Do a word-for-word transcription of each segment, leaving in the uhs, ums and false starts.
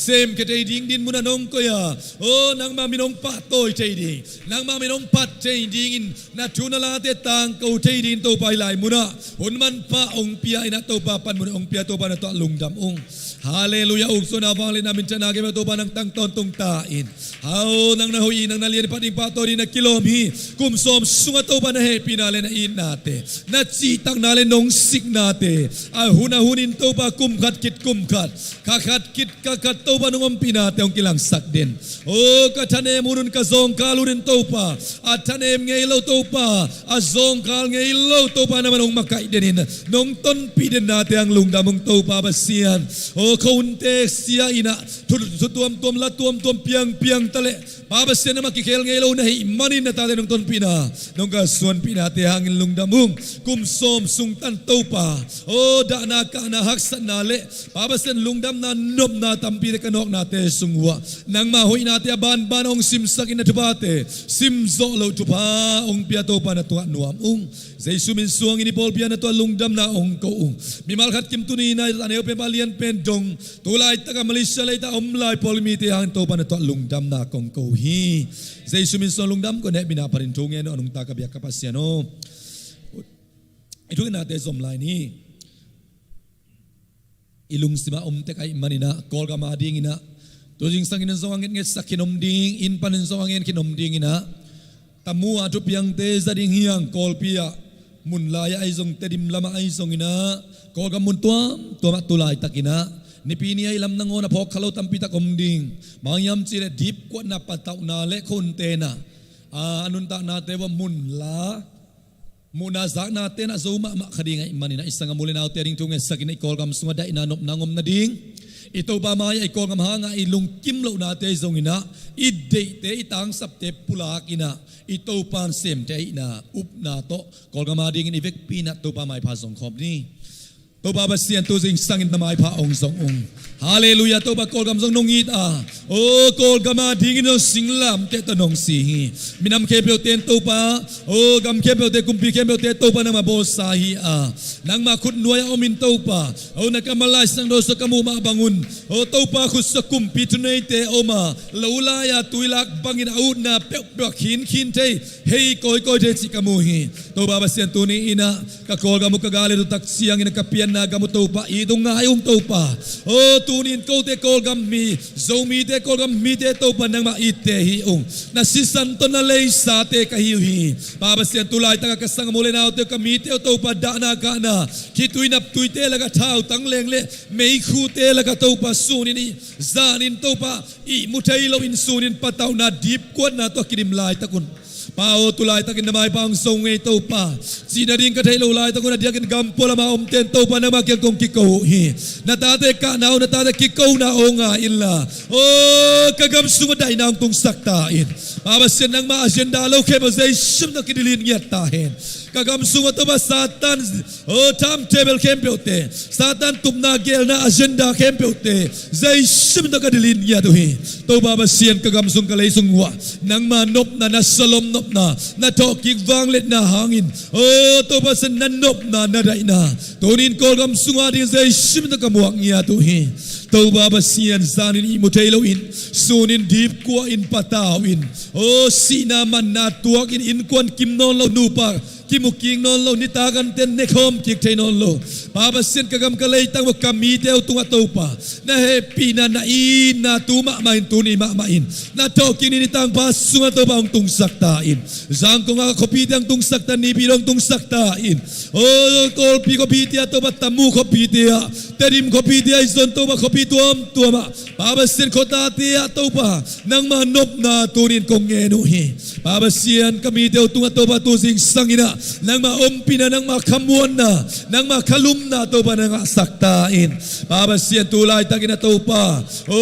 semkhia thei ding dinmun ah nong koih a, o nangma min hong pahtawi thei ding, nangma min hong phat thei dingin na thu na late tangko thei dingin Topa, hih lai munah hun manpha hong pia in ah Topa, panmun hong pia Topa, na tungah lungdam ung. Halleluiah. Ukzawhna, vangliatna, minthanna khempeuh Topa nang tang tawntung ta in. Hau, nang na hoih, nang na lian, phat ding pahtawi ding na kilawm hi. Kum sawm sungah Topa na hehpihna le na itnate, na cihtakna le nong siknate, a hun a hunin Topa kum khat khit kum khat, kha khat khit kha khat Topa nong ompihnate hong kilangsak den. O ka thanem hun un, ka zawngkhal hun un Topa, a thanem ngei lo Topa, a zawngkhal ngei lo Topa, na man hong makaih denin nong tonpih dennate hang lungdam ung Topa Pasian. O khuahunte sia in ah, thu, thu tuamtuam, la tuamtuam, piangpiang taleh Pa Pasian, na mah kikhel ngei lo na hih manin na tate nong tonpihna, nong kalsuanpihnate hangin lungdam ung. Kum sawm sung tan Topa, o dahna kahna haksatna le Pa Pasian, lungdamna nopna tampite ka nawknate sung uh ah nangma hoihnate a banban hong simsakin na thuphate simzawh loh thupha hong pia Topa, na tungah nuam ung. Jesu min suangin hih pawlpi ah na tungah lungdamna hong ko ung. Mimal khat kim tuni in ah a neu pen, a lian pen dong, tu laitak a Malaysia leitak a om lai pawl mite hangin Topa, na tungah lungdamna kong ko hi. Jesu min suang lungdam ko, na hehpihna panin thu ngen uh, a nungta ka biak ka Pasian aw. I thu ngenate zom lai ni. I lungsimah om tek ahih manin ah, Kawlgam a dingin ah, tu zingsangin zong a ngetngetsak khin om ding, inn panin zong a ngen khin om dingin ah, Tamu a thupiangte za ding hi hang. Kawlpi ah, mun lai ah ahi zong, Tedim lamah ahi zongin ah, Kawlgam mun tuamtuam ah tu laitakin ah, Nipi ni ahi lam nangawn a phawk kha lo tampi tak om ding. Bang hiam cih leh dipkuatna, patauhna le khuahunte in ah, a nuntaknate uh ah mun la, muhna zaknate in ah zo mahmah kha ding ahih manin ah, i sanggam u le naute a ding thu ngetsakin ah, i Kawlgam sungah daihna nopna hong om nading, i Topa mai-ah i Kawlgam hangah i lungkim lohnate zongin ah, i deihte, i tangsapte pulakin ah, i Topa semte ahihna upna tawh Kawlgam a dingin i vekpi in ah Topa maipha zong khawm ni. Topa Pasian, tu zingsangin na maipha hong zong ung. Halleluiah. Topa, Kawlgam zong nong it a, o Kawlgam a dingin zong singlamteh tawh nong si hi. Minam khempeuhte in Topa, o gam khempeuhte, kumpi khempeuhte Topa, nangmah bawlsa hi a, nangmah khutnuai ah omin Topa, o na kammal Lai Siangtho sungah ka muh mah bangun, o Topa khut sungah kumpi thuneite om a, lo lai-a tuilak bangin a utna peuhpeuh ah khinkhin thei, hei kawikawi thei cih ka mu hi. Topa Pasian, tuni in ah ka Kawlgam uh ka gal et uh tak ciangin ah ka pianna gam uh Topa, it ung, ngai ung Topa. O tuni in kote Kawlgam mi, Zomite, Kawlgam mite Topa, nangmah itte hi ung. Na sisan tawh na leisate ka hi uh hi. Pa Pasian, tu laitak ah ka sanggam u le naute uh, ka mite uh Topa, dahna kahna, khitui naptuite lakah, thautang leng le meikhute lakah Topa, sunin i, zanin Topa, ihmu thei loin sunin patauhna, dipkuatna tawh kidim laitak un, Pa aw, tu laitakin na maipha hong zong ei Topa. Cih nading ka theih loh laitak un a diakin gam pualam a omte in Topa, nangmah kiang kong kiko uh hi. Na tate kahna uh, na tate kikona uh ngai inla, o ka gam sungah daihna hong tungsak ta in. Pa Pasian, nangmah agenda lo khempeuh Jesu min tawh kidelete ngiat ta hen. Ka gam sungah Topa, Satan, o timetable khempeuhte, Satan tupna, gelna, agenda khempeuhte Jesu min tawh ka delete ngiat uh hi. Topa Pasian, ka gam sung, ka lei sung uh ah nangmah nopna, na salom nopna, na thawhkik vangliatna hangin, o Topa Pasian, na nopna, na daihna tuni in Kawlgam sung a dingin Jesu min tawh ka muak ngiat uh hi. Topa Pasian, zanin ihmu thei loin, sunin dipkuahin, patauhin, o sihna manna tuakin, innkuan kim nawn lo, nupa kimu kik nawn lo, nitak anten nekhawm kik thei nawn lo, Pa Pasian, ka gam ka leitang uh, ka mite uh tungah Topa, na hehpihna, na itna tu mahmah in, tuni mahmah in, na thawhkikna ni tangpha sungah Topa hong tungsak ta in. Zangkong ah khuapite hong tungsak ta in, Naypyidaw hong tungsak ta in. O Kawlpi khuapite ah Topa, Tamu khuapite ah, Tedim khuapite ah, ahi zong Topa, khuapi tuamtuam ah, Pa Pasian, khuatate ah Topa, nangmah nopna tuni in kong ngen uh hi. Pa Pasian, ka mite uh tungah Topa, tu zingsangin ah nangmah ompihna, nangmah khamuanna, nangmah khalumna Topa, na ngahsak ta in. Pa Pasian, tu laitakin ah Topa, o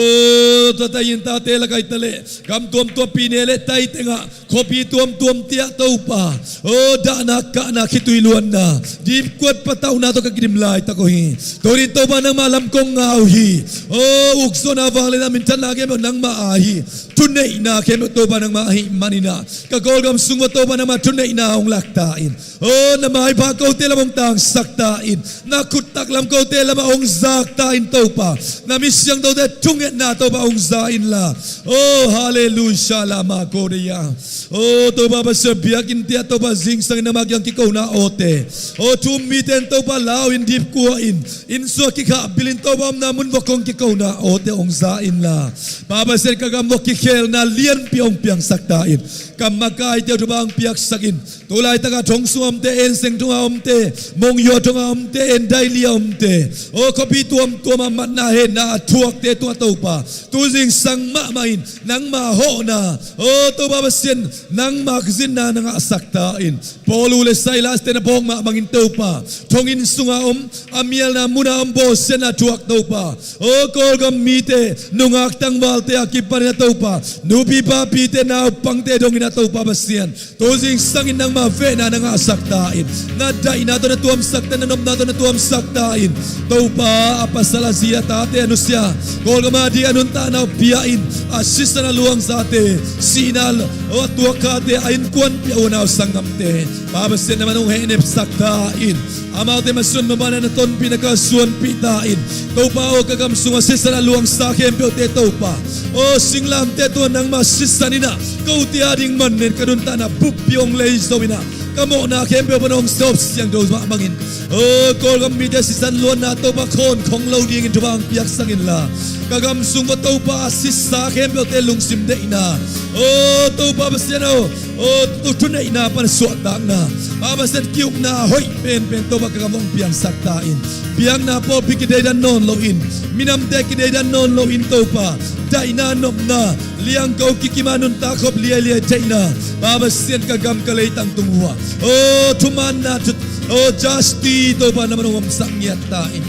tata in tate lakah hi taleh, gam tuamtuam, pine le tai tengah, khuapi tuamtuamte ah Topa, o dahna kahna, khitui luanna, dipkuat patauhna tawh ka kidim laitak uh hi. Tuni in Topa, nangmah lam kong ngak uh hi. O ukzawhna, vangliatna, minthanna khempeuh nangmah aa hi. Thuneihna khempeuh Topa, nangmah ahih manin ah, ka Kawlgam sung uh ah Topa, nangmah thuneihna hong lak ta in. O, na maipha kote lam hong tangsak ta in. Na khut taklam kote lamah hong zak ta in Topa. Na mi siangthote thungetna Topa hong za inla. O, halleluiah, lama kodeya. O Topa Pasian, biakinnte ah Topa zingsangin nangma kiang kikona awte, o thu-um mite in Topa lau in, dipkua in, innsung ah kikhahpilh in Topa omna mun vok hong kikona awte hong za inla. Pa Pasian, ka gam vok kikhelna lianpi hong piangsak ta in. Ka makaite uh Topa hong piaksak in. Tulaitak ah thong sung a omte, En Seng thong a omte, Monywa thong a omte, En Daily a omte, o khuapi tuamtuam ah matna hetna a thuakte tungah Topa, tu zingsang mahmah in nangma hawhna, o Topa Pasian, nangma kizinna na ngahsak ta in. Paul uh le Silas te na phawk mah bangin Topa, thonginn sungah om, a mialna munah om, bawlsiatna thuak Topa, o Kawlgam mite, nungak tangvalte a kipanin ah Topa, nupi papite, naupangte dongin ah Topa Pasian, tu zingsangin nangma vehna na ngahsak ta in. Na daihna tawh na tuamsak ta in, na nopna tawh na tuamsak ta in. Topa, a pasal a zi a tate a nusia, Kawlgam ading a nuntakna uh pia in, a sisan a luangzate, sihna a tuakkhate, a innkuanpih a unau sanggamte, Pa Pasian, na man hong hehnepsak ta in. Amaute masuan mabana na tonpih, na kalsuanpih ta in. Topa aw, ka gam sungah sisan a luangsa khempeuhte Topa, o singlamteh tungah nangma sisan in ah, kote ading manin ka nuntakna buppi hong lei zo in ah, ka mawhna khempeuh pan hong sawp siangtho mah bangin, o Kawlgam mite sisan luanna Topa khawnkhong lo dingin thupha hong piaksak inla. Ka gam sung vua Topa a sisa khempeuhte lungsim deihna, o Topa Pasian aw, o tu thuneihna pan suahtakna, Pa Pasian, ki-ukna hoih penpen Topa ka gam hong piangsak ta in. Biakna pawlpi kideidan nawn loin, minamte kideidan nawn loin Topa, daihna nopna, liangko kikim a nuntak khop liailiai theihna, Pa Pasian, ka gam ka leitang tung vua, o thumaanna thu, o justice Topa na man hong omsak ngiat ta in.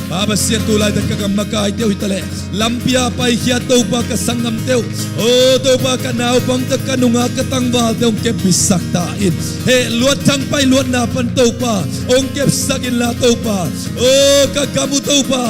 Pa Pasian, tulaitak ka gam makaite uh hi taleh, lampi a paikhia Topa ka sanggamte uh, o Topa, ka naupangte, ka nungak, ka tangvalte hong kepbitsak ta in. Heh luat thangpai luatna pan Topa hong kepsak inla Topa, o ka gam uh Topa,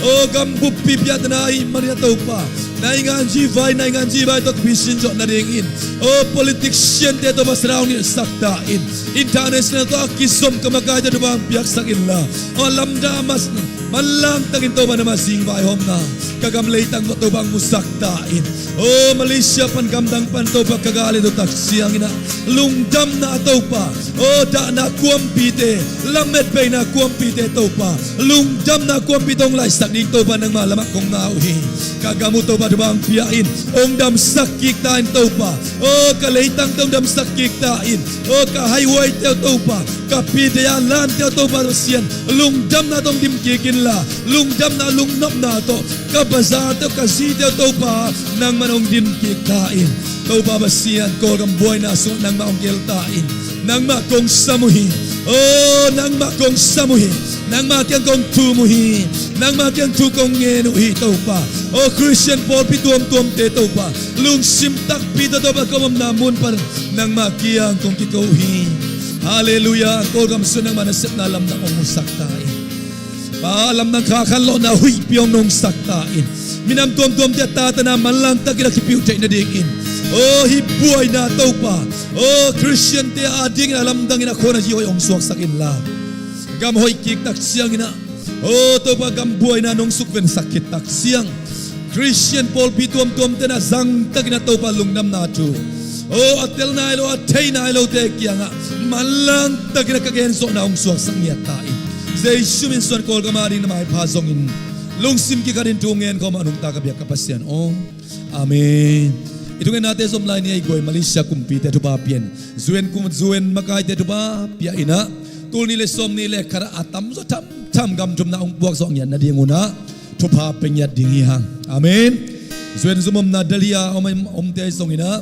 o gam buppi piahtana ahih manin ah Topa, naingan ji vai, naingan ji vai tawh kipisin zawh nadingin, o politiciante Topa, sana hong nilhsak ta in. International tawh a kizom ka makaite Topa hong piaksak inla, o lamdang a mas manlangtakin Topa na ma zing vaihawmna ka gam leitang vua Topa hong musak ta in. O Malaysia pan, gamdang pan Topa ka gah le to tak ciangin ah, lungdamna Topa, o dahna kuampite, lametbeina kuampite Topa, lungdamna kuampite hong laihsak ding Topa nangma lamah kong ngak uh hi. Ka gam uh Topa thupha hong pia in, hong damsak kik ta in Topa, o ka leitangte hong damsak kik ta in. O ka haihuaite uh Topa, ka pite a lante uh Topa Pasian, lungdamna tawh hong dim kik inla, lungdamna lungnopna tawh ka bazarte uh, ka zite uh Topa, nangman hong dim kik ta in. Topa Pasian, Kawlgam buaina sungah nangmah hong gel ta in. Nangmah kong sam uh hi. O nangmah kong sam uh hi. Nangmah kiang kong thum uh hi. Nangmah kiang thu kong ngen uh hi Topa. O Khristian pawlpi tuamtuamte Topa, lungsim takpi tawh Topa ka omna mun pan nangmah kiang kong kiko uh hi. Halleluiah. Kawlgam sungah nangmah nasepna lamdang hong musak ta in. Pa, lamdang kha khanlawhna huihpi hong nungsak ta in. Minam tuamtuamte a tatana manlangtakin a kipiuh theih nadingin, o hih buaina Topa, o Khristiante adingin a lamdangin a khuan a zi hoih hong suaksak inla, gam hoih kik tak ciangin ah, o Topa, gam buaina nong sukvensak khit tak ciang, Khristian pawlpi tuamtuamte in a zangtakin a Topa lungdamna thu, o a tel nai lo, a thei nai lote kiangah manlangtakin a ka genzawhna hong suaksak ngiat ta in. Jesu min suan, Kawlgam ading na maipha zongin, lungsim kikhatin thu ngen khawm a nungta ka biak ka Pasian aw. Amen. I thungennate zom lai ni a, i guai Malaysia kumpite thupha pia in. U N kum, U N makaite thupha pia in ah, tul nih le sawm nih le khat ah a tamzaw thamtham gam thumna hong puak zawh ngiat nadingun ah thupha pia ngiat ding hi hang. Amen. U N zum omna Delhi a om, omte ahi zongin ah,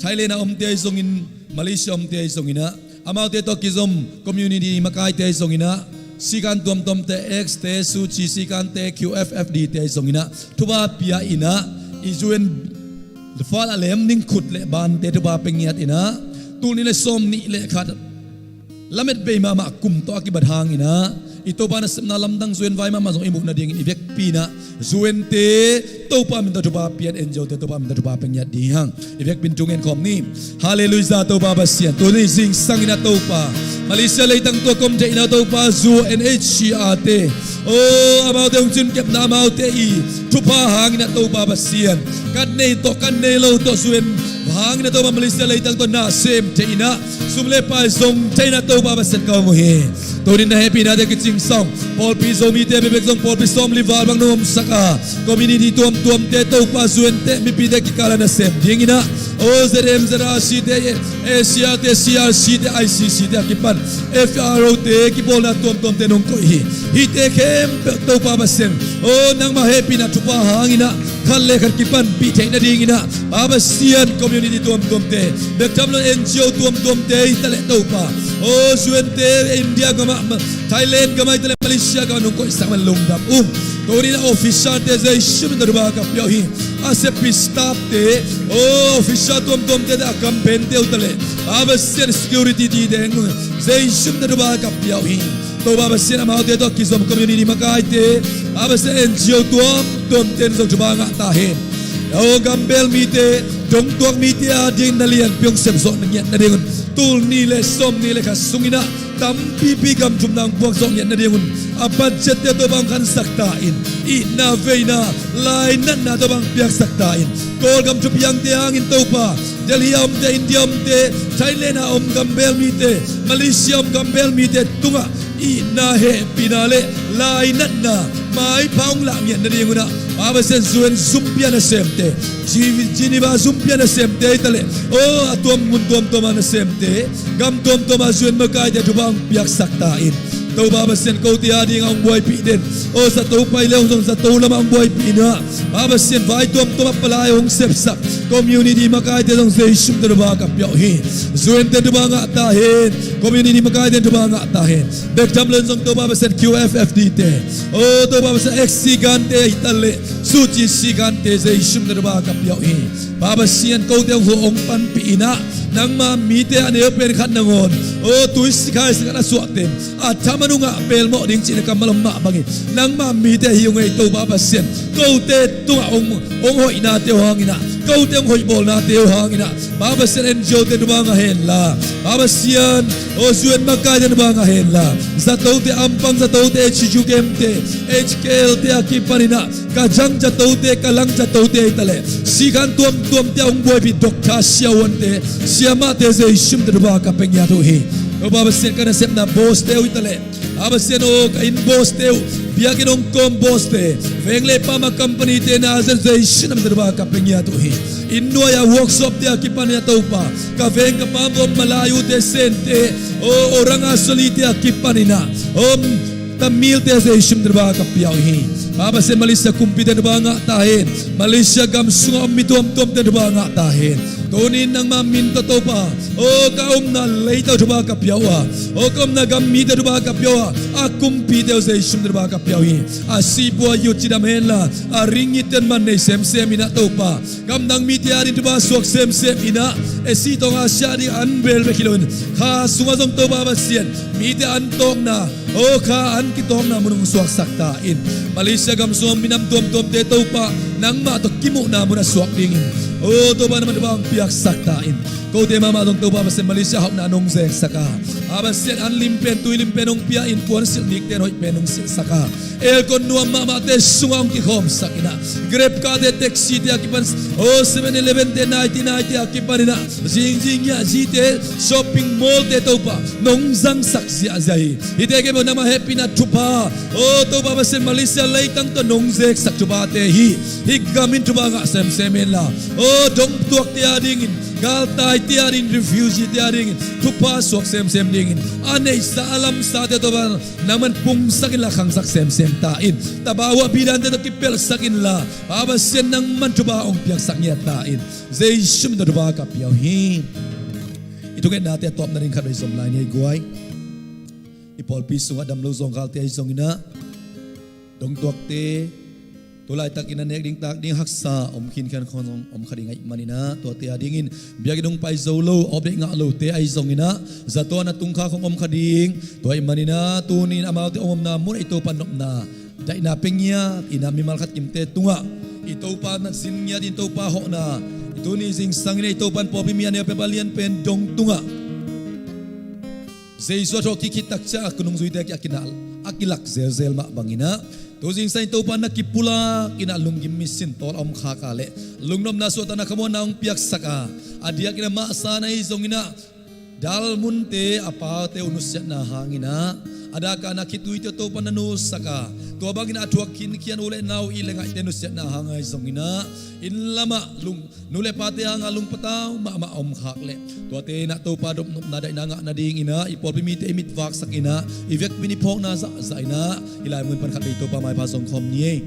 Thailand a omte ahi zongin, Malaysia omte ahi zongin ah, amaute tawh kizom community makaite ahi zongin ah, sikan tuamtuamte, X te, Suchi sikante, Q F F D te ahi zongin ah thupha pia in ah, i U N fal a lem ding khut le bante thupha pia ngiat in ah, tul nih le sawm nih le khat lametbei mahmah kum tawh a kibat hangin ah, i Topa nasepna lamdang Zuan vai mahmah zong i muh nadingin i vekpi in ah Zuante Topa min tawh thupha pia-in, N G O-te Topa min tawh thupha pia ngiat ding hi hang. I vekpi in thu ngen khawm ni. Halleluiah, Topa Pasian. Tuni zingsang in ah Topa, Malaysia leitang tua kom theihna Topa, Zu N H C R te, o, amaute hong cinkepna, amaute i thupha hangin ah Topa Pasian, kan nei tawh kan nei lo tawh Zuan hangin ah Topa, Malaysia leitang tawh na sem thei in ah, sum le pai zong thei in ah Topa Pasian, ka om uh hi. Tuni na hehpihnate kicing sawm, pawlpi Zomite bekbek zong pawlpi sawmli val bang nong omsak a, community tuamtuamte Topa, Zuante mipite kikal ah na sem dingin ah, o, Z M Z R C te, A C R te, C R C te, I C C te a kipan F R O te kipawlna tuamtuamte nong koih hi. Hihte khempeuh Topa Pasian, o, nangmah hehpihna thupha hangin ah khat le khat kipanpih theih nadingin ah, Pa Pasian, community tuamtuamte, bek tham lo N G O tuamtuamte hi taleh Topa, o, Zuante India gamah, Thailand gamah hi taleh Malaysia gamah nong koihsak man lungdam ung. Tuni in ah officer-te Jesu min tawh thupha ka pia uh hi. A seppi staff-te, o, officer tuamtuamte, a campaign-te uh taleh, Pa Pasian, security ti deng uh, Jesu min tawh thupha ka pia uh hi. Topa Pasian, amaute tawh kizom community makaite, Pa Pasian, N G O tuamtuamte in zong thupha ngah ta hen. O, gambel mite, dongtuak mite a ding na lianpi hong sepzawh ngiat nadingun, tul nih le sawmnih le khat sungin ah tampipi gam thumna hong puakzawh ngiat nadingun, a budget-te Topa hong khansak ta in, itna veina lainatna Topa hong piaksak ta in. Kawlgam thupiangte hangin Topa, Delhi a omte, India omte, Thailand a om gambel mite, Malaysia om gambel mite tungah itna, hehpihna le lainatna maipha hong lah ngiat nadingun ah, Pa Pasian, Zuan zumpi a nasemte, Geneva zumpi a nasemte hi taleh, o, a tuam mun tuamtuam a nasemte, gam tuamtuam a Zuan makaite thupha hong piaksak ta in. Topa Pasian, kote a dingah hong buaipih den, o, zato pai le hong zong zato lamah hong buaipih in ah, Pa Pasian, vai tuamtuam a palai hong sepsak community makaite zong Jesu min tawh thupha ka pia uh hi. Zuante thupha ngah ta hen. Community makaite thupha ngah ta hen. Bek tham lo in zong Topa Pasian, Q F F D te, o, Topa Pasian, X C gante hi taleh, Suci C gante Jesu min tawh thupha ka pia uh hi. Pa Pasian, kote hong huh hong panpih in ah, nangma mite a neu pen khat nangawn, o, tui sikhai sikhai a suahten a thaman ungah pelmawh ding cihna kammal om mah bangin, nangma mite hi ung ei Topa Pasian, kote tungah hong, hong hoihnate uh hangin ah, kote hong hoihbawlnate uh hangin ah, Pa Pasian, N G O-te thupha ngah hen la, Pa Pasian, o, Zuan makaite thupha ngah hen la, zatote, ampang zatote, H Q K M-te, H K L-te a kipanin ah, Kajang zatote, Kalang zatote hi taleh, sikhan tuamtuamte a hong buaipih doctor, siavuante, siamahte Jesu min tawh thupha ka pia ngiat uh hi. Topa Pasian, ka nasepna boss-te uh hi taleh, Pa Pasian aw, ka inn boss-te uh, biakinn hong kawm boss-te, veng le pam a company-te na zen Jesu min tawh thupha ka pia ngiat uh hi. Inn nuai-a workshop-te a kipanin ah Topa, ka veng ka pam om Malayu-te, Sente, o, Orang Asli-te a kipanin ah, om Tamil-te Jesu min tawh thupha ka pia uh hi. Pa Pasian, Malaysia kumpite thupha ngah ta hen. Malaysia gam sungah om mi tuamtuamte thupha ngah ta hen. Tuni-in nangma min tawh Topa, o, ka omna lei tawh thupha ka pia uh a, o, ka omna gam mite thupha ka pia uh a, a kumpite uh Jesu min tawh thupha ka pia uh hi. A sipua uh cidam hen la, a ringgit ten man nei semsem in ah Topa, gamdang mite ading thupha suak semsem in ah, Asia tawng Asia ading an bel bek hi loin, kha sungah zong Topa Pasian, mite an tawkna, o, kha an kitawkna mun hong suaksak ta in. Malaysia gam sung minam tuamtuamte Topa, nangmah tawh kimuhna mun a suak dingin, o, Topa, nangmah thupha hong piaksak ta in. Kote mahmah zong Topa Pasian, Malaysia hauhna nong zeksak a, a Pasian, an limpen tui limpen hong pia in, puansilh nikten hoih pen hong silhsak a, aircon nuam mahmahte sungah hong kikhawmsak in ah, Grab kate, taxi-te a kipan, o, Seven Eleven-te, ninety nine-te a kipanin ah, zingzing ngiah zite, shopping mall-te Topa, nong zangsak ziahziah hi. Hihte khempeuh nangmah hehpihna thupha, o, Topa Pasian, Malaysia leitang tawh nong zeksak thuphate hi. Hih gam in thupha ngah semsem hen la, o, dongtuakte adingin, galtaite adingin, refugee-te adingin thupha suak semsem dingin, a neihsa a lamsate Topa, nangman pungsak inla khangsak semsem ta in. Tabahuah bidante tawh kipelhsak inla, Pa Pasian, nangman thupha hong piaksak ngiat ta in. Jesu min tawh thupha ka pia uh hi. I thungetnate a tawpna ding khatvei zom lai ni ei guai. I pawlpi sungah damlo zawngkhalte ahi zongin ah, dongtuakte, Tulaitakin a nek ding tak ding haksa om khinkhian khong om kha ding ahih manin ah, tuate adingin biakinn hong pai zo lo, update ngah lote ahi zongin ah, zato a na tung kha khong om kha ding. Tua ahih manin ah tuni-in amaute om omna mun ah i Topa nopna daihna pia ngiat in ah, mimal khat kimte tungah i Topa na zin ngiat in, Topa hawhna, tuni zingsang in ah i Topa in pawlpi mi a neu peuh a lian pen dong tungah Jesu a thawh kikhit tak ciang a nungzuite a ki, a kinah, a kilak zelzel mah bangin ah, tu zingsang in Topa na kipulak in ah, lunggim misin tawl a om khak a leh lungnopna, suahtakna, khamuanna hong piaksak a, a diakin a mahsa na hi zongin ah, dal munte a pate uh nusiatna hangin ah, a dak a na khituite uh Topa na nusak a, tua bangin a thuak khinkhian u leh nau, it leh ngaihte nusiatna hang ahi zongin ah, inn lamah lung, nu leh pate hanga lungpatau mahmah a om khak leh, tuate in ah Topa dopnopna daihna ngah nadingin ah, i pawlpi mite i mit vaksak in ah, i vekpi in i phawkna zahzah in ah, hih lai mun pan khatvei Topa maipha zong khawm ni ei.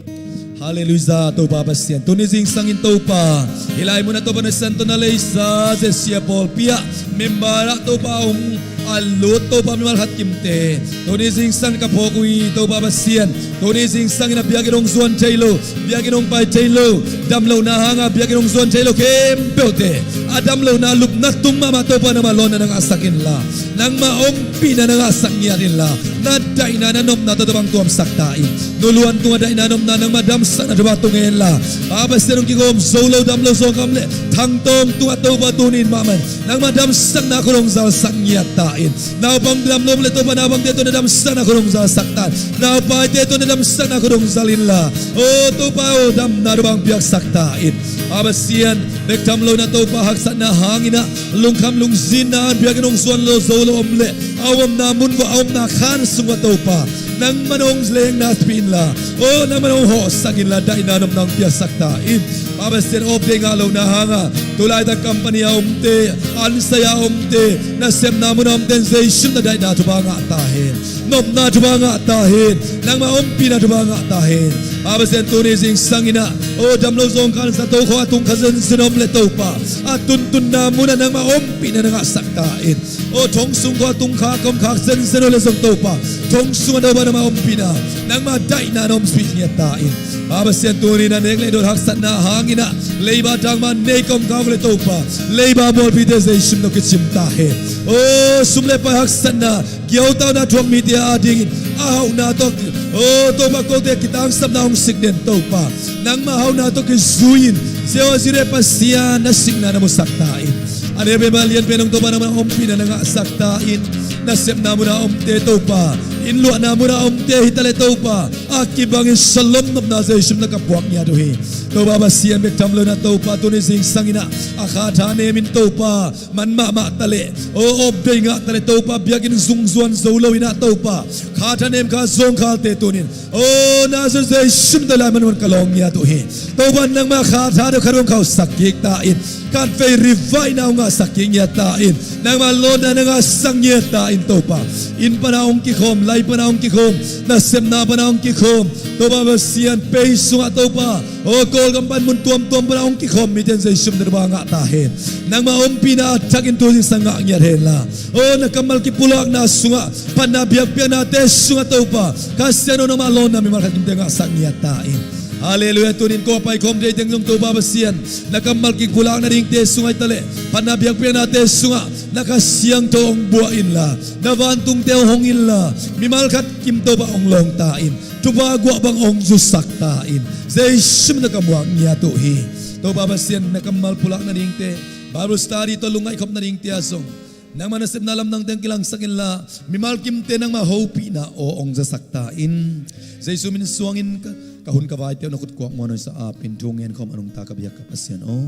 Halleluiah, Topa Pasian. Tuni zingsang in Topa, hih lai mun ah Topa na siantawn na leisa Zesia pawlpi ah member ah Topa hong a lut Topa mimal khat kimte, tuni zingsang ka phawk uh hi Topa Pasian. Tuni zingsang in a biakinn hong zuan thei lo, biakinn hong pai thei lo, damlohna hanga biakinn hong zuan thei lo khempeuhte, a damlohna lupna tung mahmah Topa nangmah lawnna na ngahsak inla, nangmah ompihna na ngahsak ngiat inla, na daihna na nopna tawh tua bang tuamsak ta in. Nuluan tungah daihna nopna, nangmah damsakna tawh bang tung inla, Pa Pasian, hong kikhawm zo lo, dam lo, zawngkhal om leh thangtawng tungah Topa tuni-in mahmah in nangmah damsakna khut hong zalsak ngiat ta in. Naupang dam lo om leh Topa naupangte tawh na damsakna khut hong zalsak ta in. Naupaite tawh na damsakna khut hong zal inla, o Topa aw, damna tawh bang piaksak ta in. Pa Pasian, bek tham lo in ah Topa haksatna hangin ah, lungkham lungzinna in biakinn hong zuan lo zo lo om leh, a omna mun uah, a omna khan sung uah Topa, nangmah na hong lengna pia inla, o nangmah na hong hawhsak inla, daihna nopna hong piaksak ta in. Pa Pasian, update ngah lohna hanga tulaitak company a omte, ansai a omte, nasepna mun a omte in Jesu min tawh daihna thupha ngah ta hen. Nopna thupha ngah ta hen. Nangmah ompihna thupha ngah ta hen. Pa Pasian, tuni zingsang in ah, o dam lo zawngkhal zato khawng a tung kha zenzen om leh Topa, a tuntunna mun ah nangmah ompihna na ngahsak ta in. O thong sung khawng a tung khak om khak zenzen om leh zong Topa, thong sungah Topa nangmah ompihna, nangmah daihna na ompih ngiat ta in. Pa Pasian, tuni-in a nek leh dot haksatna hangin ah leiba tangma nei ka om khak uh leh Topa, leiba mualphite Jesu min tawh kicim ta hen. O sum leh pai haksatna, kiautauhna thuak mite adingin a hauhna tawh, o Topa, kote kitangsapna hong sik den Topa, nangmah hauhna tawh kizui-in, Jehovah Jireh Pasian, na sikna na musak ta in. A neu pen, a lian pen hong Topa nangmah ompihna na ngahsak ta in. Nasepna mun a omte Topa, innluahna mun a omte hi ta leh Topa, a kibangin shalom nopna Jesu min tawh ka puak ngiat uh hi. Topa Pasian, bek tham lo in ah Topa, tuni zingsang in ah a khatha nem in Topa, man mahmah ta leh, o update ngah ta leh Topa, biakinn zung zuan zo lo in ah Topa, khatha nem kha zawngkhalte tuni-in, o Nazareth Jesu min tawh hih lai mun ah ka lawng ngiat uh hi. Topa nangmah khatha tawh khat hong khauhsak kik ta in. Khatvei revive na hong ngahsak kik ngiat ta in. Nangmah lawnna na ngahsak ngiat ta in Topa. Inn pan a hong kikhawm, lai pan a hong kikhawm, nasepna pan a hong kikhawm, Topa Pasian, pei sungah Topa, o Kawlgam pan mun tuamtuam pan a hong kikhawm mite in Jesu min tawh thupha ngah ta hen. Nangmah ompihna a thakin tu zingsang ngah ngiat henla, o na kammal kipulakna sungah phatna biakpiaknate sungah Topa, Kha Siangtho nangmah lawnna mimal khat kimte ngahsak ngiat ta in. Halleluiah. Tuni-in kua paikhawm thei teng zong Topa Pasian, na kammal kipulak nadingte sungah hi ta leh, phatna biakpiaknate sungah na Kha Siangtho hong buak inla, na vantungte hong hong inla, mimal khat kim Topa hong lawng ta in. Thupha guah bang hong zusak ta in. Jesu min tawh ka muak ngiat uh hi. Topa Pasian, na kammal pulak nadingte, Bible study tawh lungngaih khop nadingte ah zong nangmah nasepna lamdangte hong kilangsak inla, mimal kimte nangmah hopihna aw hong zasak ta in. Jesu min suangin ka, ka hun ka vaite uh na khut kuak muan hoihsa apin thu ngen khawm a nungta ka biak ka Pasian aw.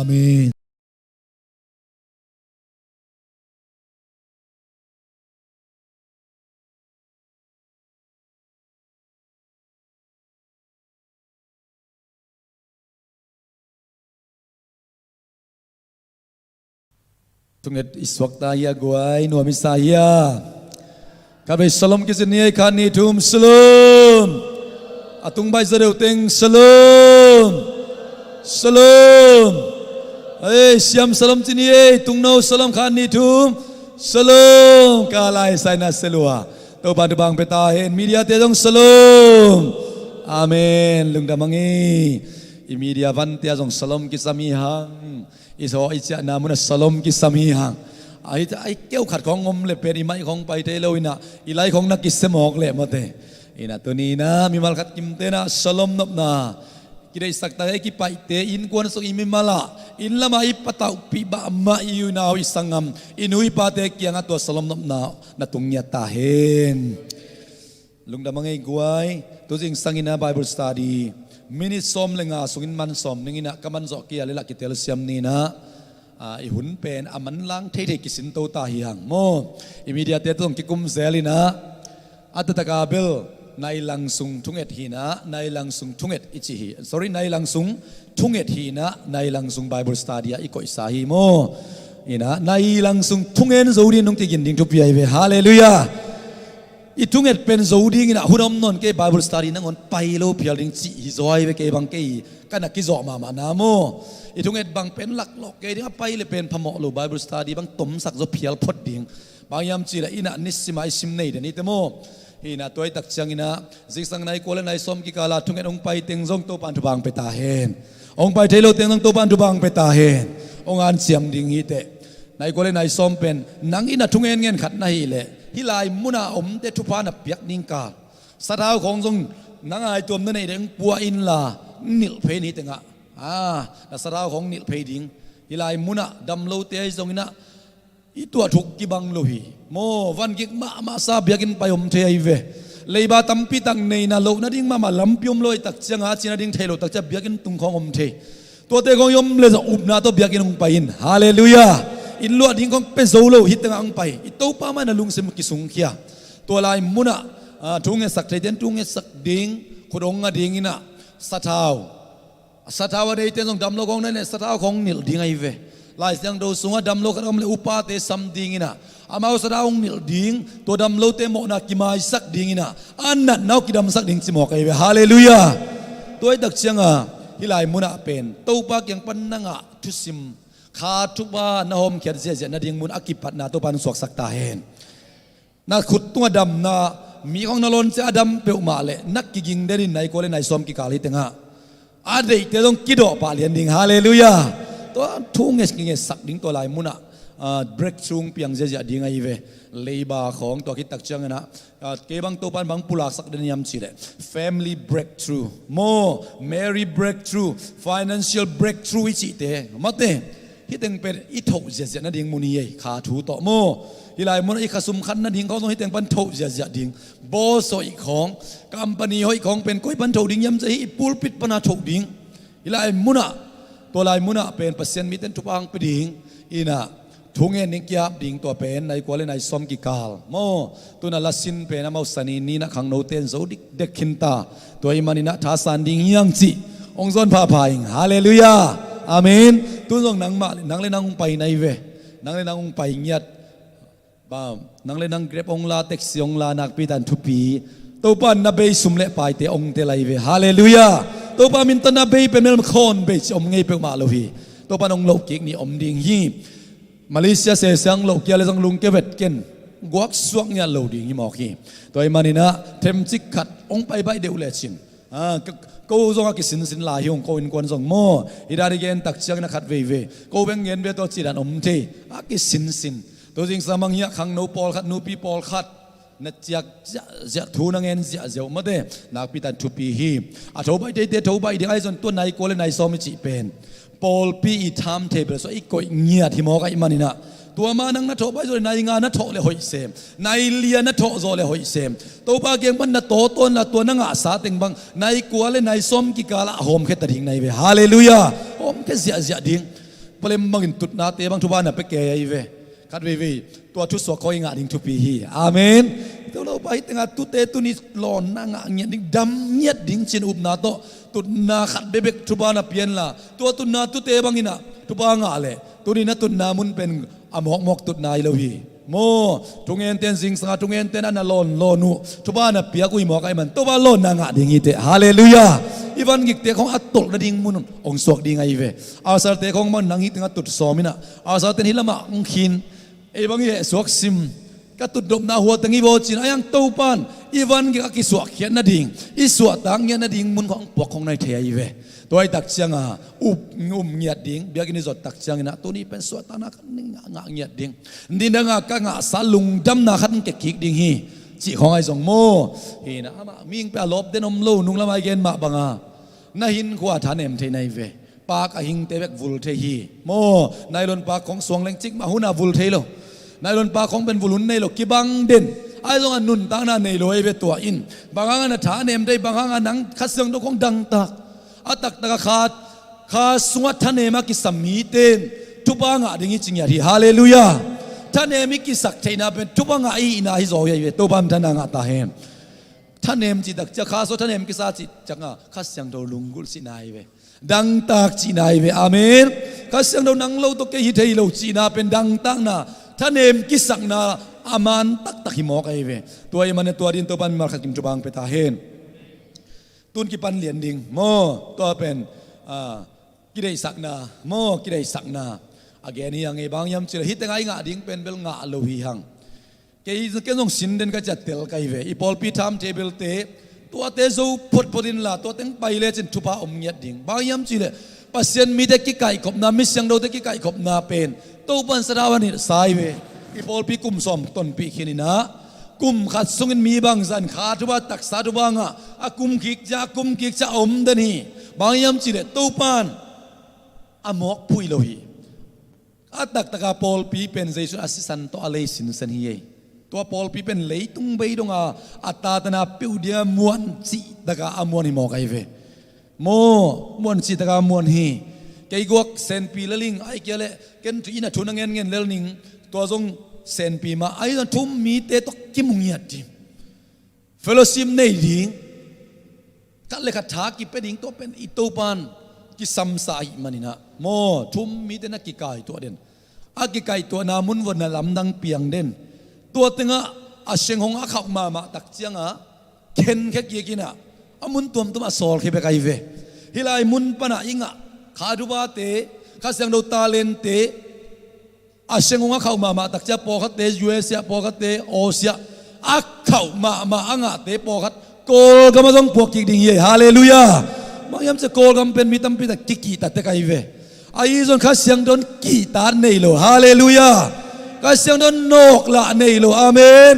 Amen. Thunget i suakta hia guai, nuam i sa hia? Khatvei shalom kicin ni ei, khat nih thum, shalom. A tung baih zaw deuh teng, shalom. Shalom. Ei, siam shalom ci ni ei, tungno shalom, khat nih thum, shalom. Ka lai saina selua. Topa thupha pia ta hen, mediate zong shalom. Amen. Lungdam hang ei. I media vante ah zong shalom kisam hi hang. I zaw i ciahna munah shalom kisam hi hang. Ahi, ahi keu khat khawng om le pen i maih khawng pai thei lo inah, i lai khawng na kisia mawk leh mawte. Inah tuni inah mimal khat kimte inah shalom nopna kideihsak tak ei, kipaihte innkuan sung i mimal ah, inn lamah i patauhpih mahmah i unau i sanggam, i nu i pate kiangah tua shalom nopna na tung ngiat ta hen. Lungdam hang ei guai. Tu zingsang inah Bible study minute sawm le nga sungin man sawm ning inah ka man zawh kei a leh lah kitelsiam ni inah, ah, i hun pen a manlang theithei kisinto ta hi hang maw. I mediate tawh zong kikum zel inah, a taktak a bel nai lang sung thunget hi inah, nai lang sung thunget i ci hi. Sorry, nai lang sung thunget hi inah, nai lang sung Bible study ah i koihsa hi maw. Inah nai lang sung thungen zo ding nong kigin ding thupi ahi ve. Halleluiah. I thunget pen zo ding inah hun om nawn kei, Bible study nangawn pai lo phial ding cih hi zaw ahi ve. Kei bang kei ka na kizawh mahmah na maw. I thunget bang pen laklawh kei ding, a pai le pen phamawh lo, Bible study bang tomsak zaw phial phot ding. Bang hiam cih leh inah nisim a i sim nei den hi te maw. Hi inah tua i tak ciang inah zingsang nai kua le nai sawm kikal ah thunget hong pai teng zong Topa'n thupha hong pia ta hen. Hong pai thei lo teng zong Topa'n thupha hong pia ta hen. Hong hanciam ding hi teh. Nai kua le nai sawm pen nang inah thungen ngen khat na hih leh, hih lai munah omte thupha na piak ding kal. Sathau khawng zong na ngaihtuam na neih ding pua inla, nilh phei ni tengah, ah, na sathau khawng nilh phei ding. Hih lai munah damlote ahi zong inah i tuah thuk kibang lo hi. Maw, van gik mahmah sa biakinn pai om thei ahi ve. Leiba tampi tak nei inah loh nading mahmah lampi om lo ahi tak ciangah, a ci nading thei lo tak ciang biakinn tung khawng om thei. Tuate khawng i om le zong upna tawh biakinn hong pai in. Halleluiah. Inn luah ding khawng pia zo lo hi tengah hong pai. I Topa mah na lungsim kisungkhia. Tua lai munah, ah, thu ngetsak theite in thu ngetsak ding, khut hong nga ding inah, sathau, sathau a neite in zong damlo khawng na neih leh sathau khawng nilh ding ahi ve. Lai Siangtho sungah damlo khat om leh upate sam ding inah, amau sathau hong nilh ding, tua damlote mawhna kimaisak ding inah, a natna uh kidamsak ding ci mawk ahi ve. Halleluiah. Tua i tak ciangah hih lai munah pen Topa kiang pan na ngah thusim, kha thupha na hawmkhiat ziahziah nading mun a kipatna Topa'n hong suaksak ta hen. Na khut tungah damna, mi khawng na lawn ciang a dam peuhmah leh na kiging den in, nai kua le nai sawm kikal hi tengah a deihte zong kidawh pah lian ding. Halleluiah. Tua thu nge, ngetsak ding tua lai munah, ah, breakthrough hong piang ziahziah ding ahi ve. Leiba khawng, tua khit tak ciang inah, ah, kei bang Topa'n bang pulaksak den hiam cih leh family breakthrough maw, marriage breakthrough, financial breakthrough i cihte mawte. Hih teng pen i thoh ziahziah nading mun hi ei, kha thu tawh maw. Hih lai munah i khasum khan nading khawng zong hih teng pan thoh ziahziah ding. Boss hoih khawng, company hoih khawng pen koi pan thoh ding hiam cih leh hih i pulpit pan a thoh ding. Hih lai munah, tua lai munah pen Pasian mite in thupha hong pia ding inah, thungen ding, ki-ap ding, tua pen nai kua le nai sawm kikal maw. Tu inah lasin pen amau Sani ni inah khangnote in zo dikdek khin ta. Tua ahih man inah thasan ding hi hang cih hong zawn phapha ing. Halleluiah. Amen. Tu zong nangmah, nang le nang hong pai na hi ve. Nang le nang hong pai ngiat. Ba, nang le nang Grab hong la, taxi hong la, nakpi tak in thupi. Topa'n na bei sum le paite hong tel ahi ve. Halleluiah. Topa min tawh na bei pen melma khawn bei cih om ngei peuhmah lo hi. Topa'n hong loh kik ni om ding hi. Malaysia sese hong loh kei a leh zong lungkia vet ken. Guaksuak ngiat lo ding hi mawk hi. Tua ahih man inah themcik khat hong pai baih deuh lecin, ah, ka, ko zong a kisinsin lai hi ung, ko innkuan zong maw. Hih dan i gen tak ciang inah khat veivei ko beng gen ve tawh cih dan om thei. A kisinsin. Tu zingsang bang hiah khangno pawlkhat, nupi pawlkhat na ciak ziahziah, thu na ngen ziahziah uh mawte, nakpi tak in thupi hi. A tho baih theite tho baih ding ahi zong, tua nai kua le nai sawm i cih pen pawlpi i timetable sungah i koih ngiat hi mawk ahih man inah, tua mah nang na thawh baih zawh leh nai nga na thawh leh hoih sem, nai li na thawh zawh leh hoih sem. Topa kiang pan na tawtawn la, tua na ngahsa teng bang nai kua le nai sawm kikal ah hawmkhia ta ding na hi ve. Halleluiah. Hawmkhia ziahziah ding. Palem bangin tutnate bang thupha na pia kei ahi ve. Khat veivei tua thusuak khawng i ngah ding thupi hi. Amen. Tua lo pa hih tengah tute tuni lawnna ngah ngiat ding, dam ngiat ding ci-in upna tawh tutna khat bekbek thupha na pia inla, tua tutna tute bang inah thupha ngah leh tuni na tutna mun pen a mawkmawk tutna hi lo hi. Maw, thungente in zingsang a thungente in a na lawnlawn uh, thupha na piak uh hi mawk ahih man Topa lawnna ngah ding hi teh. Halleluiah. I van gikte khawng a tolh nading mun hong suak ding ahi ve. Alsarte khawng bang nang hih tengah tut sawm inah, alsarte in hih lamah hong khin. Ei bang i hehsuak sim, Ka tutnopna hua teng hi vaw ci-in, a hiang Topan i van gik a kisuahkhiat nading, i suahtak ngiat nading mun khawng puak khawng nai thei ahi ve. Tua hi tak cianga up, um ngiat ding, biakinn i zot tak ciangin ah tuni pen suahtakna khat ngah, ngah ngiat ding. Nidanga ka ngahsa lungdamna khat kekik ding hi, cih khawng ahi zong maw. Hi na, amah mihing pen a lawp den om lo, nunglam a i gen mah banga na hinkhua thanem thei nai ve. Pak a hingte bek vul thei hi. Maw, nylon pak khawng suang leng cik mah hun a vul thei lo. Nylon pak khawng pen vul hun nei lo, kibang den. Ahi zongin nuntakna nei lo ahi ve tua in. Bang hanga na thanem thei, bang hanga nang Kha Siangtho khawng dangtak. A taktaka kha, kha sungah thanem a kisam mite in thupha ngah ding hi ci ngiat hi. Halleluiah. Thanem i kisak theihna pen thupha ngah i hihna hi zaw hi ahi ve. Topa min thang ngah ta hen. Thanem cih tak ciang, kha sungah thanem kisa cih cianga Kha Siangtho lunggulh cihna hi ve. Dangtak cihna hi ve. Amen. Kha Siangtho nang lo tawh kei hi thei lo cihna pen dangtakna, thanem kisakna a man taktak hi mawk ahi ve. Tua ahih manin tua dingin Topa in mimal khat kim thupha hong pia ta hen. Tun kipan lian ding maw, tua pen, ah, kideihsakna maw, kideihsakna a gen hi hang. Ei, bang hiam cih leh hih tengah i ngah ding pen bel ngah lo hi hang. Kei, kei zong sin den ka ciah tel ka hi ve. I pawlpi timetable-te, tuate zo photphot inla, tua teng pai lecin thupha om ngiat ding. Bang hiam cih leh Pasian mite kikaihkhopna, mi siangthote kikaihkhopna pen Topa in sathau a hilhsa hi ve. I pawlpi kum sawm tonpih khin in ah, kum khat sungin mi bangzah in kha thupha, taksa thupha ngah, a kum kik ciang, a kum kik ciang a om den hi. Bang hiam cih leh Topa in a mawkphuih lo hi. A taktaka pawlpi pen Jesu in a sisan tawh a lei sinsen hi ei. Tua pawlpi pen leitung bei donga a tatana peuh dinga muan cihtaka a muan hi mawk ahi ve. Maw, muan cihtaka a muan hi. Kei guak senpi lel ing, ahih kei leh ken thu in a thu na ngenngen lel ning, tua zong senpi mah, ahi zong thu um mite tawh kimu ngiat ding. Fellowship nei ding, khat le khat tha kipia ding, tua pen i Topa in kisamsa ahih manin ah, maw, thu um mite na kikaihtuah den. A kikaihtuahna mun vuah na lamdang piang den. Tua tengah a sianghong a khauh mahmah tak ciangah khenkhia kik in ah, a mun tuamtuam a sawlkhia bek ahi ve. Hih lai mun panah i ngah kha thuphate, Kha Siangtho talent-te, a sianghong a khauh mahmah tak ciang pawlkhatte U S A, pawlkhatte Asia, a khauh mahmah a ngahte pawlkhat Kawlgam ah zong puak kik ding hi. Halleluiah. Bang hiam cih leh Kawlgam pen mi tampi tak kikihta tek ahi ve. Ahi zong Kha Siangtho in kihtak nei lo. Halleluiah. Kha Siangtho in nawklah nei lo. Amen.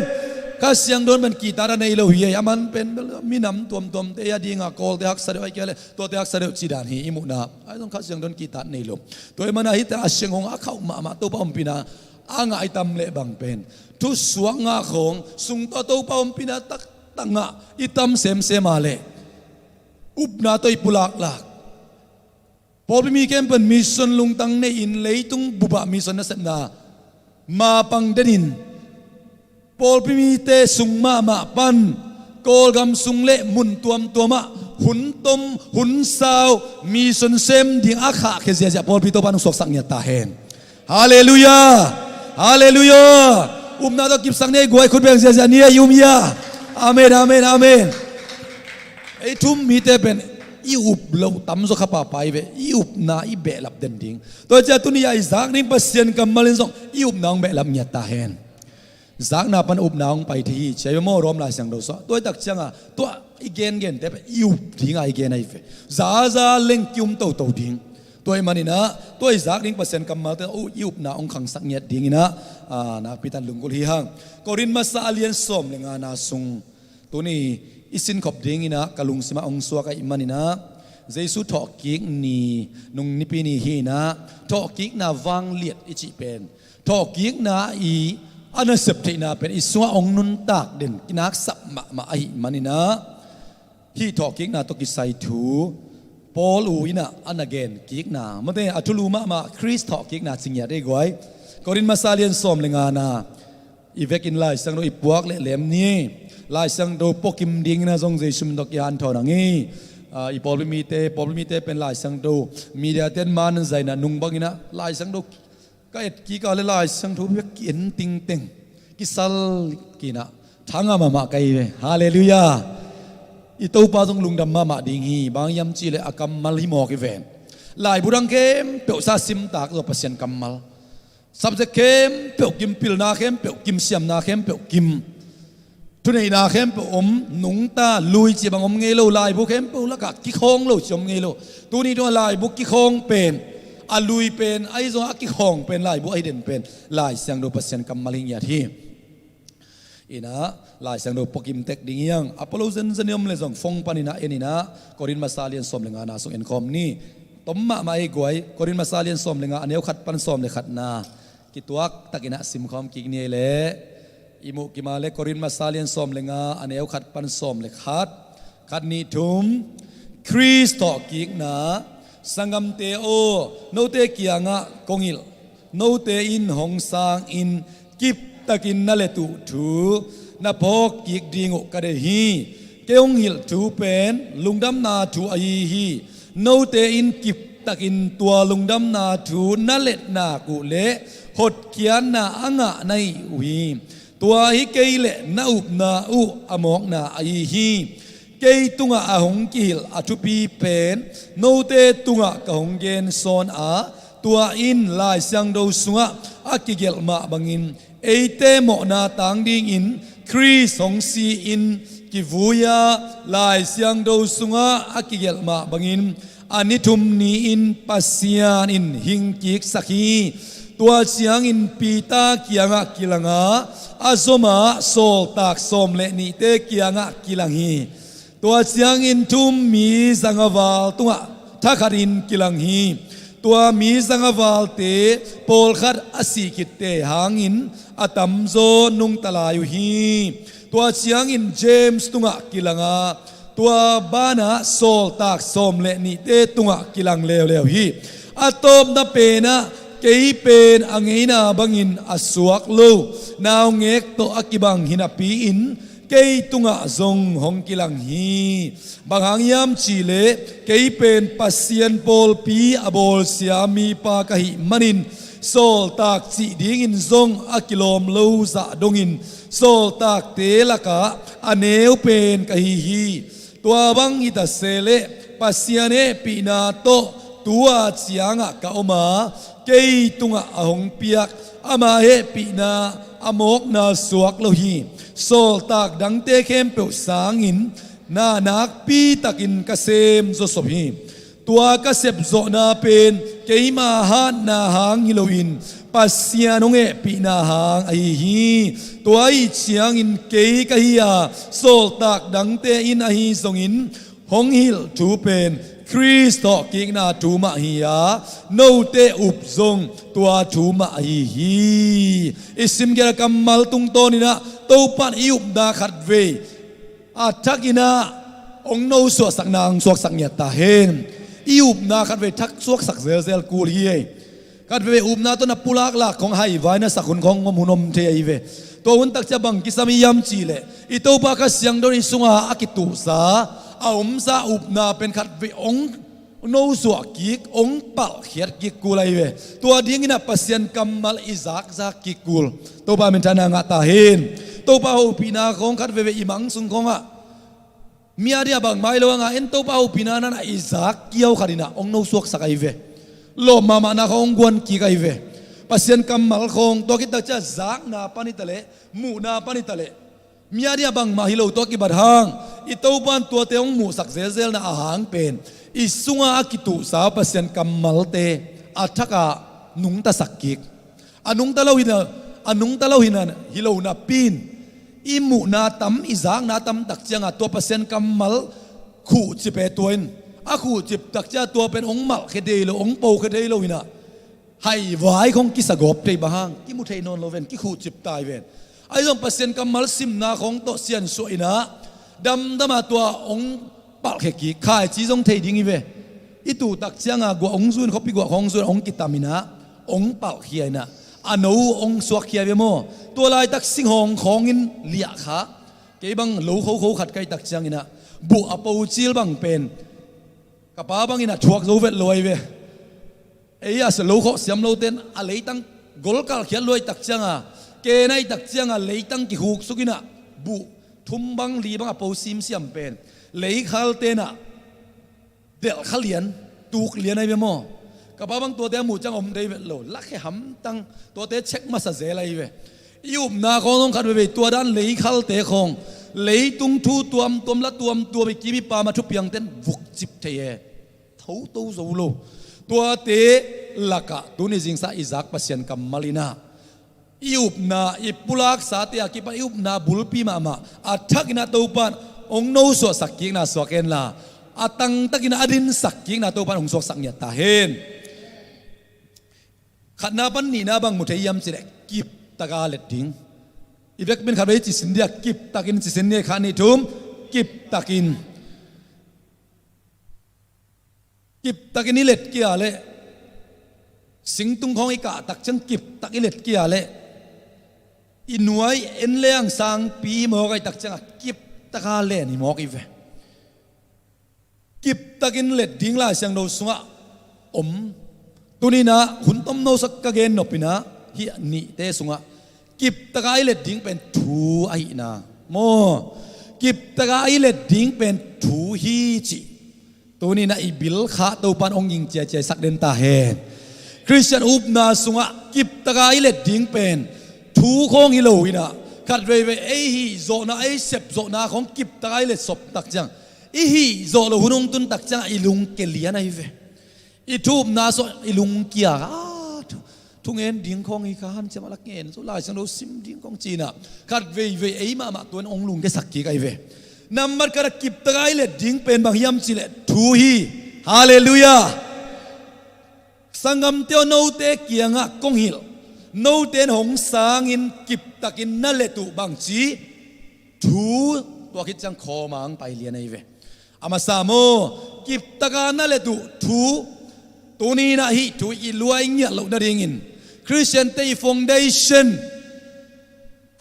Kha Siangtho in pen kihtak nei lo hi. A man pen minam tuamtuamte a dinga Kawlte haksa deuh, ahih kei leh tuate haksa deuh cih dan hi i muhna. Ahi zong Kha Siangtho in kihtak nei lo. Tua ahih manin ah hihte a sianghong a khauh mahmah Topa ompihna a ngah i tam leh bang pen thusuak ngah khawng, sung tawh Topa ompihna taktak ngah i tam semsem a leh upna tawh i pulaklak. Pawlpi mi khempeuh in mission lungtang nei-in leitung bupah mission nasepna mapang denin, pawlpi mite sung mahmah pan Kawlgam sung le mun tuamtuamah hun tom hun sau mission sem ding a khahkhia ziahziah pawlpi Topa in hong suaksak ngiat ta hen. Halleluiah. Halleluiah. Upna tawh kipsak ni ei, guai, khut beng ziahziah ni ei, i um hia? Amen, amen, amen. Ei thu um mite pen i up loh tamzaw kha pahpah hi ve. I upna i behlap den ding. Tua ciang tuni-a i zak ding Pasian kammal in zong i upna hong behlap ngiat ta hen. Zakna pan upna hong pai thei hi ci ahi ve maw, Rom Lai Siangtho sungah. Tua hi tak cianga tua i gengente pen i up dinga i gen ahi ve. Zaza leng ki-um toto ding. Tua ahih manin ah tua i zak ding Pasian kammalte uh i upna hong khangsak ngiat dingin ah, ah, nakpi takin lunggulh hi hang. Korin masa a lian sawm le ngana sung tuni i sinkhop dingin ah ka lungsimah hong suak ahih manin ah, Jesu thawhkik ni, nung nipi ni hi-in ah, thawhkikna vangliat i cih pen thawhkikna i a nasep theihna pen i sungah hong nuntak den, kinaksap mahmah ahih manin ah, hih thawhkikna tawh kisai thu Paul u in ah a na gen kikna, mate, a thulu mahmah Khrist thawhkikna ci ngiat ei guai. Korin masa lian sawm le ngana i vekin Lai Siangtho i puak lehlem ni. Lai Siangtho puakim dingin ah zong Jesu min tawh kihanthawn hang hi. Ah, i pawlpi mite, pawlpi mite pen Lai Siangtho media ten man zaina nung bangin ah Lai Siangtho ka et kik a le Lai Siangtho bek ki-en tingteng, kisal kik in ah, tha ngah mahmah ka hi ve. Halleluiah. I Topa zong lungdam mahmah ding hi. Bang hiam cih leh a kammal hi mawk hi ven. Laibu dang khempeuh sa simtak zaw Pasian kammal. Subject khempeuh kim, pilna khempeuh kim, siamna khempeuh kim, thuneihna khempeuh om, nungta lui ci bang om ngei lo, laibu khempeuh lakah kikhawng lo ci om ngei lo. Tuni tua laibu kikhawng pen, a lui pen ahi zongah a kikhawng pen, laibu ahi den pen Lai Siangtho Pasian kammal hi ngiat hi. Inah Lai Siangtho pua kim tek ding hi hang. A pua lo zenzen i om leh zong phone paninah en inah, Korin Masa lian sawm le nga na sung en khawm ni. Tom mahmah ei guai, Korin Masa lian sawm le nga, a neu khat pan sawm le khatna kituak takinah sim khawm kik ni ei leh. I muh kim a leh Korin Masa lian sawm le nga, a neu khat pan sawm le khat. Khat, nih, thum. Khrist thawhkikna. Sanggamte aw, note kiangah kong hilh, note in hong sangin kiptakin na let uh thu na phawk kik ding uh ka deih hi. Kei hong hilh thu pen lungdamna thu ahi hi. Note in kiptakin tua lungdamna thu na let nak uh leh hotkhiatna a ngah na hi uh hi. Tua hi kei leh na upna uh a mawkna ahi hi. Kei tungah a hong kihilh a thupi pen note tungah ka hong gen sawn a, tua in Lai Siangtho sungah a kigelh mah bangin eite mawhna tang dingin Khrist hong si-in kivui a, Lai Siangtho sungah a kigelh mah bangin a ni thum ni-in Pasian in hingkiksak hi. Tua ciangin Peter kiangah kilang a, a zom a sawltak sawm le nihte kiangah kilang hi. Tua ciangin thu-um mi zangvalte tungah thakhatin kilang hi. Tua mi zangvalte pawlkhat a sih khitte hangin a tamzaw nungta lai uh hi. Tua ciangin James tungah kilang a, tua banah sawltak sawm le nihte tungah kilang leuleu hi. A tawpna penah kei pen a ngeina bangin a suak lo naungek tawh a kibang hi napi-in kei tungah zong hong kilang hi. Bang hang hiam cihleh kei pen Pasian pawlpi a bawlsia mipa ka hih manin sawltak cih dingin zong a kilawm lo zah dongin sawltakte lakah a neu pen ka hi hi. Tua bang hi ta se leh Pasian hehpihna tawh tu-a ciangah ka om a, kei tungah a hong piak ama hehpihna a mawkna suak lo hi. Sawltak dangte khempeuh sangin na nakpitakin ka sem zawsop hi. Tua ka sepzawhna pen keima hatna hang hi loin Pasian hong hehpihna hang ahi hi. Tua ahi ciangin kei ka hi a, sawltak dangte in ahi zongin hong hilh thu pen Khrist thawhkikna thu mah hi a, note up zong tua thu mah ahi hi. I simkhiat a kammal tungtawninah Topan i upna khatvei a thakinah hong nosuahsakna hong suaksak ngiat ta hen. I upna khatvei thak suaksak zelzel kul hi ei. Khatvei upna tawh na pulaklak khong haivai na sak hun khong om hun om thei ahi ve. Tua hun takcia bang kisam hiam cihleh i Topa Kha Siangtho in i sunga a kituhsa a omsa upna pen khatvei hong nosuah kik, hong palhkhiat kik kul ahi ve. Tua dinginah Pasian kammal i zakzak kik kul. Topa minthanna ngah ta hen. Topa hopihna khong khat veve i mang sung khongah mi a dia bangmah hi lo a ngah en, Topa hopihna nanah i zak kiau khatinah hong nosuaksak ahi ve. Lawp mahmahna khong hong guan kik ahi ve. Pasian kammal khong tua kitakcia zakna pan hi taleh, muhna pan hi taleh, mi a dia bangmah hi lo tua kibat hang i Topan tuate hong muhsak zelzelna a hang pen i sunga a kituhsa Pasian kammalte a thakah nungtasak kik. A nungta lo hina, a nungta lo hina hi lo napi-in i muhna tam, i zakna tam tak cianga tua Pasian kammal khuhcip e tua in a khuhcip takcia tua pen hong malhkhia thei lo, hong pokhia thei lo hina. Haivai khong kisagawp thei bang hang kimu thei nawn lo ven, kikhuhcip tai ven. Ahi zong Pasian kammal simna khong tawh siansuah inah damdama tua hong palhkhia kik, khaici zong thei ding hi ve. I tuh tak cianga guah hong zun, khuapi guah khong zun hong kitam inah hong palhkhia inah a no hong suakkhia ve maw? Tua laitak singhawng khawngin liahkha. Kei bang lo khokho khat kaih tak cianginah buh a pocil bang pen ka pa banginah thuak zo vet lo ahi ve. Ei a lo khawh siam loten a leitang golkalhkhiat luai tak cianga, kenaih tak cianga leitang kihuk sukinah buh thum bang li bang a po simsiam pen leikhal tenah delhkha lian, tuk lian ahi ve maw? Ka pa bang tuate a muh ciang om thei vet lo, lakhe hamtang, tuate check masa zel ahi ve. I upna khawng zong khat veivei tua dan leikhalte khawng, leitung thu tuamtuam, la tuamtuam, i kim i pam a thupiangten vukcip thei e. Thoto zo lo. Tuate lakah tuni zingsa i zak Pasian kammal in ah, i upna, i pulaksate a kipan i upna bulpi mahmah a thakin ah Topan hong nosuahsak kikna suak henla, a tangtakin ah a dinsak kikna Topan hong suaksak ngiat ta hen. Khatna pan nihna bang mu thei hiam cih leh kiptaka let ding. I vekpi in khatvei cisin dia, kiptakin cisin ni, khat, nih, thum, kiptakin. Kiptakin i let kei a leh, singtung khawng i kah tak ciang kiptak i let kei a leh, i nuai en leng sangpi hi mawk ahih tak ciangah kiptaka len hi mawk hi ve. Kiptakin let ding Lai Siangtho sungah om. Tuni in ah hun tomno sa ka gen nop in ah, hih nihte sungah kiptaka i let ding pen thu ahihna maw, kiptaka i let ding pen thu hi cih tuni in ah i bilkhah Topan hong ging ciaiciaisak den ta hen. Khristian upna sungah kiptaka i let ding pen thu khawng hi lo in ah, khat veivei ei hih zawhna, ei sep zawhna khawng kiptaka i let sop tak ciang, i hih zawh loh hun hong tun tak ciangah i lungke lian ahi ve. I thu upna sawh i lungkia, ah, thu, thungen ding khawng hi kha, hanciam a la ngen zo, Lai Siangtho sim ding khawng ci in ah, khat veivei ei mahmah tuan hong lungkiasak kik ahi ve. Nambat khatah kiptaka i let ding pen bang hiam cih leh thu hi. Halleluiah. Sanggamte aw, note kiangah kong hilh, note in hong sangin kiptakin na let uh bangci thu, tua khit ciang khawm a hong pai lian ahi ve. A masa maw, kiptaka na let uh thu, tuni in ah hih thu i luai ngiat loh nadingin, Khristiante i foundation,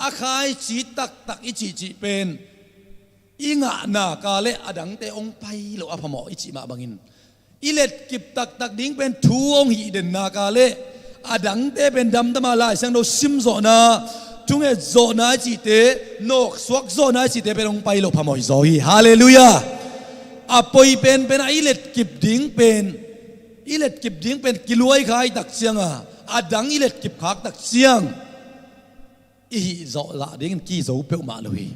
a khaici taktak i cihcih pen i ngahna ka leh a dangte hong pai loh a phamawh i cih mah bangin, i letkip taktak ding pen thu hong hih den nak a leh a dangte pen damdam a, Lai Siangtho sim zawhna, thunget zawhna i cihte, nawksuak zawhna i cihte pen hong pai loh phamawh hi zaw hi. Halleluiah. A poi penpen a i letkip ding pen, i letkip ding pen kiluai kha i tak ciang a, a dang i letkip khak tak ciang i hih zawh lah dingin kizo peuhmah lo hi.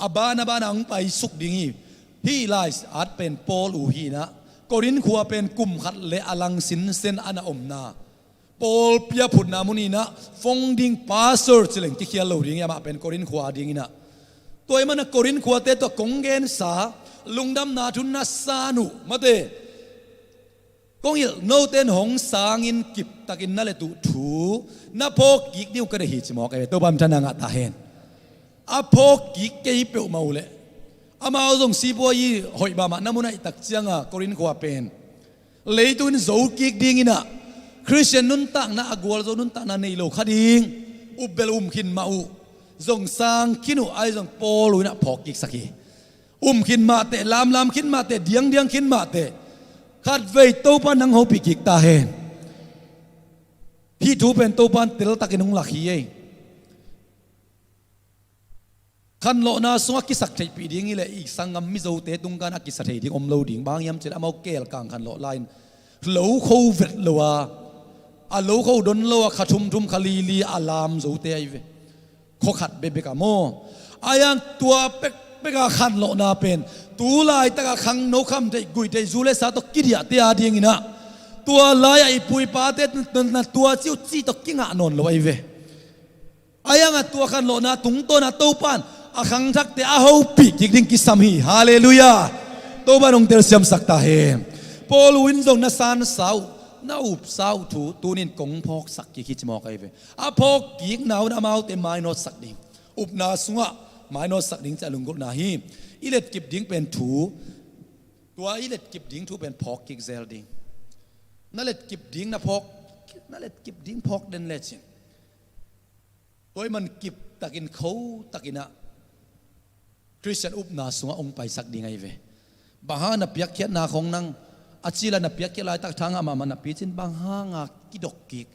A ban a ban a hong paisuk ding hi. Hih lai at pen Paul uh hi in ah, Korin khua pen kum khat le a lang sinsen a na omna, Paul pia phutna mun in ah founding pastor ci leng kikhial lo ding hi, amah pen Korin khua ding in ah. Tua ahih manin Korin khuate tawh kong gensa lungdamna thu na san uh, mate, kong hilh, note in hong sangin kiptakin na let uh thu na phawk kik ding uh ka deih hi, ci mawk e. Topa min thang ngah ta hen. A phawk kik kei peuhmah uh leh, amau zong sipuai i hoih mahmah na mun ahih tak ciang a, Korin khua pen leitung in zo kik ding in ah, Khristian nuntakna, a gualzo nuntakna nei lo kha ding, upbel um khin mah uh, zong sang khin uh, ahi zong Paul uh in ah phawk kiksak hi. Um khin mah teh, lamlam khin mah teh, diangdiang khin mah teh, khatvei Topa in hong hopih kik ta hen. Hih thu pen Topa in teltakin hong lak hi ei. Khanlawhna sungah kisak theihpih ding hi leh, i sanggam mizote tungkan a kisa thei ding om lo ding. Bang hang hiam cih leh amau kelkang khanlawh lai-in lo kho vet lo a, a lo kho don lo a, kha thumthum kha lili a lam zote ahi ve. Khua khat bekbek a maw. Ahi hang tua pekpek a khanlawhna pen tu laitak a khangno, khamtheih, guihtheih, zu le sa tawh kidiahte a ding in ah, tua lai-ah i pu i pate na, na, na tua ci uh cih tawh kingah nawn lo ahi ve. Ahi hang a tua khanlawhna tungtawn a Topa in a khangthakte a hopih kik ding kisam hi. Halleluiah. Topa in hong telsiamsak ta hen. Paul uh in zong na sansa uh, na upsa uh thu tuni in kong phawksak kik hi, ci mawk ahi ve. A phawk kikna un amaute mainawtsak ding, upna sungah mainawtsak ding cih a lunggulhna hi. I letkip ding pen thu, tua i letkip ding thu pen phawk kik zel ding. Na letkip ding na phawk, na letkip ding phawk den lecin, tua ahih man kiptakin, khotakin ah Khristian upna sungah hong paisak ding ahi ve. Bang hang a na piakkhiatna khawng nang a cil a na piakkhiat laitak tha ngah mahmah napi cin, bang hang a kidok kik?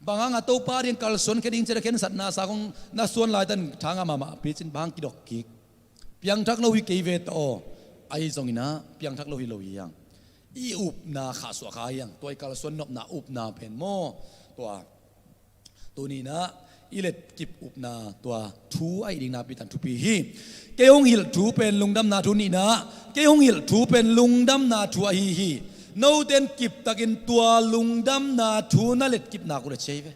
Bang hang a Topa ding kalsuan khia ding cih a khensatna sa khawng na suan laitak tha ngah mahmah napi cin, bang hang kidok kik? Piangthak lo hi kei ve ta aw. Ahi zongin ah piangthak lo hi lo hi hang. I upna khahsuah kha hiang, tua i kalsuan nopna upna pen maw? Tua tuninah i letkip upna tua thu a hih ding nakpi takin thupi hi. Kei hong hilh thu pen lungdamna thu nihna, kei hong hilh thu pen lungdamna thu ahi hi. Note in kiptakin tua lungdamna thu na letkip nak uh leh ci ahi ve.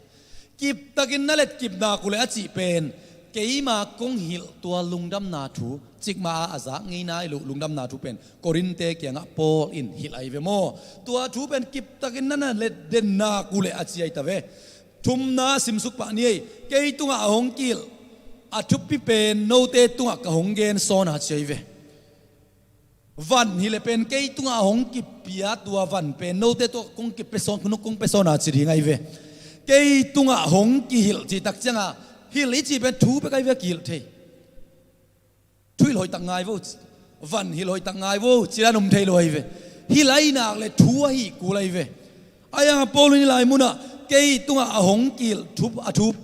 Kiptakin na letkip nak uh leh a cih pen keima kong hilh tua lungdamna thu, cikmah a a zak ngeina i lo lungdamna thu pen Korinth-te kiangah Paul in hilh ahi ve maw? Tua thu pen kiptakin na na letden nak uh leh a ci ahi ta ve. Thumna simsuk pah ni ei. Kei tungah a hong kihilh a thupi pen note tungah ka hong gen sawn a ci ahi ve. Van hileh pen kei tungah a hong kipia tua van pen note tungah kong kipia sawn, kong pia sawn a ci ding ahi ve. Kei tungah hong kihilh cih tak cianga hilh i cih pen thu bek ahi ve, kihilh thei. Thu hilh hoihtak ngai vo, van hilh hoihtak ngai vo ci dan om thei lo ahi ve. Hilh ahih nak leh thu ahih kul ahi ve. Ahi hangah Paul in hih lai munah kei tungah a hong kihilh thup, a thup,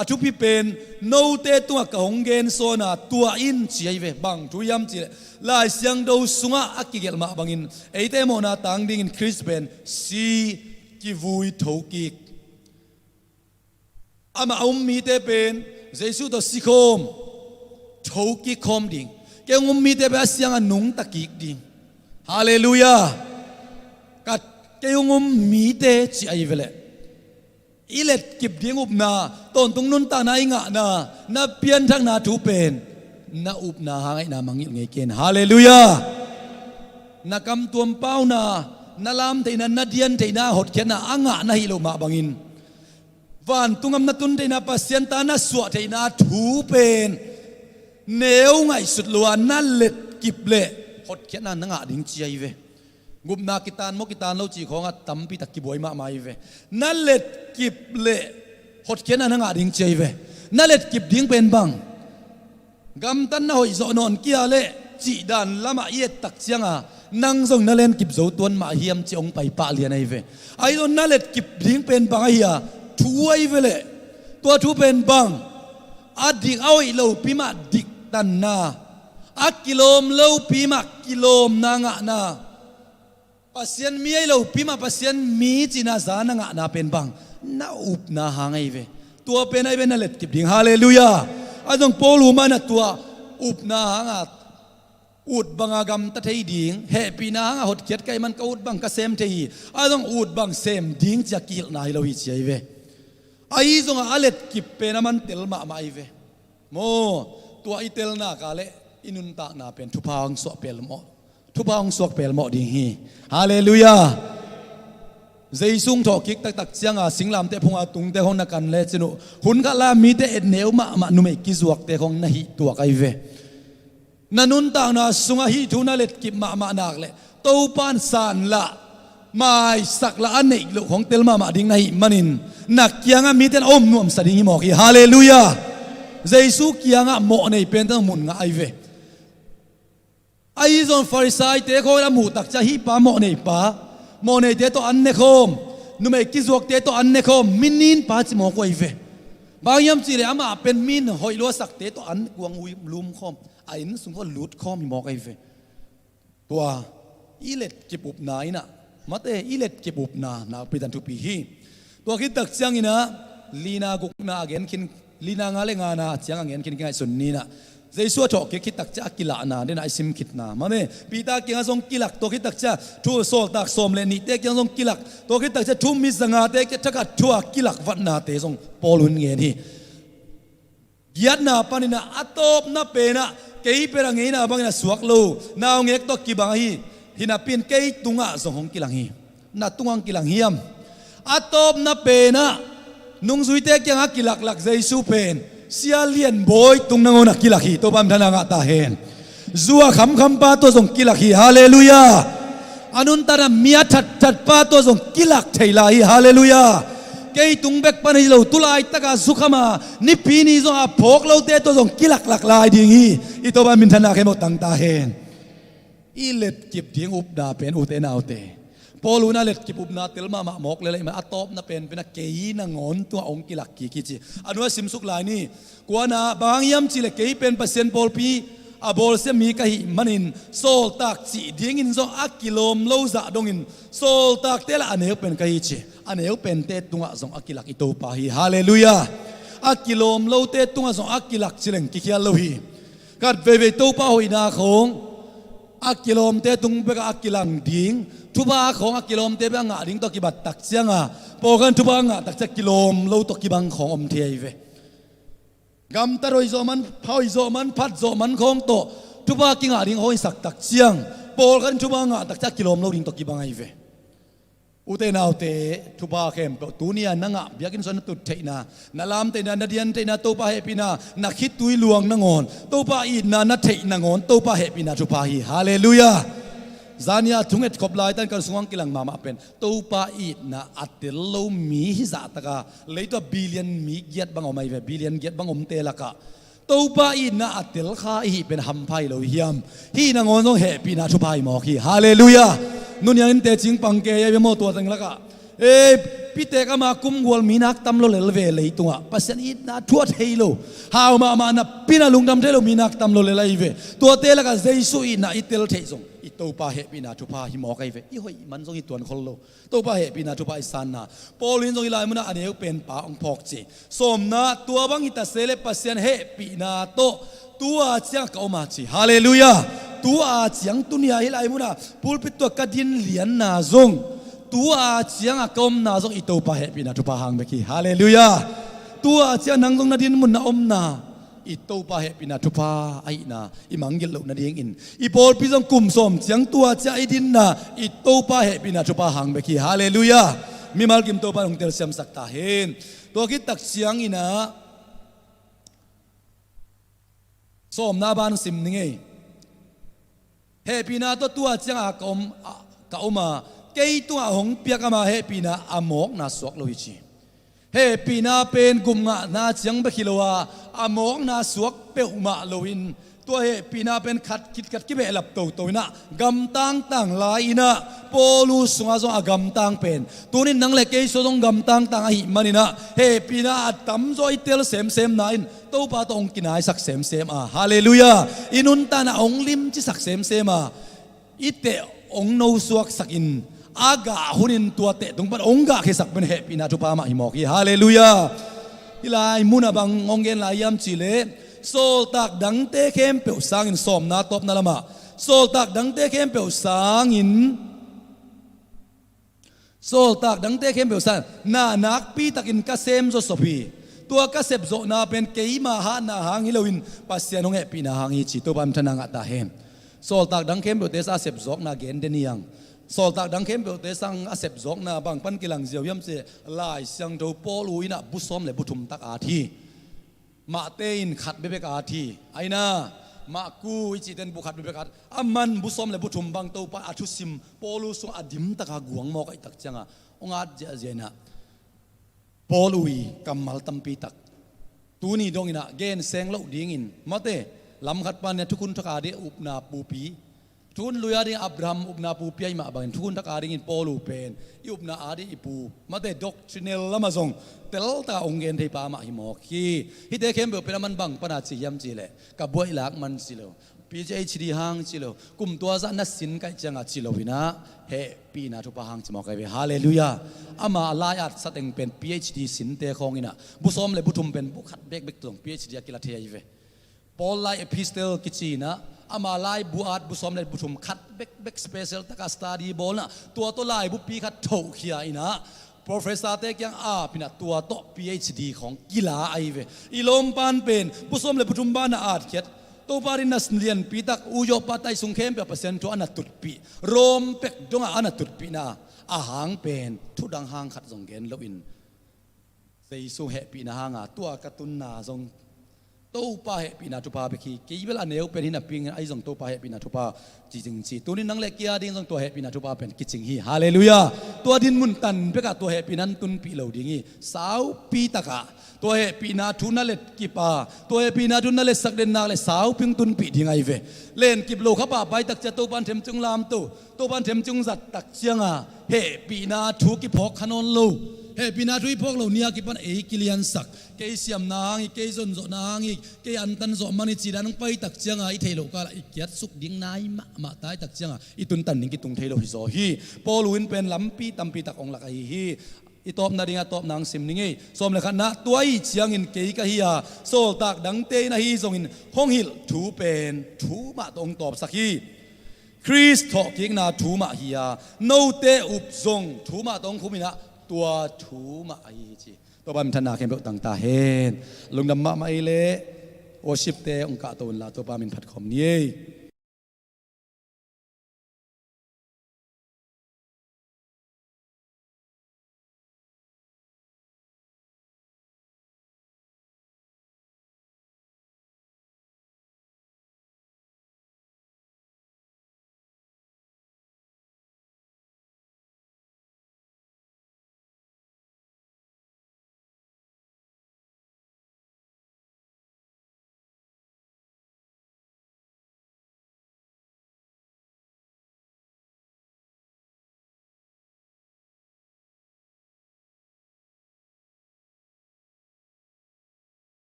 a thupi pen note tungah ka hong gen sawn a, tua in ci ahi ve. Bang thu hiam cih leh Lai Siangtho sungah a kigelh mah bangin eite mawhna tang dingin Khrist pen si, kivui, thokik. Amah a um mite pen Jesu tawh si khawm, thokik khawm ding. Kei hong um mite pen a siang a nungta kik ding. Halleluiah. Ka, kei hong um mite ci ahi ve leh i letkip ding upna, tawntung nuntakna i ngahna, na pianthakna thu pen na upna hang ahihna mangngilh ngei ken. Halleluiah. Na kamtuam pauna, na lam theihna, na dian theihna, hotkhiatna a ngah na hih loh mah bangin vantung gam na tun theihna, Pasian ta na suah theihna thu pen neu ngaihsut lo a na letkip leh hotkhiatna na ngah ding ci ahi ve. Gupna kitan maw, kitan lo cih khawngah tampi tak kibuai mahmah ahi ve. Na letkip leh hotkhiatna na ngah ding ci ahi ve. Na letkip ding pen bang? Gamtatna hoih zawh nawn kei leh cihdan lamah i et tak cianga nang zong na letkip zo tuan mah hiam ci hong pai pah lian ahi ve. Ahi zong na letkip ding pen bang ahi a? Thu ahi ve leh. Tua thu pen bang? A dik a hoih lopi mah diktanna, a kilawm lopi mah kilawmna ngahna, Pasian mi ahi lopi mah Pasian mi cihna za na ngahna pen bang? Na upna hang ahi ve. Tua pen ahi ve na letkip ding. Halleluiah. Ahi zong Paul uh mah in a tua upna hanga ut banga gamta thei ding, hehpihna hanga hotkhiat ka hih man ka ut bang ka sem thei hi. Ahi zong ut bang sem ding ci-a kihilhna hi lo hi ci ahi ve. Ahi zongah a letkip pen a man tel mahmah ahi ve. Maw, tua i tel nak leh i nuntakna pen thupha hong suak pelmawh, thupha hong suak pelmawh ding hi. Halleluiah. Jesu hong thawhkik taktak cianga singlamteh phunga tungte khawng na kan lecin uh, hun khat lai-a mite etneu mahmah numei kizuakte khawng na hih tuak ahi ve. Na nuntakna sungah hih thu na letkip mahmah nak leh Topa in sanlah, maisak lah a neih loh khawng tel mahmah ding na hih manin na kiangah mite in a om nuamsa ding hi mawk hi. Halleluiah. Jesu kiangah mawhnei pente zong mun ngah ahi ve. Ahi zong Farisai-te khawng a muh tak ciang hih pa mawhnei pa, mawhneite tawh an ne khawm, numei kizuakte tawh an ne khawm, mi nin pa ci mawk uh ahi ve. Bang hiam cih leh amah pen mi in hoih lua sakte tawh an kuang ui lum khawm, a inn sung khawng lut khawm hi mawk ahi ve. Tua i letkip upna in ah, mate, i letkip upna nakpi takin thupi hi. Tua khit tak ciangin ah lina gukna a gen khin, lina nga le ngana ciang a gen khin kingaihsun ni in ah, Jesu a thawhkik khit tak ciang a kilahna den ah i sim khitna, mate, Peter kiangah zong kilak, tua khit tak ciang thu sawltak sawm le nihte kiang zong kilak, tua khit tak ciang thu mi zangate kiang thakhat thu a kilak vatnate zong Paul in gen hi. Giatna panin ah a tawpna pen ah kei pen a ngeina bangin a suak lo naungek tawh kibang ahi hi napi-in kei tungah zong hong kilang hi. Na tungah hong kilang hiam? A tawpna pen ah nungzuite kiangah kilaklak Jesu pen Sia Lian Bawi tung nangawn ah kilak hi. Topa min thang ngah ta hen. Zu a khamkham pa tawh zong kilak hi. Halleluiah. A nuntakna mi a thatthat pa tawh zong kilak thei lai hi. Halleluiah. Kei tung bek pan hi lo, tu laitak a zukham a nipi ni zong a phawk lote tawh zong kilaklak lai ding hi. I Topa min thang ngah khempeuh tang ta hen. I letkip ding upna pen, ute naute, Paul in a letkip upna tel mahmah mawk lel ahih man a tawpna pen pen ah kei nangawn tungah hong kilak kik hi ci. A nung a simsuk lai ni. Kuana, bang hang hiam cih leh kei pen Pasian pawlpi a bawlsia mi ka hih manin sawltak cih dingin zong a kilawm lo zah dongin sawltakte lah a neu pen ka hi ci. A neu pente tungah zong a kilak i Topa hi. Halleluiah. A kilawm lote tungah zong a kilak ci leng kikhial lo hi. Khat veivei Topa hoihna khawng a kilawmte tung bekah a kilang ding, thupha khawng a kilawmte bekah ngah ding tawh kibat tak cianga pawlkhat in thupha ngah tak ciang kilawm lo tawh kibang khawng om thei ahi ve. Gamtat hoih zawh man, pha hoih zawh man, phat zawh man khawng tawh thupha kingah ding khawng i sak tak ciang pawlkhat in thupha ngah tak ciang a kilawm lo ding tawh kibang ahi ve. Ute naute, thupha khempeuh tuni-a na ngah, biakinn sungah na tut theihna, na lam theihna, na dian theihna, Topa hehpihna, na khitui luang nangawn, Topa itna na theih nangawn Topa hehpihna thupha hi. Halleluiah. Zania thunget khop laitan kan sungah kilang mahmah pen Topa itna a tel lo mi hi zahtaka, leitung a billion mi giat bang om ahi ve, billion giat bang omte lakah Topa itna a tel kha i hih pen hampha hi lo hiam? Hih nangawn zong hehpihna thupha hi mawk hi. Halleluiah. Nuniang in tecing pang kei ahi ve maw, tua teng lakah. Ei, pitek ama kumgual mi nak tam lo lel ve leitungah. Pasian itna thu a thei lo, hau mahmah, napi-in a lungdam thei lo mi nak tam lo lel ahi ve. Tuate lakah Jesu itna i tel theih zong i Topa hehpihna thupha hi mawk ahi ve. I hoih man zong i tuan khol lo. Topa hehpihna thupha i sanna. Paul in zong hih lai munah a neu pen pa hong phawk ci. Sawmna, tua bang hi ta se leh Pasian hehpihna tawh tua ciang ka om a ci. Halleluiah. Tua ciang tuni-a hih lai munah pulpit tungah ka din lianna zong, tua ciangah ka omna zong i Topa hehpihna thupha hang bek hi. Halleluiah. Tua ciang nang zong na din mun na omna i Topa hehpihna thupha ahihna i mangngilh loh nadingin, i pawlpi zong kum sawm ciang tua ciang i dinna i Topa hehpihna thupha hang bek hi. Halleluiah. Mimal kim Topa in hong telsiamsak ta hen. Tua khit tak ciangin ah sawmna ban sim ning ei. Hehpihna tawh tua ciangah ka om, ka om a, kei tungah hong piak ama hehpihna a mawkna suak lo hi ci. Hehpihna pen gupngahna ciang bek hi lo a, a mawkna suak peuhmah loin, tua hehpihna pen khat khit khat kibehlap toto in ah, gamtang tang lai-in ah, Paul uh sungah zong a gamtang pen tuni-in nang le kei sungah zong gamtang tang ahih manin ah, hehpihna a tamzaw i tel semsemna in Topa tawh hong kinaisak semsem a. Halleluiah. I nuntakna hong limcisak semsem a, i teh hong nosuaksakin, a gah hunin tua teh tung pan hong gahkhiasak pen hehpihna thupha mah hi mawk hi. Halleluiah. Hih lai munah bang hong gen lai hiam cih leh, sawltak dangte khempeuh sangin, sawmna tawpna lamah, sawltak dangte khempeuh sangin, sawltak dangte khempeuh sangin na nakpitakin ka sem zawsop hi. Tua ka sepzawhna pen keima hatna hang hi loin Pasian hong hehpihna hang hi ci. Topa in thana ngah ta hen. Sawltak dang khempeuhte sang a sepzawkna gen den hi hang. Sawltak dang khempeuhte sang a sepzawkna bang pan kilang ziau hiam cih leh, Lai Siangtho Paul uh in ah bu sawm le bu thum tak at hi. Mahte in khat bekbek at hi. Aina, Mahku i cihte in bu khat bekbek at. Aman bu sawm le bu thum bang Topa a thusim Paul uh sungah a dimtaka guang mawk ahih tak ciangah hong at ziahziah in ah, Paul uh i kammal tampi tak tuni dongin ah gen seng loh dingin, mate, lam khat pan in ah Thukhun Thak a ding upna pupi, Thukhun Lui a ding Abraham upna pupi ahih mah bangin Thukhun Thak a dingin Paul uh pen i upna a ding i pu, mate, doctrinal lamah zong telta hong gen thei pa mah hi mawk hi. Hihte khempeuh pen aman bang pana ci hiam cih leh, ka buaih lak man ci lo, PhD hang ci lo, kum tua zah na sin kaih ciangah ci lo in ah, hehpihna thupha hang ci mawk ahi ve. Halleluiah. Ama a lai-at sateng pen PhD sinte khawng in ah, bu sawm le bu thum pen bu khat bekbek zong PhD a kila thei ahi ve. Paul lai epistle kici in ah, ama laibu at bu sawm le bu thum khat bekbek special taka study bawl in ah, tua tawh laibupi khat thohkhia in ah, professor-te kiang ap in ah tua tawh PhD khawng kila ahi ve. I lawmpan pen bu sawm le bu thum bang na atkhiat, Topa in na lianpi tak, U Yopa tai sung khempeuh ah Pasian thu a na tutpih, Rome pek dongah a na tutpihna a hang pen thudang hang khat zong gen loin, Jesu hehpihna hanga tua ka tunna zong Topa hehpihna thupha bek hi. Kei bel a neu pen hi napi-in ahi zong Topa hehpihna thupha ci ding ci. Tuni nang le kei a ding zong tua hehpihna thupha pen kicing hi. Halleluiah. Tua dinmun tan bekah tua hehpihna in tunpih lo ding hi. Saupi takah tua hehpihna thu na letkip a, tua hehpihna thu na letsak den nak le saupi hong tunpih ding ahi ve. Lenkip lo kha pahpai tak ciang Topa in themcing lamto, Topa in themcing zat tak cianga hehpihna thu kiphawk kha nawn lo. Hehpihna thu i phawk loh ni-a kipan ei kiliansak, kei siamna hang hi, kei zonzawhna hang hi, kei antan zawh man hi ci dan hong pai tak cianga i theih loh kala i kiatsuk ding nai mahmah ta i tak cianga i tuntan ding kitung thei lo hi zaw hi. Paul in pen lampi tampi tak ong lak ahi hi. I tawpna dinga tawpna ang sim ni ngei. Sawm le khatna, tua ahi ciangin kei ka hi a, sawltak dangte in ahi zongin hong hilh thu pen thu mah tawh hong tawpsak hi. Khrist thawhkikna thu mah hi a, note up zong thu mah tawh hong khum in ah, tua thu mah ahi hi ci. Topa minthanna khempeuh tang ta hen. Lungdam mahmah ei leh worship-te hong kahto unla Topa min phat khawm ni ei.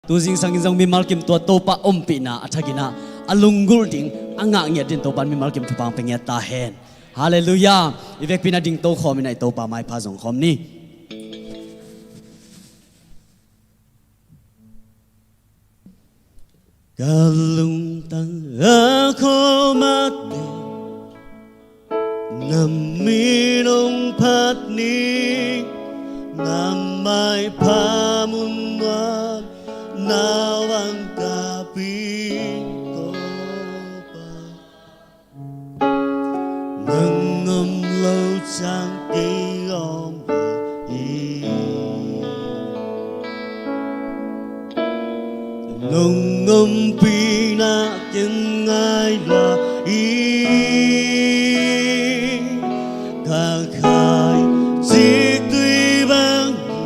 Tu zingsangin zong mimal kim tua Topa ompihna a thakin ah a lunggulh ding, a ngah ngiat ding Topa in mimal kim thupha hong pia ngiat ta hen. Halleluiah. I vekpi-in ah dingto khawm in ah i Topa maipha zong khawm ni. Ka lungtang a khawm a teng, na min hong phat ni, na maipha mun nuam, na vang Tapi Topa. Nang om lo ciang kei om lo hi. Nang ompihna ken ngai lua hi. Ka khaicik tui bang hi.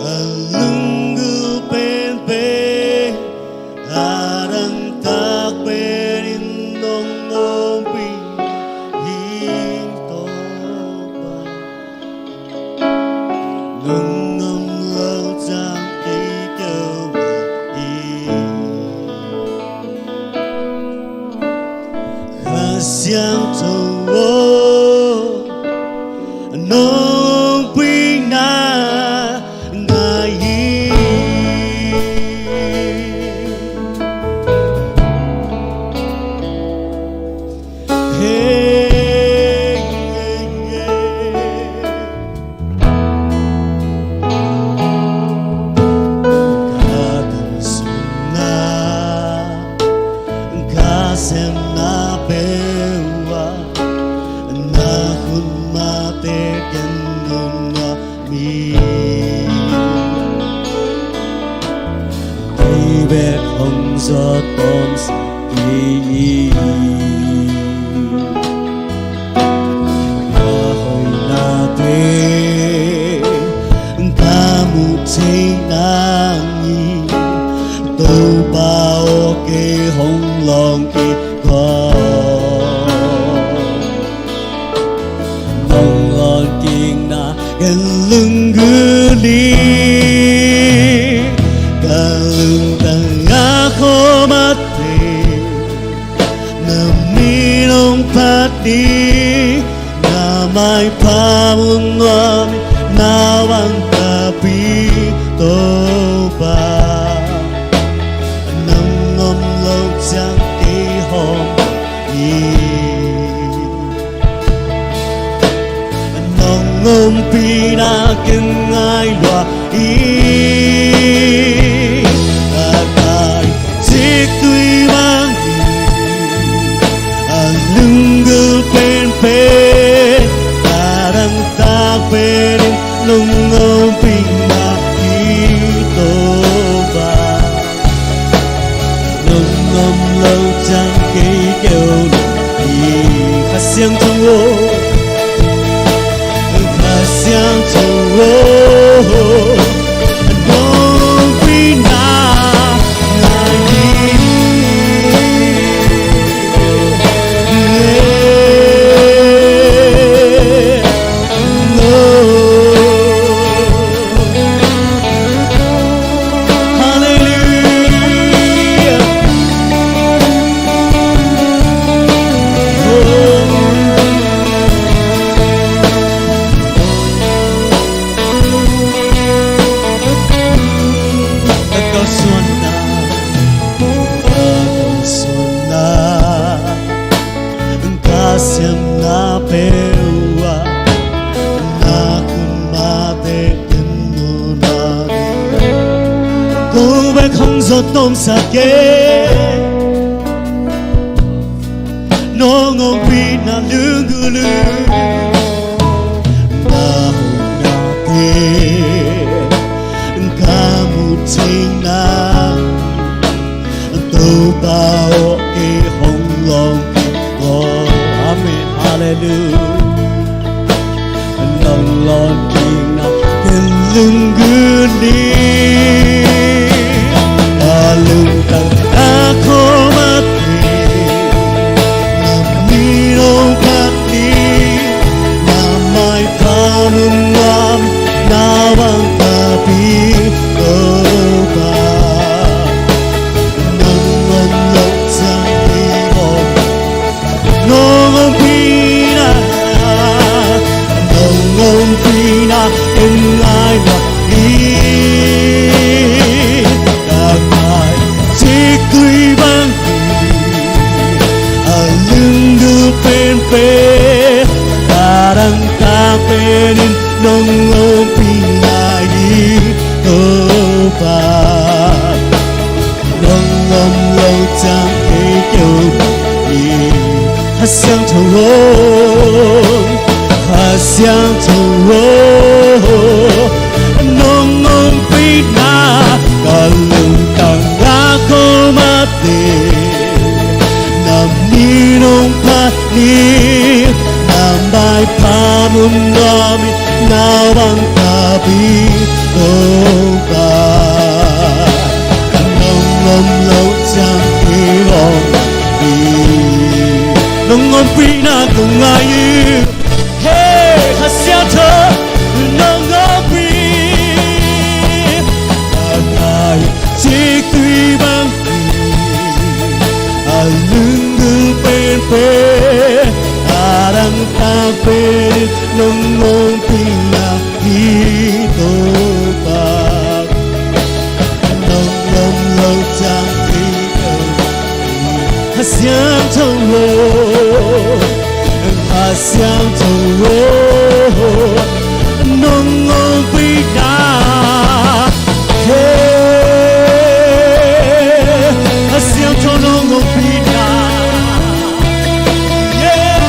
A lunggulh penpen, a dangtak penin nong ompih hi Topa. Nong om lo ciang kei keu hi. Kha Siangtho aw, nong ompihna ngai hi. Hey, hey, hey. Ka tansunna, ka semna peuh ah, na khut mahte ken nong nuam hi. Kei bek hong zawt tawmsak kei hi. Na hoihnate ka muh thei nang hi. Topa aw, kei hong lawng kik aw. Nong lawng kikna ken lunggulh hi. Ka lungtang a khawm a teng, na min hong phat hi. Na maipha mun nuam hi, na vang Tapi Topa. Nang om lo ciang kei om lo hi. Nong ompihna ken ngai lua hi. Ka khaicik tui bang hi. A lunggulh penpen, a dangtak penin nong ompihna hi Topa. Nong om lo ciang kei keu lo hi. Kha Siangtho aw, Kha Siangtho aw, nong ompihna ngai Zo tom sa ke. Nong ompihna lunggulh uh. Na hoihna te ka muh theihna. Topa aw, kei hong lawng kik aw. Amen. Halleluiah. Nong lawng kikna ken lunggulh ni. A lungtang a kawm a te. Na min hong phat ni. Na maipha mun nuam. Na vang tapi Topa. Nong om lo ciang kei om. Nong ompihna, nong ompihna en ngai mah hi. Ka ngai ciktui bang hi. A lunggulh penpen, a dangtak penin nong ompihna hi Topa. Nong om lo ciang kei keu hi. Kha Siangtho aw, Kha Siangtho aw, nong ompihna ka lungtang a kawm a te. Na min hong phat ni, na maipha mun nuam in na vang tapi Topa. Nong om lo ciang kei om hi. Nong ompihna kong ngai hi. Hey, Kha Siangtho, nong ompih. Ka ngai ciktui bang hi. A lunggulh penpen, a dangtak pen nong ompihna hi Topa. Nong om lo ciang kei keu hi. Kha Siangtho aw, Kha Siangtho aw, nong ompihna. Hey, Kha Siangtho nong ompihna. Yeah.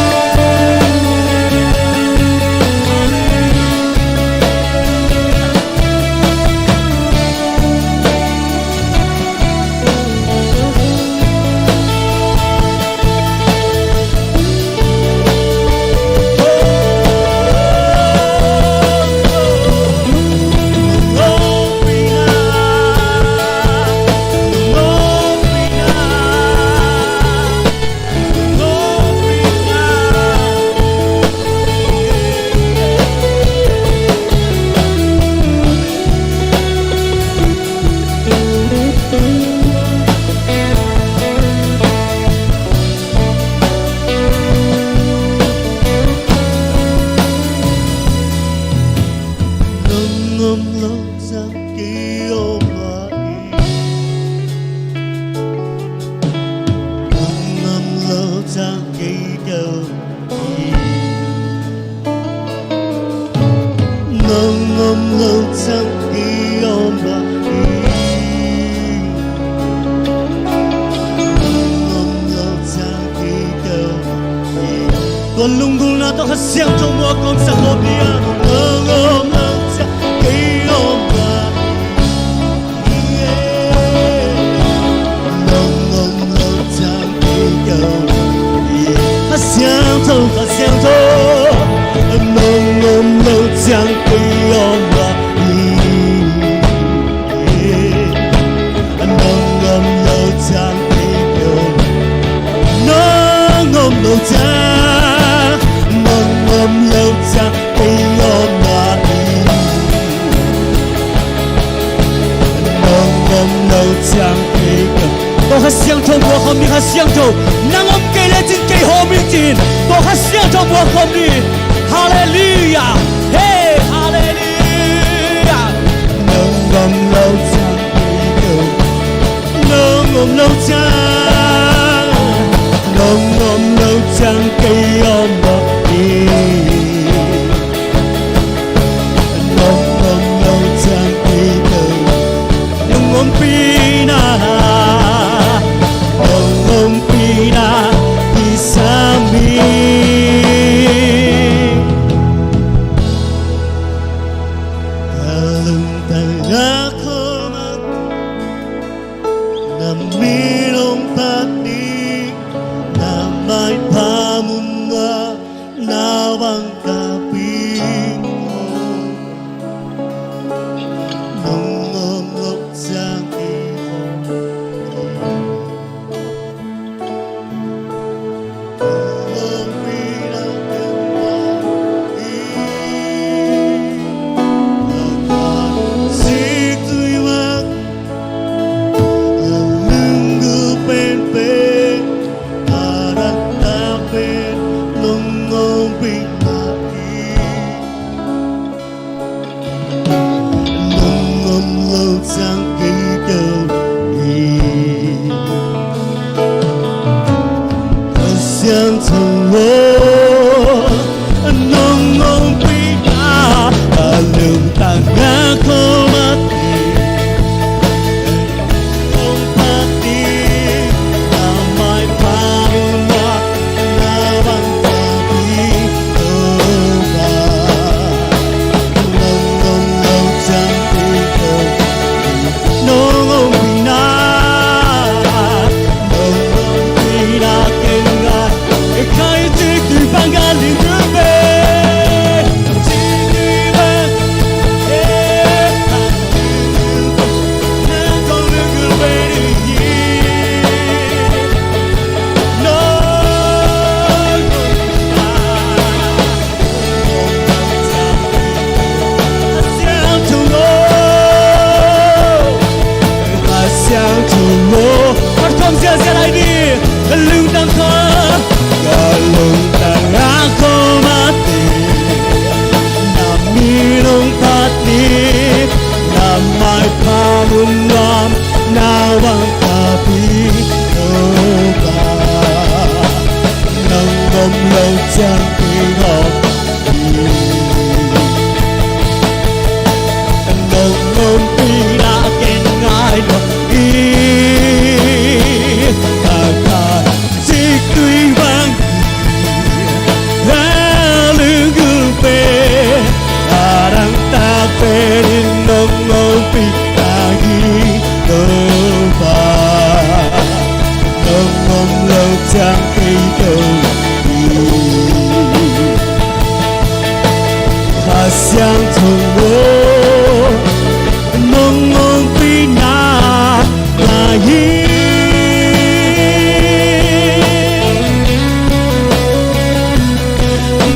Nong om lo ciang kei om mah hi. Nong om lo ciang kei keu hi. Nong om lo ciang kei om mah hi. Nong om lo ciang kei keu hi. Tua lunggulhna tawh Kha Siangtho muak kawmsak kawm ni a. Nong om lo ciang kei om mah hi. Nong om lo ciang kei keu hi. Kha Siangtho, Kha Siangtho. Nong om lo ciang kei om mah hi. Nong om lo ciang kei keu. Nong om lo ciang, nong om lo ciang kei om mah hi. Nong om lo ciang kei keu. Tua Kha Siangtho muak kawm ni, Kha Siangtho. Nang om kei lecin kei hawm ing ci-in tua Kha Siangtho muak kawm ni. Halleluiah. Hey, halleluiah. Nong om lo ciang kei keu. Nong om lo ciang, nong om lo ciang kei om mah hi. Nong om lo ciang kei keu. Nong ompihna Minung pati na maipha mun a na vang ka ping. Nong om lo ciang kei. Nong om lo ciang kei ko hi. Kha Siangtho aw, nong ompihna a lungtang a kho mah hi. Kha Siangtho aw, khat khawng ziahziah lai ni. Ka lungtang kha, ka lungtang a kho mah hi. Na minung pati na maipha mun a na vang ka ping. Topa, nong om lo ciang kei ko hi. Nong ompihna ken ngai lo hi. Ka kha cik tui bang hi. A lunggulh pen a dang tak pen in nong ompihna hi. Topa, nong om lo ciang kei ko hi. Kha Siangtho aw, nong ompihna hi.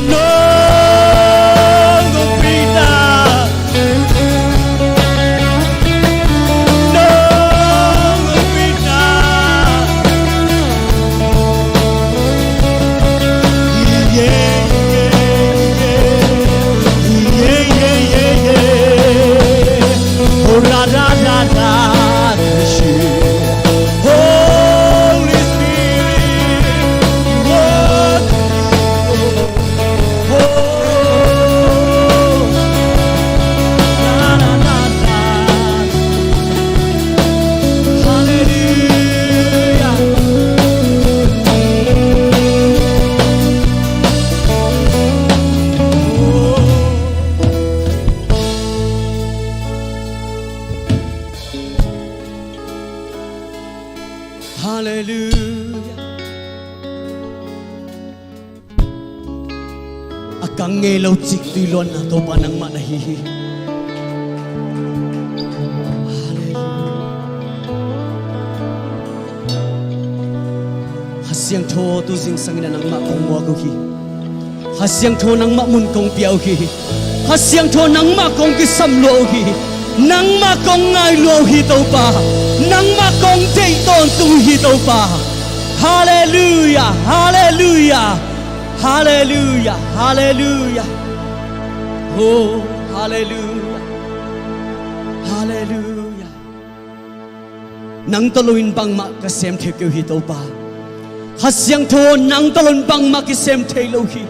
Nong ompihna. Holy Spirit, what Halleluia. A kang ngei lo ciktui luanna Topa nangmah na hi hi. Halleluia. Kha Siangtho aw, tu zingsangin ah nangmah kong muak uh hi. Kha Siangtho aw, nangmah mun kong pia uh hi. Kha Siangtho aw, nangmah kong kisam lua uh hi. Nangmah kong ngai lua uh hi Topa. Nangmah kong deih tawntung uh hi Topa. Halleluia, halleluia, halleluia, halleluia. Oh, halleluia, halleluia. Nang tawh loin bangmah ka sem thei kei uh hi Topa. Kha Siangtho aw, nang tawh loin bangmah kisem thei lo hi.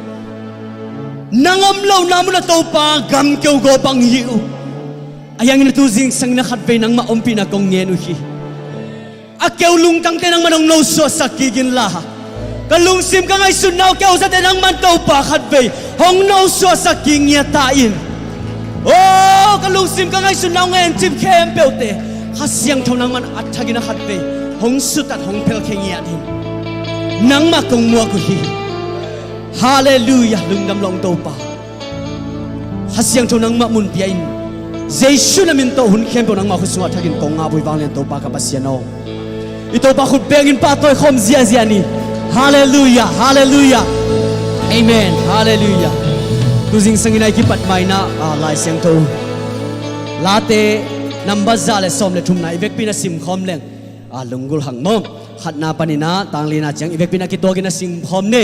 Nang om lohna munah Topa gam keu gaw bang hi uh. Ahi hangin tu zingsangin ah khatvei nangmah ompihna kong ngen uh hi. A keu lungtangte nangman hong nosuahsak kik inla, ka lungsim ka ngaihsutna uh keu zate nangman Topa khatvei hong nosuahsak kik ngiat ta in. Oh, ka lungsim ka ngaihsutna uh ngencip khempeuhte Kha Siangtho nangman a thakin ah khatvei hong sutat hong phelkhia ngiat in nangmah kong muak uh hi. Halleluiah, lungdam lawng Topa. Kha Siangtho nangmah mun pia in, Jesu na min tawh hun khempeuh nangmah khut sungah thakin kong ngah uh hi vanglian Topa ka Pasian aw. I Topa khut bengin pahtawi khawm ziahziah ni. Halleluiah, halleluiah. Amen, halleluiah. Tuzingsang in a i kipat mainah, ah, Lai Siangtho Late number za le sawm le thumna i vekpi-in a simkhawm leng, ah, lunggulh hang maw. Khatna paninah tanglina ciang i vekpi-in a kituakin a simkhawm ni.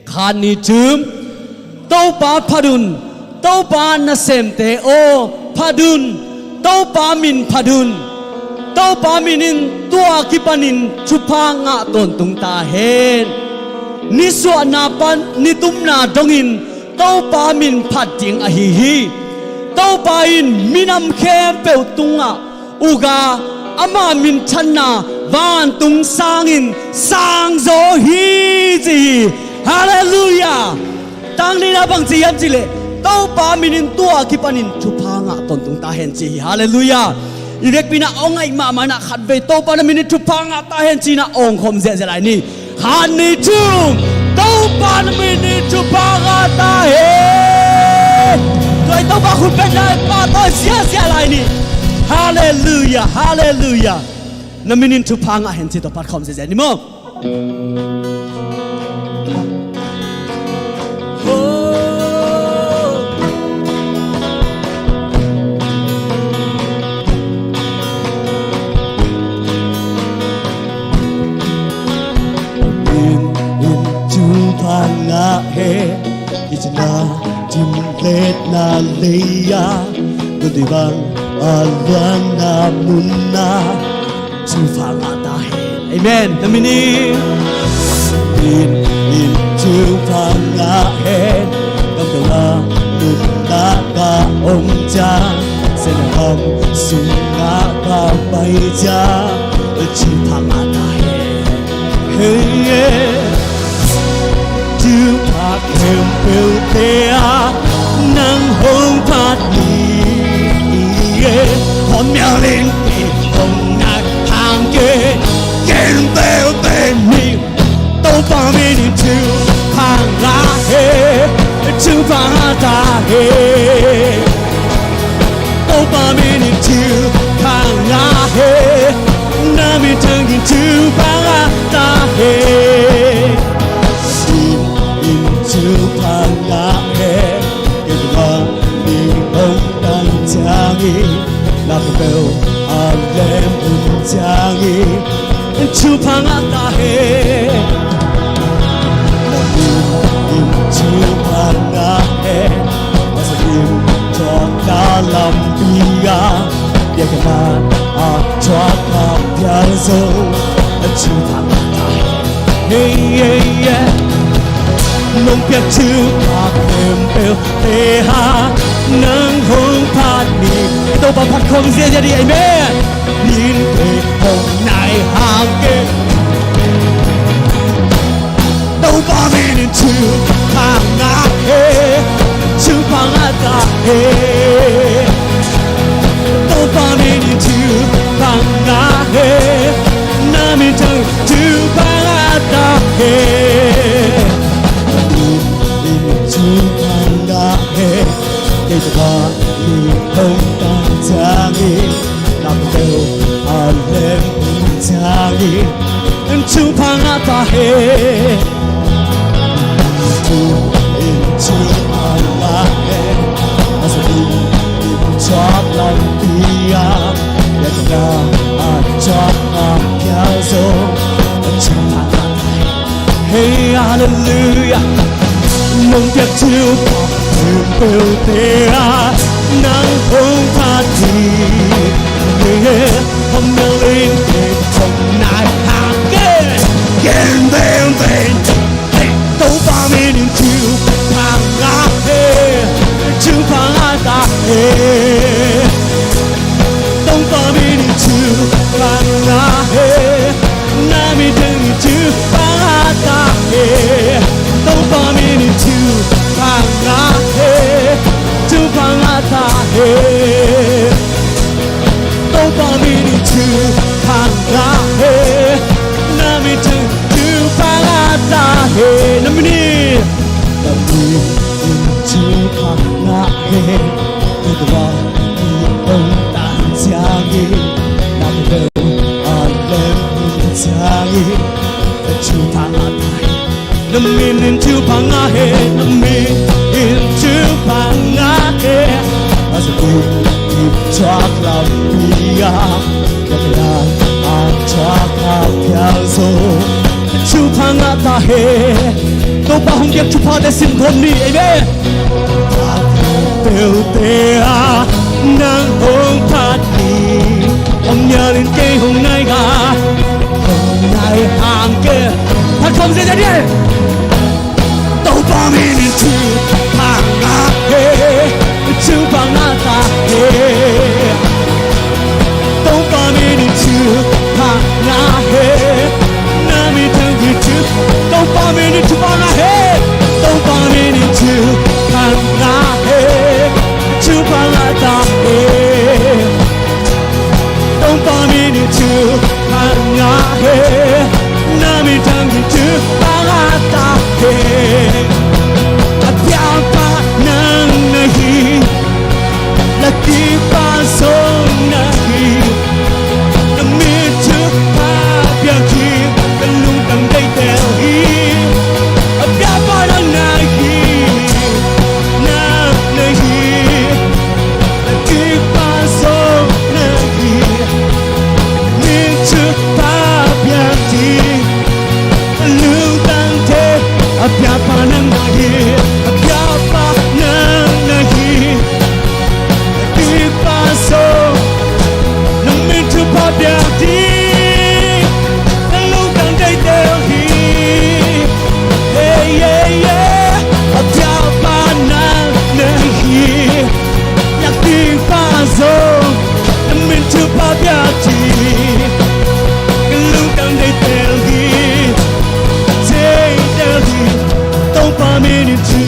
Khat, nih, thum. Topa phat un, Topa nasemte aw, phat un, Topa min phat un. Topa min in tua kipanin thupha ngah tawntung ta hen. Nisuahna pan nitumna dongin Topa min phat ding ahi hi. Topa in minam khempeuh tungah uk a, ama minthanna vantung sangin sangzaw hi ci hi. Halleluiah. Tanglina bang ci hiam cihleh, Topa min in tua kipanin thupha ngah tawntung ta hen ci hi. Halleluiah. I vekpi-in a awng ngaih mahmah inah khatvei Topa na min in thupha ngah ta hen ci-inah awng khawm ziahziah lai ni. Khat, nih, thum. Topa na min in thupha ngah ta hen. Tua i Topa khut bengin a i pahtawi ziahziah lai ni. Halleluiah, halleluiah. Na min in thupha ngah hen ci tawh pat khawm ziahziah ni maw. Min in thupha ngah hen. I cina dimletna lei-a, tua tua bang a luanna munah thupha ngah ta hen. Amen. Na min in, min in thupha ngah hen. Kamtawna munah ka om ciang, Siangtho sungah ka pai ciang, thupha ngah ta hen. Hey, yeah. Thupha khempeuhte ah nang hong phat ni. Hon mial in i hong nai hang ke, ken peuhpeuh ni. Topa min in thupha ngah hen, thupha ngah ta hen. Topa min in thupha ngah hen, na min thang in thupha ngah ta hen. Min in thupha ngah hen, kei bang mi hong tang ciangin, na khempeuh a lem hun ciangin, thupha ngah ta hen. Na min in thupha ngah hen. Masa in thuak na lampi ah, biakna a thuak a pial zo, thupha ngah ta hen. Hey, yeah, yeah. Nong piak thupha khempeuh te ah nang hong phat ni. Topa phat khawm ziahziah ni. Amen. Min kei hong nai hang ke. Topa min in thupha ngah hen, thupha ngah ta hen. Topa min in thupha ngah hen, na min thang thupha ngah ta hen. Min in thupha ngah hen. Kei Topa mi hong tang ciangin, na khempeuh a lem hun ciangin, thupha ngah ta hen. Min in thupha ngah hen. Masa in thuak lampi ah, biakna a thuak a pial zo, thupha ngah ta hen. Hey, halleluiah. Nong piak thupha khempeuhte ah nang hong phat ni. Hong mial in kei hong nai hang ke. Ken peuhpeuh ni. Topa min in thupha ngah hen, thupha ngah ta hen. Topa min in thupha ngah hen, na min thang in thupha ngah ta hen. Topa min in thupha ngah hen, thupha ngah ta hen. Topa min in thupha Tangin thupha ngah ta hen. Na min in thupha ngah hen, na min in thupha ngah hen. A za bu in thuak lampi a, na min a thuak a piang zo. Thupha ngah ta hen. Topa hong piak thuphate sim khawm ni. Amen. Peuhte ah nang hong phat ni. Om nial in kei hong nai ga, hong nai hang kei. Phat khawm ziahziah ni. Topa min in thupha ngah hen, thupha ngah ta hen. Topa min in thupha ngah hen. Na min thang hi thu. Topa min in thupha ngah hen. Topa min in thupha ngah hen. Thupha ngah ta hen. Topa min in thupha ngah hen. Na min thang hi thupha ngah ta hen. A biapa nang na hi. Lakih pa zong na hi. Na min thupha piak hi. Ka lungtang deitel hi. A biapa nang na hi. Nang na hi. Lakih pa zong na hi. Min thupha piak hi. Lungtang te, a biapa nang na hi, a biapa nang na hi. Lakih pa zong, na min thupha piak hi. Ka lungtang deitel hi. Hey, yeah, yeah. A biapa nang na hi. Lakih pa zong, na min thupha piak hi. Ka lungtang deitel hi. Deitel hi. Topa min in thu,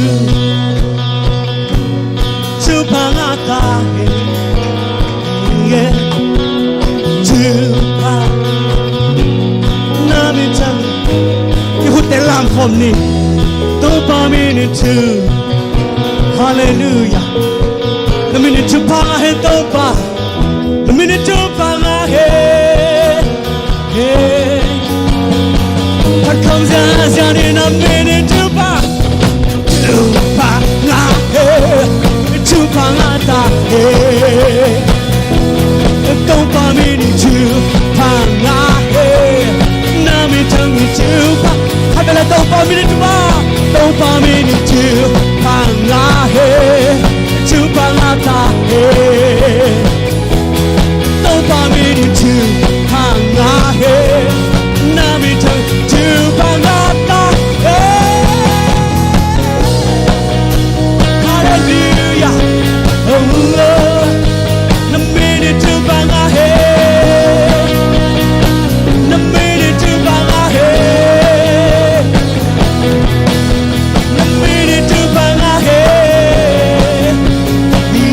thupha ngah ta hen. Yeah. Thupha. Na min thang. I khutte lam khawm ni. Topa min in thu. Halleluiah. Na min in thupha ngah hen Topa. Na min in thupha ngah hen. Hey. Phat khawm ziahziah ni. Na min in thupha. Thupha ngah hen. Thupha ngah ta hen. Topa min in thupha ngah hen. Na min thang hi thupha. Khat vei le Topa min in thupha. Topa min in thupha ngah hen. Thupha ngah ta hen. Topa min in thupha ngah hen. Na min thang thupha ngah ta hen. Halleluiah. Oh, oh. Na min in thupha ngah hen. Na min in thupha ngah hen. Na min in thupha ngah hen.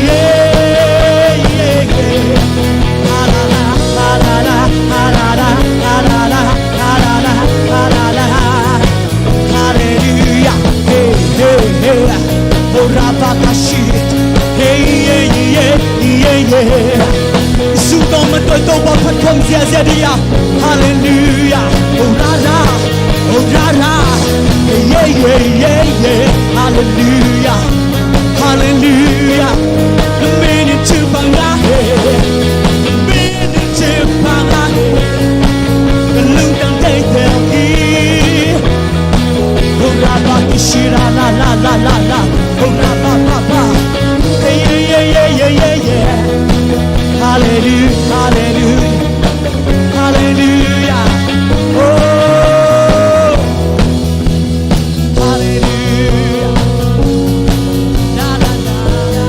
Yeah, yeah, yeah. Ha la la, ha la la, ha la la, ha la la, ha la la, ha la la. Halleluiah. Hey, hey, hey. Oh, rabakashi. Hey, yeah, yeah, yeah, yeah. Sung tawh man tawh Topa phat khawm ziahziah dih a. Halleluiah. Oh, ra, ra. Oh, ra, ra. Yeah, yeah, yeah, yeah. Halleluiah. Halleluiah. Na min in thupha ngah hen. Na min in thupha ngah hen. Ka lungtang deitel hi. Oh, ra, ba, ki, shi, ra, la, la, la, la, la. Oh, ra, ba, ba, ba. Hey, yeah, yeah, yeah, yeah, yeah, yeah. Halleluiah, halleluiah, halleluiah. Oh, halleluiah. La, la, la, la.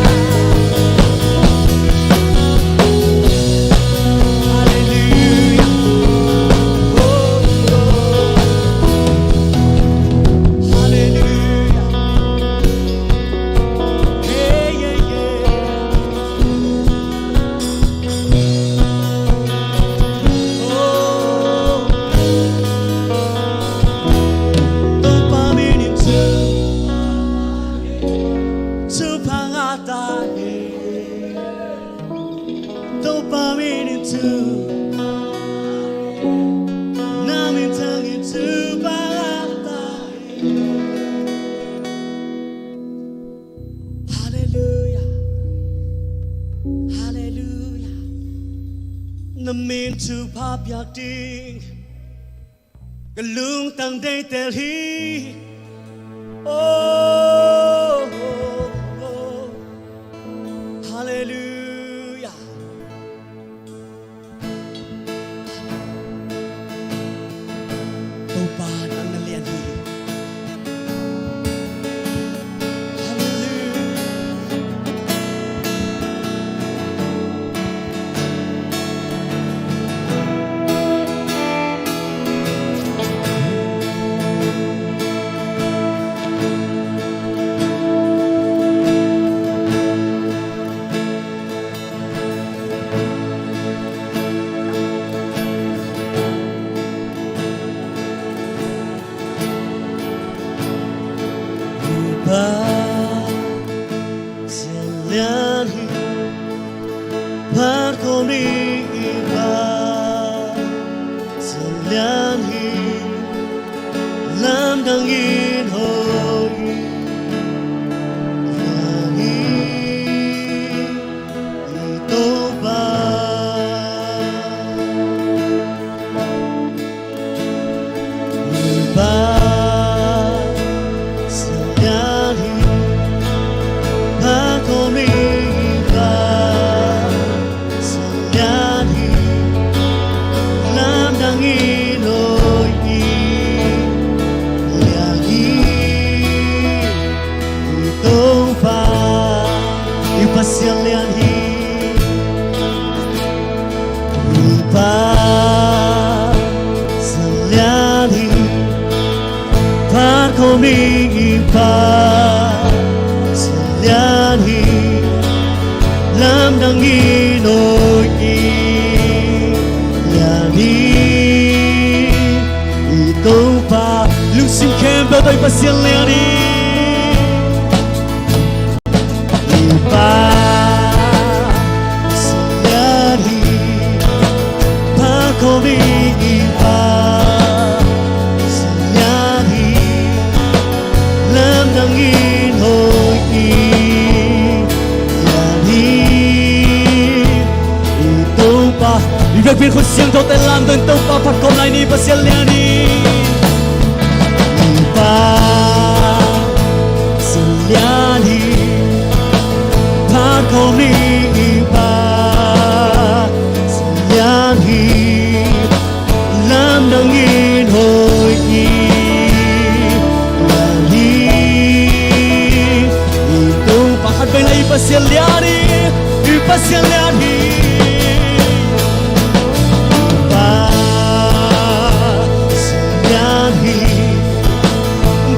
Pha piak ding ka lungtang deitel hi. Oh, oh, oh. Halleluiah. Topa nang na lian hi. Halleluiah. Pa, Pasian lian hi. Phat khawm ing, Pa, Pasian lian hi. Lamdang in hoih ing, lian hi i Topa. Pa, Pasian lian hi. Phat khawm ing, Pa, Pasian lian hi. Lamdang in hoih ing, lian hi i Topa. I Pasian lian hi. Pa, Pasian lian hi. Phat khawm ing, Pa, Pasian lian hi. Lamdang in hoih ing, lian hi i Topa. Lungsim khempeuh tawh i Pasian lian hi. I Pa, Pasian lian hi. Phat khawm ing, i Pa, Pasian lian hi. Lamdang in hoih ing, lian hi i Topa. I vekpi in khut siangthote lamdang, Topa phat khawm lai ni. Pasian lian hi. I Pa, Pasian lian hi. Phat khawm ing, i Pa, Pasian lian hi. Lamdang in hoih ing, lian hi i Topa. Khat vei la, i Pasian lian hi. I Pasian lian hi. Pa, Pasian lian hi.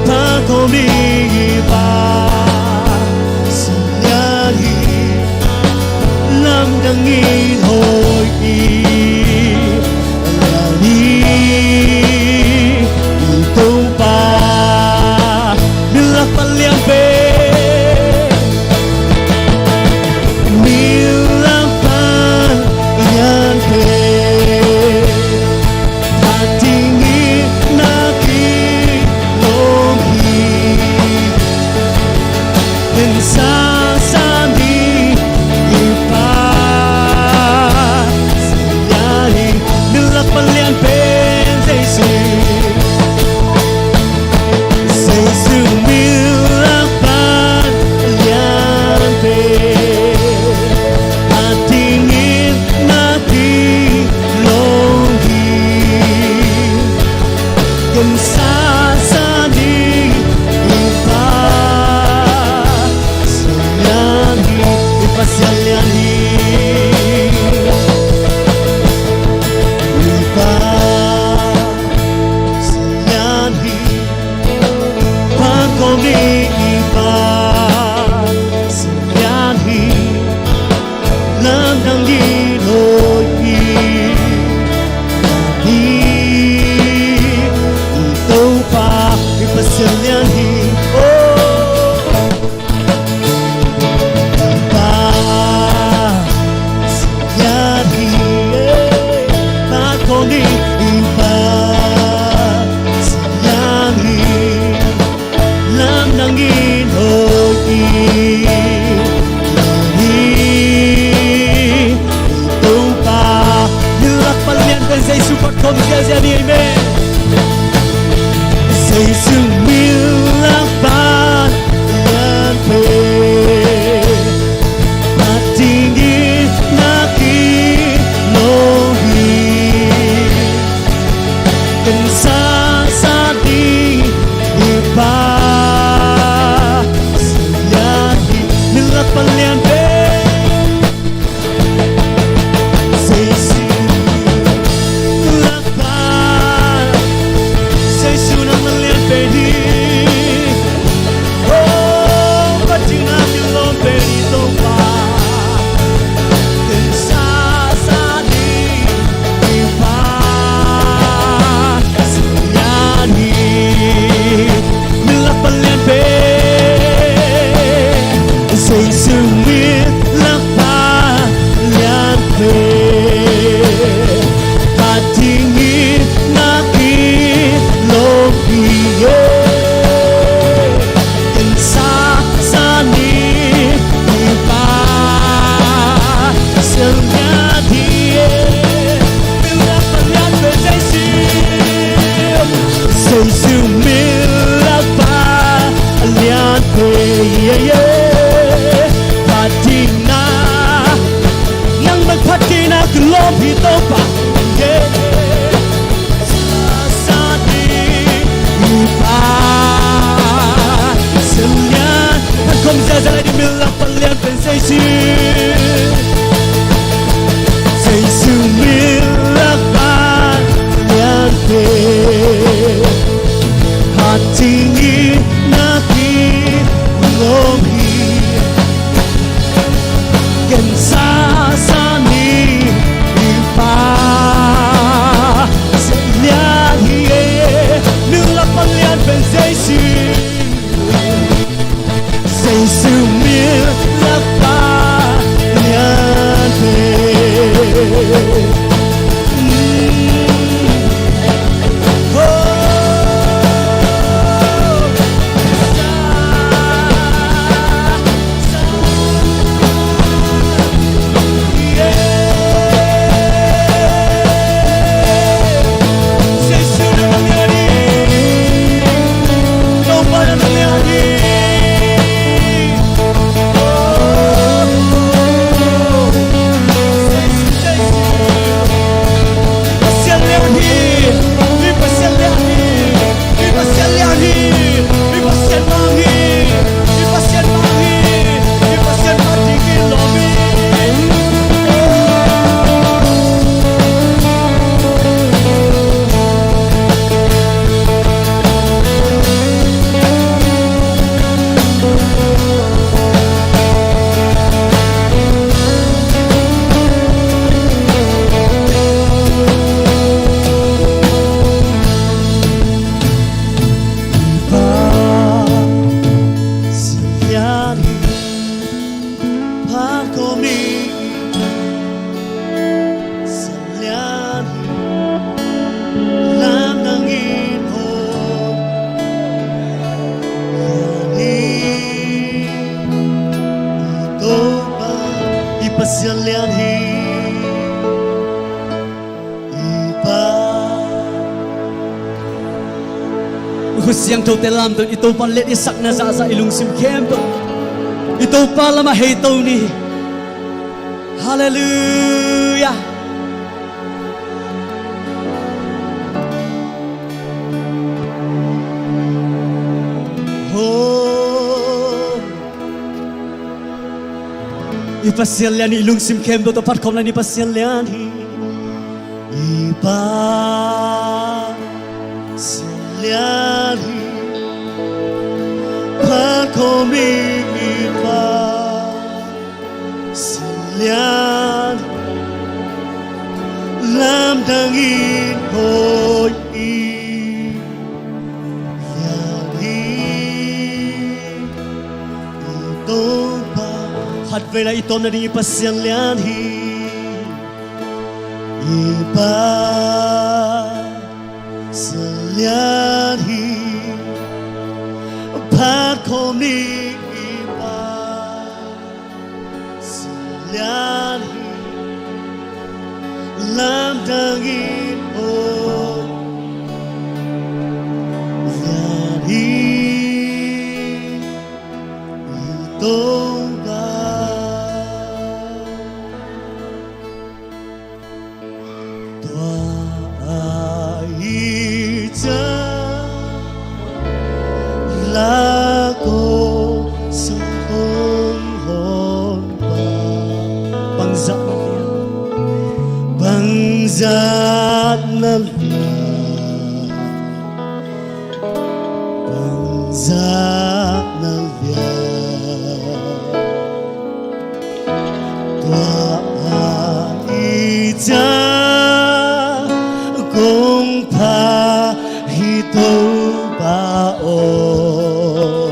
Phat khawm ing, i Pa, Pasian lian hi. Lamdang in hoih ing, lian hi i Topa. Min lak pan lian pen, min lak pan lian pen. Phat ding in na kilawm hi. Gensa sa ni, i Pa, Pasian lian hi. Min lak pan lian pen Jesu. Jesu min lak pan lian pen. Phat ding in na kilawm hi. Gensa sa ni, i Pa, Pasian lian hi. I Pasian lian hi. I Pa, Amen. Jesu min lakpa lianpen, phat ding in na kilawm hi. Ken sasa ding i Pa, Pasian hi. Min lakpa lianpen. Jesu lakpa, Jesu nang na lianpen hi. Oh, phat ding na kilawm pen i Topa. Ken sasa ding i Pa, Pasian hi. Min lakpa lianpen. Jesu min lakpa lianpen, phat ding in na kilawm hi. Ken sasa ding i Pa, Pasian hi. Min lakpa lianpen Jesu. Jesu min lakpa lianpen, yeah, yeah. Phat ding na, nang bek phat ding na kilawm hi Topa, yeah. Sasa ding i Pa, Pasian hi. Phat khawm ziahziah lai ni, min lakpa lianpen Jesu. Jesu min lakpa lianpen, phat ding in na kilawm hi. Ken sasa ding i Pa, Pasian hi. Min lakpa lianpen Jesu. Jesu min lakpa lianpen. Oh, sa, sa, yeah. Jesu na lian hi. Topa na lian hi. Pasian lian hi. Pasian lian hi. Pasian lian hi. Pasian mang hi. Pasian mang hi. Pasian mang hi. Kilawm hi. Pasian lian hi. Pasian lian hi. Lamdang in hong lian hi. I Topa, i Pasian lian hi. I Pa. Khut siangthote lamdang, i Topa let i sakna zahzah i lungsim khempeuh i Topa lamah hei to ni. Halleluiah. Oh. I Pasian lian hi, i lungsim khempeuh tawh phat khawm lai ni. Pasian lian hi. I Pasian lian hi. Phat khawm ni. I Pasian lian hi. Lamdang in hong lian hi. I Topa. Khatvei lai i tawpna ding, i Pasian lian hi. I Pasian lian hi. Phat khawm ni. I Pasian lian hi. Lamdang in hong Lako sa hong hon pa. Bangzah na lian. Bangzah na lian. Bangzah na lian. Tua ahih ciang kong phat hi Topa aw,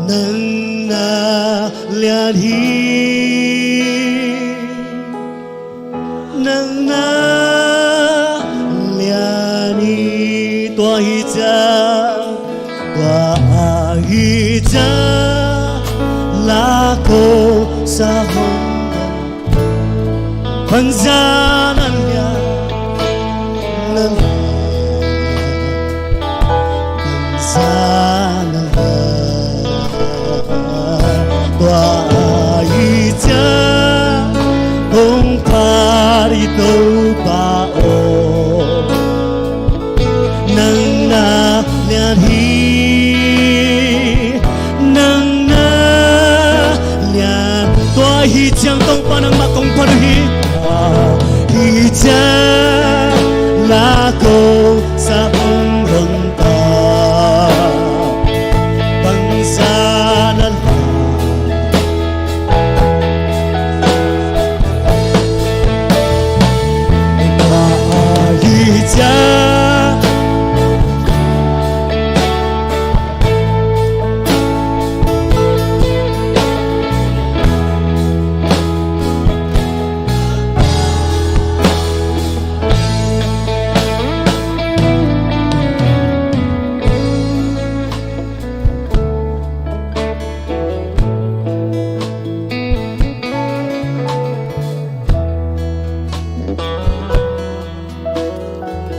nang na lian hi, nang na lian hi. Tua ahih ciang, tua ahih ciang, lako sa hong hon. Bangzah na lian, na lian, bangzah na lian. Tua ahih ciang kong phat hi Topa aw, nang na lian hi, nang na lian. Tua ahih ciang Topa nangmah kong phat uh hi. Ahih ciang lako sa hong hon pa. Bangzah na lian.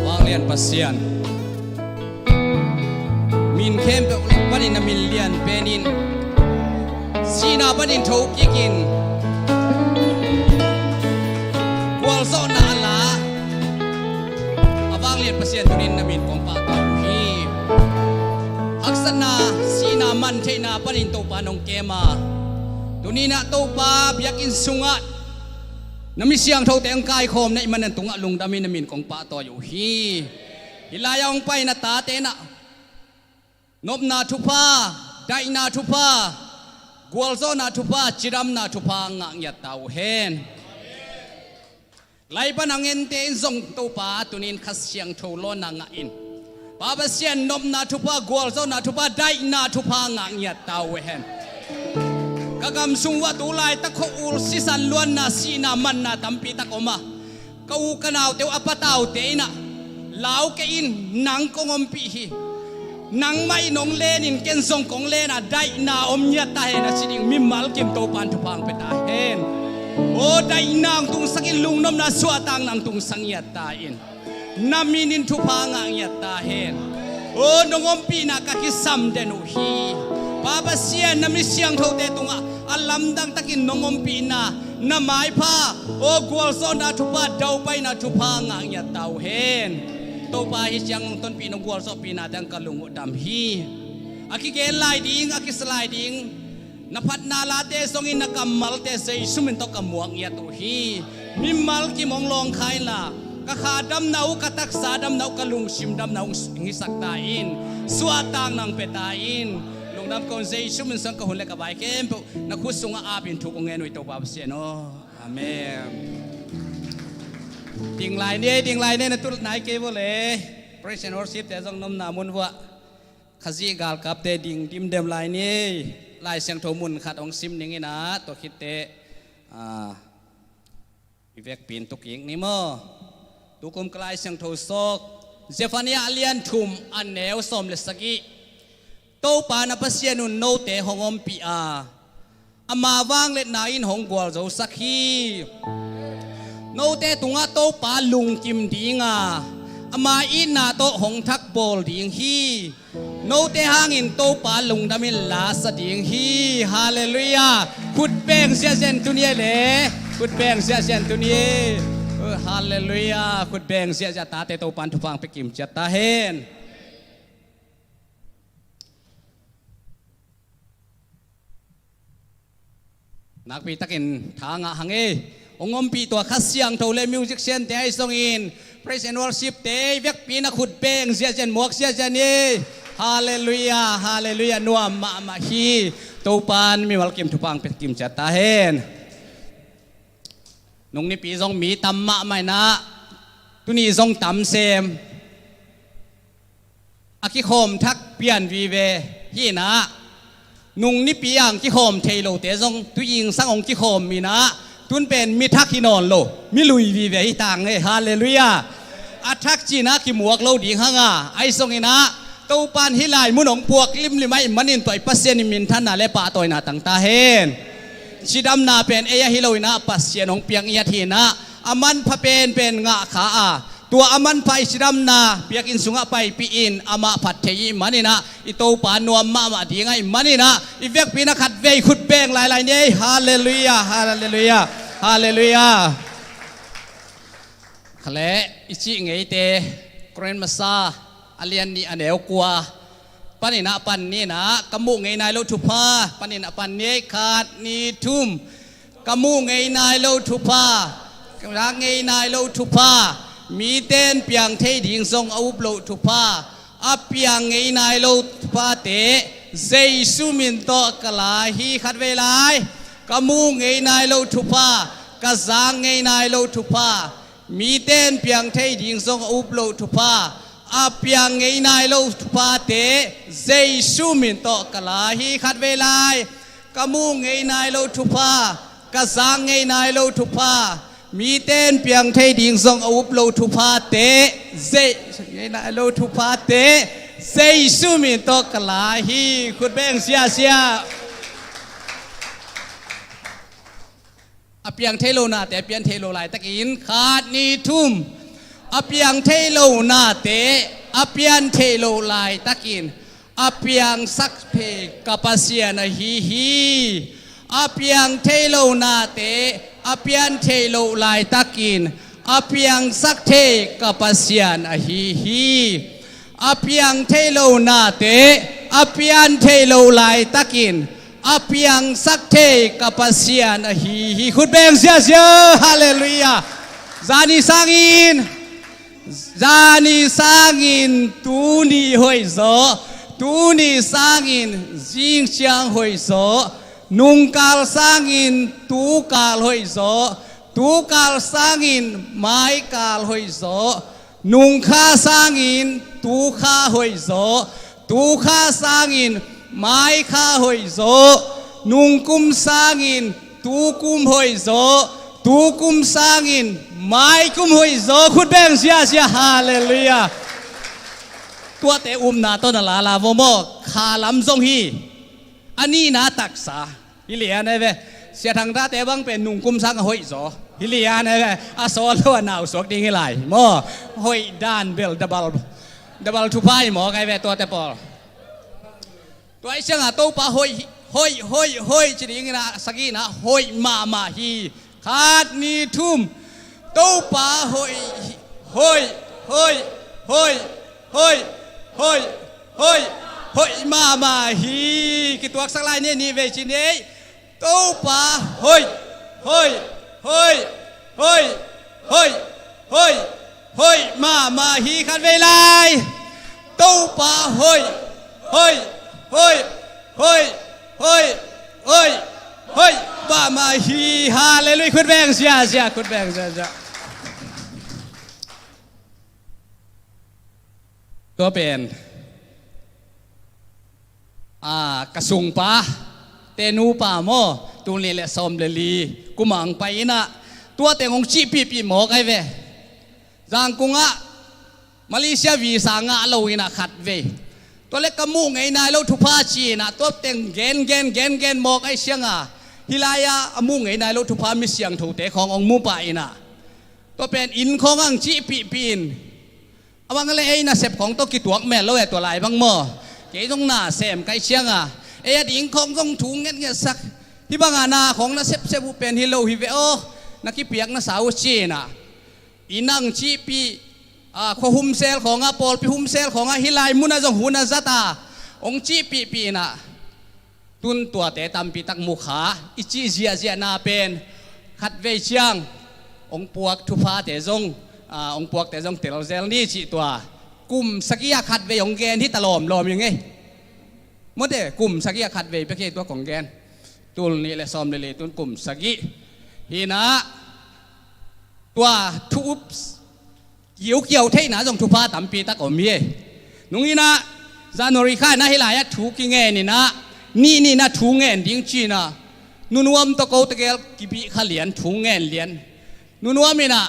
Vanglian Pasian, min khempeuh panin na min lian penin, sihna panin thokikin gualzawhna a la a vanglian Pasian, tunin na min kong pahtawi uh hi. Haksatna, sihna, man theihna panin Topa nong kem a, tuninah Topa biakinn sungah na mi siangthote hong kaikhawm na hih manin tungah lungdamin na min kong pahtawi uh hi. Hih lai-ah hong pai na tate inah nopna thupha, daihna thupha, gualzawhna thupha, cidamna thupha ngah ngiat ta uh hen. Lai pan a ngente in zong Topa tunin Kha Siangtho lawnna ngah in, Pa Pasian, nopna thupha, gualzawhna thupha, daihna thupha ngah ngiat ta uh hen. Ka gam sung uah tu laitak khua-ul sisan luanna, sihna, manna tampi tak om a, ka u ka naute uh a pataute inah lau kei in, nang kong ompih hi. Nangmah in hong lenin ken zong kong len a, daihna om ngiat ta hen a ci ding mimal kim Topa in thupha hong pia ta hen. Aw, daihna hong tungsak in, lungnopna, suahtakna hong tungsak ngiat ta in. Na min in thupha ngah ngiat ta hen. Aw, nong ompihna ka kisam den uh hi. Pa Pasian, na mi siangthote tungah a lamdang takin nong ompihna, na maipha, aw, gualzawhna thupha, daupaina thupha ngah ngiat ta uh hen. Topa, hih ciang nong tonpih, nong gualzawhpihna teng ka lung uh dam hi. A kigen lai ding, a kisa lai ding na phatna late zongin na kammalte Jesu min tawh ka muak ngiat uh hi. Mimal kim hong lawngkha inla, ka kha damna uh, ka taksa damna uh, ka lungsim damna uh hong hisak ta in. Suahtakna hong pia ta in. Lungdam kong, Jesu min sung ka hun le ka vai khempeuh na khut sungah apin thu kong ngen uh hi, Topa Pasian aw. Amen. Ding lai ni, ding lai ni, na tul nai kei vua le. Praise and worship te zong nopna mun vuah. Khazih galkapte ding dimdem lai ni. Lai Siangtho mun khat hong sim ning inah, tua khitte, ah, i vekpi in tu kik ni maw. Tukum ka Lai Siangtho sawk, Zephaniah a lian thum, a neu sawm le sagih. Topa na Pasian un note hong ompih a, ama vangliatna in hong gualzosak hi. Note tungah Topa lungkim ding a, ama itna tawh hong thakbawl ding hi. Note hangin Topa lungdamin lasa ding hi. Halleluiah. Khut beng ziahziah in tuni e le. Khut beng ziahziah in tuni e. Halleluiah. Khut beng ziahziah tate, Topan thupha pia kim ciat ta hen. Nakpi takin tha ngah hang ei. Hong ompih tua Kha Siangtho le musician te ahi zongin, praise and worship te vekpi in a khut beng ziahziah, muak ziahziah ni ei. Halleluiah, halleluiah, nuam mahmah hi. Topan mimal kim thupha pia kim ciat ta hen. Nung nipi zong mi tam mahmah in ah, tuni zong tam sem. A kikhawm thak pian vive hi in ah, nung nipi ang kikhawm thei lote zong tu-ing sang hong kikhawm in ah, tun pen mi thak hi nawn lo, mi lui vive hi tang ei. Halleluiah. A thak ci in ah kimuak lo ding hang a, ahi zongin ah, Topan hih lai mun hong puak limlim ahih manin tua i Pasian i minthanna le pahtawina tang ta hen. Cidamna pen ei ahi lo in ah, Pasian hong piak ngiat hi in ah, a manpha penpen ngah kha a, tua a manpha i cidamna biakinn sungah paipih in, amah phat thei ahih manin ah, i Topa nuam mahmah ding ahih manin ah, i vekpi in ah khatvei khut beng lailai ni ei. Halleluiah, halleluiah, halleluiah. Kha le, i cih ngeite, Korin masa a lian nih a neu kua panin ah pan ni in ah, ka muh ngei nai lo thupha panin ah pan ni ei. Khat, nih, thum. Ka muh ngei nai lo thupha, ka zak ngei nai lo thupha, mite in piang thei ding zong a up loh thupha, a piang ngei nai lo thuphate Jesu min tawh ka la hi. Khatvei lai. Ka muh ngei nai lo thupha, ka zak ngei nai lo thupha, mite in piang thei ding zong a up loh thupha, a piang ngei nai lo thuphate Jesu min tawh ka la hi. Khatvei lai. Ka muh ngei nai lo thupha, ka zak ngei nai lo thupha, mite in piang thei ding zong a up loh thuphate, Jesu ngei nai lo thuphate Jesu min tawh ka la hi. Khut beng ziahziah. A piang thei lo nate a pian thei lo laitakin, khat, nih, thum. A piang thei lo nate a pian thei lo laitakin, a piangsak thei ka Pasian ahi hi. A piang thei lo nate a pian thei lo laitakin, a piangsak thei ka Pasian ahi hi. A piang thei lo nate a pian thei lo laitakin, a piangsak thei ka Pasian ahi hi. Khut beng ziahziah. Halleluiah. Zani sangin, zani sangin tuni hoih zaw, tuni sangin zingciang hoih zaw, nungkal sangin tukal hoih zaw, tukal sangin maikal hoih zaw, nungkha sangin tukha hoih zaw, tukha sangin maikha hoih zaw, nungkum sangin tukum hoih zaw, tukum sangin maikum hoih zaw. Khut beng ziahziah. Halleluiah. Tuate upna tawh na lala vaw maw. Kha lam zong hi. A nihna taksa hi lian ei ve. Sia Thang tate bang pen nungkum sang a hoih zaw hi lian ei ve. A sawl lo a nausuak ding hi lai maw. Hoih dan bel double, double thupha hi maw, kai ve tuate pawl. Tua ahih ciangin Topa hoih, hoih, hoih, hoih ci dingin ah, sagihna hoih mahmah hi. Khat, nih, thum. Topa hoih, hoih, hoih, hoih, hoih, hoih, hoih, hoih mahmah hi. Kituaksak lai ni, nih vei ci ni ei. Topa hoih, hoih, hoih, hoih, hoih, hoih, hoih mahmah hi. Khat vei lai. Topa hoih, hoih, hoih, hoih, hoih, hoih, hoih mahmah hi. Halleluiah. Khut beng ziahziah, khut beng ziahziah. Tua pen, a, ka sungpa te nupa maw, tul nih le sawm le li kum a hong pai in ah, tua teng hong cihpihpih mawk ahi ve. Zangkung ah Malaysia visa ngah lo in ah khat vei. Tua le ka muh ngei nai lo thupha ci in ah, tua teng gen gen gen gen mawk ahih ciangin, hih lai-ah a muh ngei nai lo thupha mi siangthote khawng hong mu pah in ah, tua pen inn khawng ah hong cihpihpih in, a bang le ei nasep khawng tawh kituak mel lo e, tua lai bang maw. Kei zong na sem ka hih ciangin, ei a ding khawng zong thu ngetngetsak, hih bangin na khawng na sepsep uh pen hi lo hi ve aw, na kipiak na sa uh ci in ah. inn ah hong cihpih, a, khua humsel khawngah, pawlpi humsel khawngah, hih lai munah zong hun a zat a hong cihpihpih in ah, tun tuate tampi tak mu kha i cih ziahziahna pen khatvei ciang hong puak thuphate zong, a, hong puakte zong telzel ni cih tua kum sagih ah khatvei hong gen hi ta lawmlawm hi ing ei. Mawte, kum sagih ah khatvei pek hi, tua kong gen. Tul nih le sawm le li tun kum sagih hi in ah, tua thu up kiukiau theihna zong thupha tampi tak om hi. Nung in ah January kha in ah hih lai-ah thu kingen in ah, nih nih in ah thu ngen ding ci in ah, nunuam tawh ko tegel kibih kha lian, thu ngen lian. Nunuam in ah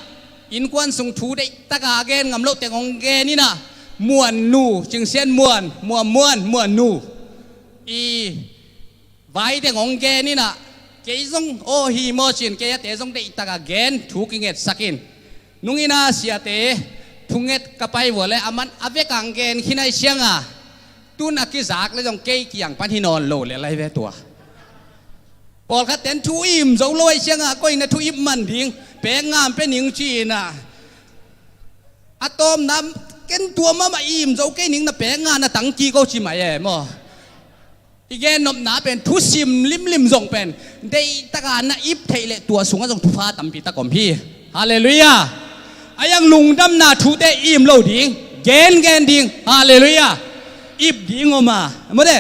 innkuan sung thu deihtak a gen ngam loh teng hong gen in ah, Muan nu, Cing Sian Muan, Muan Muan, Muan nu i vai teng hong gen in ah, kei zong aw hi maw ci in, kei a te zong deihtak a gen, thu kingetsak in. Nung in ah siate thunget ka pai vua leh, a man a vek a hong gen khin ahih ciang a, tun a kizak leh zong kei kiang pan hi nawn lo lel lai ve tua. Pawlkhat ten thu im zo lo ahih ciang a, koi na thu ip man ding, pek ngam pe ning ci in ah, a tawpna ken tua mahmah im zo kei ning, na pek nga na tang kik o ci mai e maw. I gen nopna pen thusim limlim zong pen deihtak a na ip theih leh tua sungah zong thupha tampi tak om hi. Halleluiah. A yang lungdamna thute im lo ding, gengen ding. Halleluiah. Ip ding om a, mawte,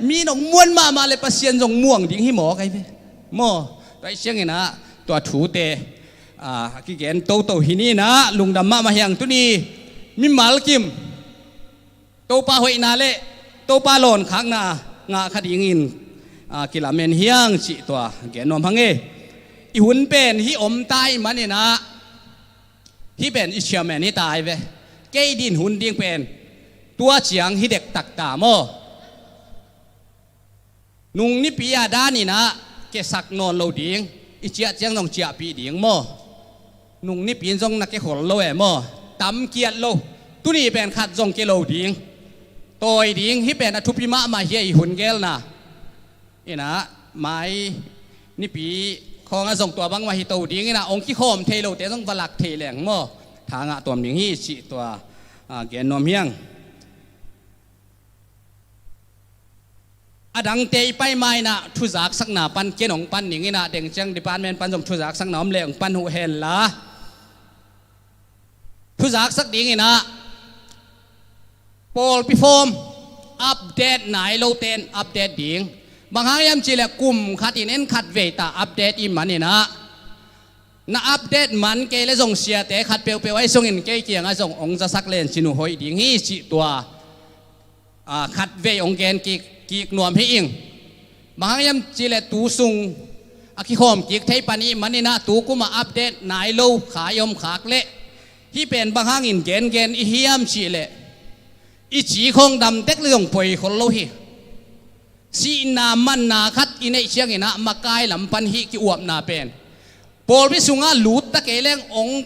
mi nong muan mahmah leh Pasian zong muang ding hi maw kai ve maw. Tua ahih ciang in ah tua thute, a, a kigen toto hi ni in ah, lungdam mahmah hi ing. Tuni mimal kim Topa hoihna leh Topa lawnkhakna ngah kha dingin, a, kilamen hi ing cih tua gen nuam hang e. I hun pen hih om ta ahih man in ah, hih pen i chairman hi ta hi ve. Kei din hun ding pen tua ciang hi dektak ta maw. Nung nipi a dan in ah kesak nawn lo ding, i ciah ciang zong ciahpih ding maw. Nung nipi in zong na kekhol lo e maw. Tam kiat lo. Tuni pen khat zong ke lo ding. Tawi ding, hih pen a thupi mahmah hi a, i hun gelna. In ah mai nipi khawngah zong tua bangmah hi to ding in ah, hong kikhawm thei lote zong va lak thei leng maw, tha ngah tuam ding hi cih tua, a, gen nuam hi ing. A dangte i pai ma in ah thuzaksakna pan ken hong pan ning in ah, deng ciang department pan zong thuzaksakna om leh hong pan uh hen la. Thuzaksak ding in ah, pawlpi form update nai lote in update ding. Bang hang hiam cih leh kum khat in en khatvei ta update i hih man in ah, na update man kei leh zong siate khat peuhpeuh ahi zongin kei kiangah zong hong zasak lecin uh hoih ding hi cih tua, a, khatvei hong gen kik, kik nuam hi ing. Bang hang hiam cih leh tu sung a kikhawm kik thei pan i hih man in ah, tu kum a update nai lo kha i om khak leh, hih pen bang hangin gengen i hiam cih leh, i ci khawng dam tek leh zong poi khol lo hi. Sihna manna khat i neih ciang in ah, makai lam pan hih ki-uapna pen pawlpi sungah lut ta kei leng hong,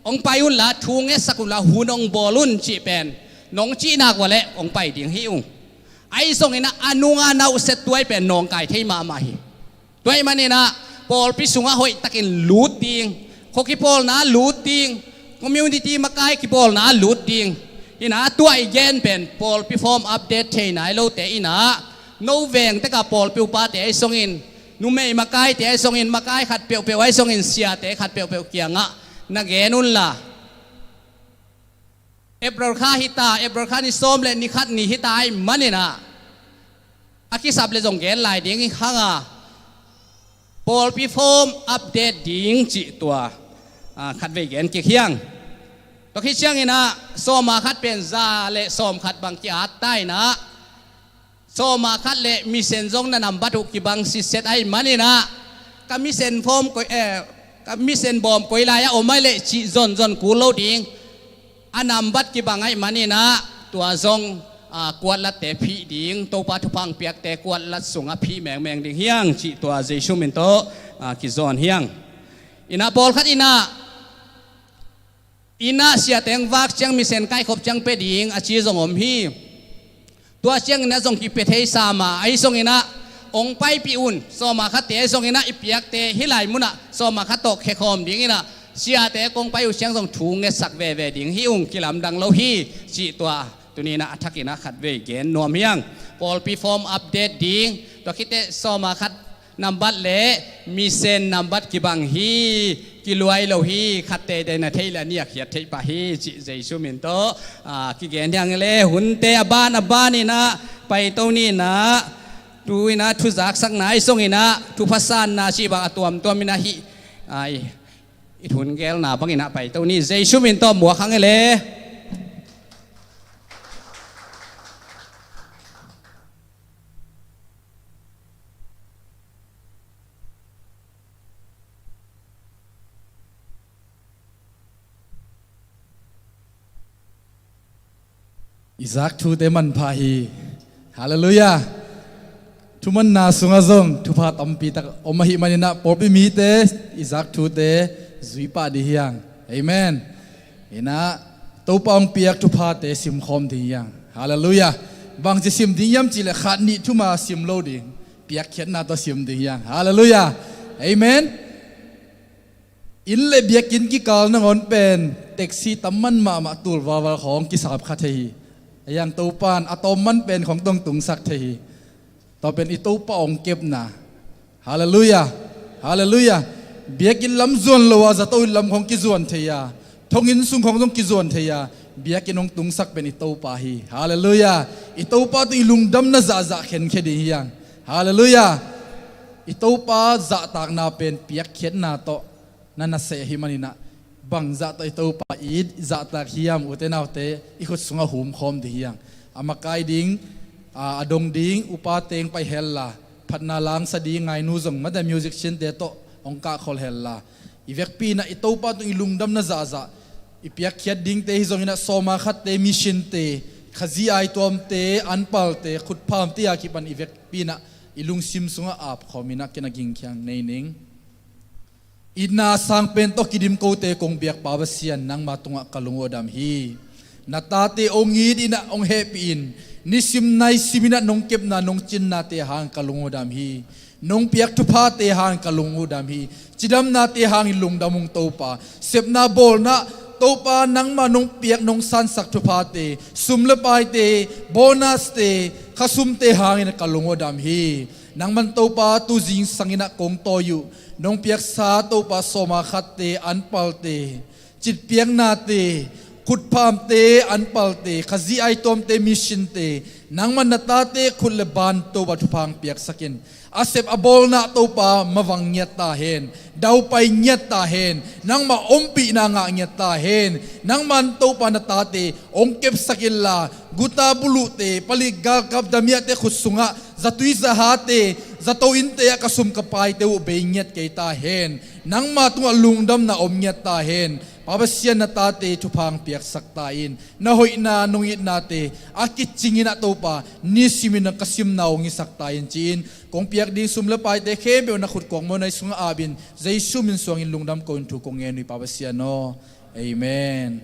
hong pai un la, thu ngetsak un la, hun hong bawl un cih pen nong cih nak uh leh hong pai ding hi ung. Ahi zongin ah, a nungah na uh set tuai pen nawngkai thei mahmah hi. Tua ahih man in ah, pawlpi sungah hoihtakin lut ding, khua kipawlna lut ding, community makai kipawlna lut ding. In ah, tua i gen pen pawlpi form update thei nai lote in ah, no veng tek a pawlpi upate ahi zongin, numei makaite ahi zongin, makai khat peuhpeuh ahi zongin, siate khat peuhpeuh kiangah na gen un la. April kha hi ta, April kha ni sawm leh ni khat ni hi ta ahih man in ah, a kisap leh zong gen lai ding hi hang a, pawlpi form update ding cih tua, a, khatvei gen kik hi ing. Tua khit ciang in ah, sawma khat pen za leh sawm khat bang ki-at ta in ah, sawma khat leh mission zong na nambat uh kibang sitset ahih man in ah, ka mission form koi, eh, ka mission bawm koi lai-ah om ahih leh cih zonzon kul lo ding. A nambat kibang ahih man in ah, tua zong, a, kuatlatte phih ding, Topa thupha hong piakte kuatlat sungah phih mengmeng ding hi ing cih tua Jesu min tawh, a, kizawn hi ing. In ah, pawlkhat in ah, in ah siate hong vak ciang mission kaikhop ciang pia ding a ci zong om hi. Tua ciangin ah zong kipia thei sam a, ahi zongin ah hong paipih un, sawma khatte ahi zongin ah i piakte hih lai munah sawma khat tawh khekhawm dingin ah, siate kong pai uh ciang zong thu ngetsak veve ding hi ung, kilamdang lo hi cih tua tuni-in ah a thakin ah khatvei gen nuam hi hang. Pawlpi form update ding, tua khit teh sawma khat nambat le mission nambat kibang hi, kiluai lo hi, khat teitei na thei le a nih a khiat thei pah hi cih Jesu min tawh, ah, kigen hi hang e le. Hunte a ban a banin ah paito ni in ah, tu-in ah thu zaksakna i song in ah, thupha sanna cih bang a tuamtuam in ah hih, ah, i, i thungelna bangin ah paito ni. Jesu min tawh muak hang e le. I zak thute manpha hi. Halleluiah. Thumanna sungah zong thupha tampi tak om ahih manin ah pawlpi mite i zak thute zui pah ding hi hang. Amen. In ah Topa hong piak thuphate simkhawm ding hi hang. Halleluiah. Bangci sim ding hiam cih leh khat nih thuma sim lo ding. Piakkhiatna tawh sim ding hi hang. Halleluiah. Amen. Inn le biakinn kikal nangawn pen taxi tam man mahmah, tul valval khawng kisap kha thei hi. Ahi hang Topa in a tawm man pen khawng tawh hong tungsak thei hi. Tua pen i Topa hong kepna. Halleluiah. Halleluiah. Biakinn lam zuan lo a, zato inn lam khawng kizuan thei a, thonginn sung khawng zong kizuan thei a, biakinn hong tungsak pen i Topa hi. Halleluiah. I Topa tung i lungdamna zahzah khenkhia ding hi hang. Halleluiah. I Topa zahtakna pen piakkhiatna tawh na nasep ahih manin ah, bangzah tawh i Topa i zahtak hiam, ute naute, i khut sungah humkhawm ding hi hang. A makai ding, a, a dong ding upa teng pai hel la, phatna langsa ding Ngainu zong, mate, musician-te tawh hong kahkhol hel la, i vekpi in ah i Topa tung i lungdamna zahzah, i piakkhiat dingte hi zongin ah, sawma khatte, mission-te, Khazih aituamte, anpalte, khutphamte a kipan i vekpi in ah i lungsim sungah apkhawm in ah, ken a gingkhiang nei ning. Itna sang pen tawh kidim kote kong biak Pa Pasian, nangma tungah ka lung uh a dam hi. Na tate hong it in ah, hong hehpih in, nisim naisim in ah nong kepna, nong cinnate hang ka lung uh a dam hi. Nong piak thuphate hang ka lung uh a dam hi. Cidamnate hangin lungdam ung Topa. Sepna bawlna Topa, nangma nong piak, nong sansak thuphate, sum le paite, bonus-te, khasumte hangin ka lung uh a dam hi. Nangman Topa tu zingsang in ah kong tawi uh, nong piaksa Topa sawma khatte, anpalte, citpiaknate, khutphamte, anpalte, Khazih aituamte, mission-te, nangman na tate khut le ban Topa thupha hong piaksak in. A sep a bawlna Topa mavang ngiat ta hen, daupai ngiat ta hen, nangma ompihna ngah ngiat ta hen. Nangman Topa na tate hong kepsak inla, guta buluhte, palik galkap damiahte khut sungah zatui zahate, zato innte ah ka sum ka paite uh bei ngiat kei ta hen. Nangma tungah lungdamna om ngiat ta hen. Pa Pasian, na tate thupha hong piaksak ta in. Na hoihna, nong itnate a kicing in ah Topa, nisimin ka simna hong hisak ta in, ci-in kong piak ding sum le paite khempeuh na khut kuakmuanna sungah ap in, Jesu min suangin lungdam ko-in thu kong ngen uh hi, Pa Pasian aw. Amen.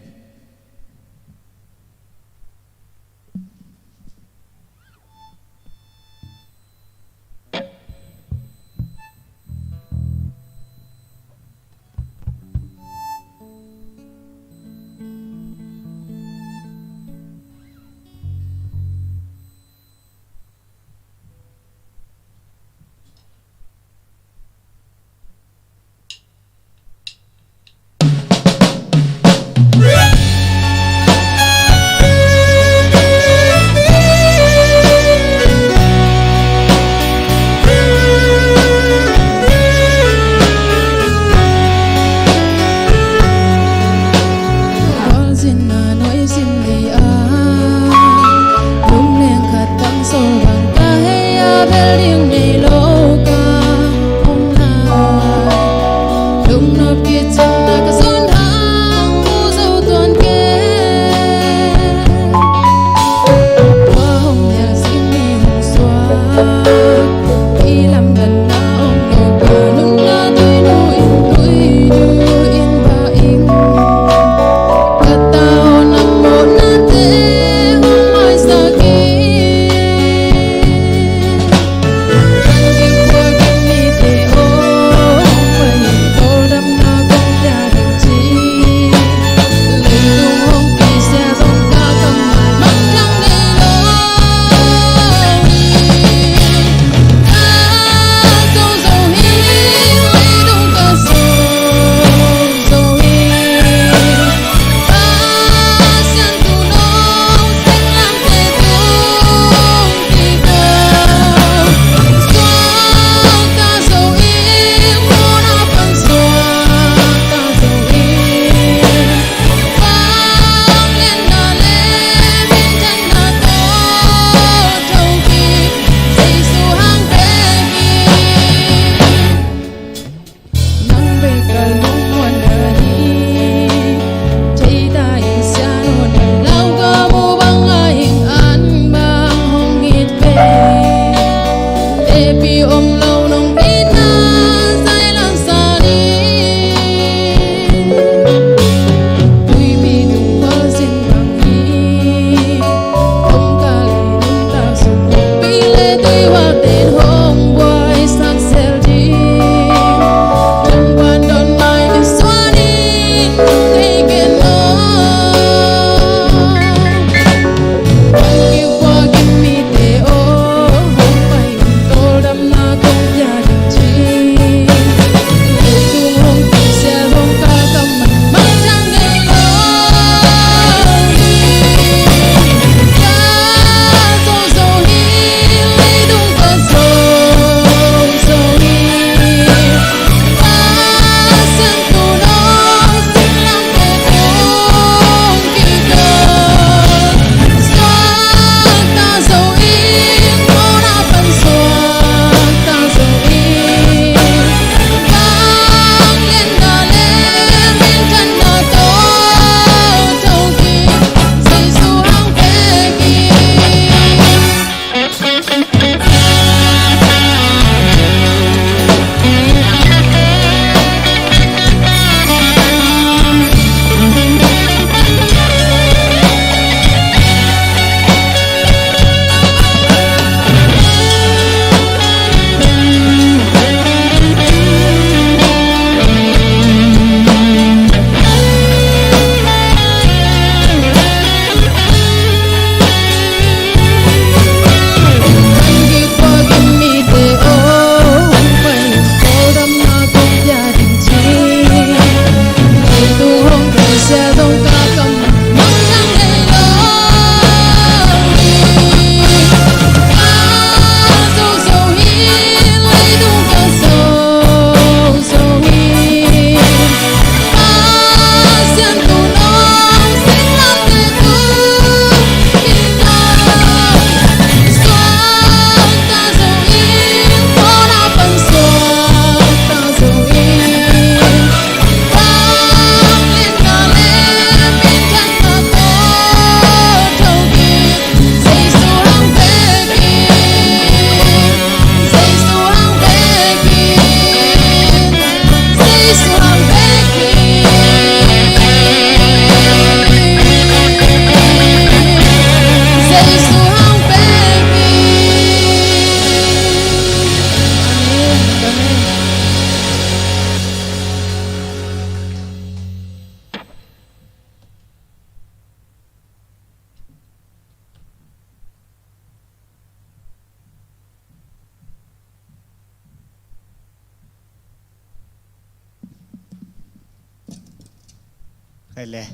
Le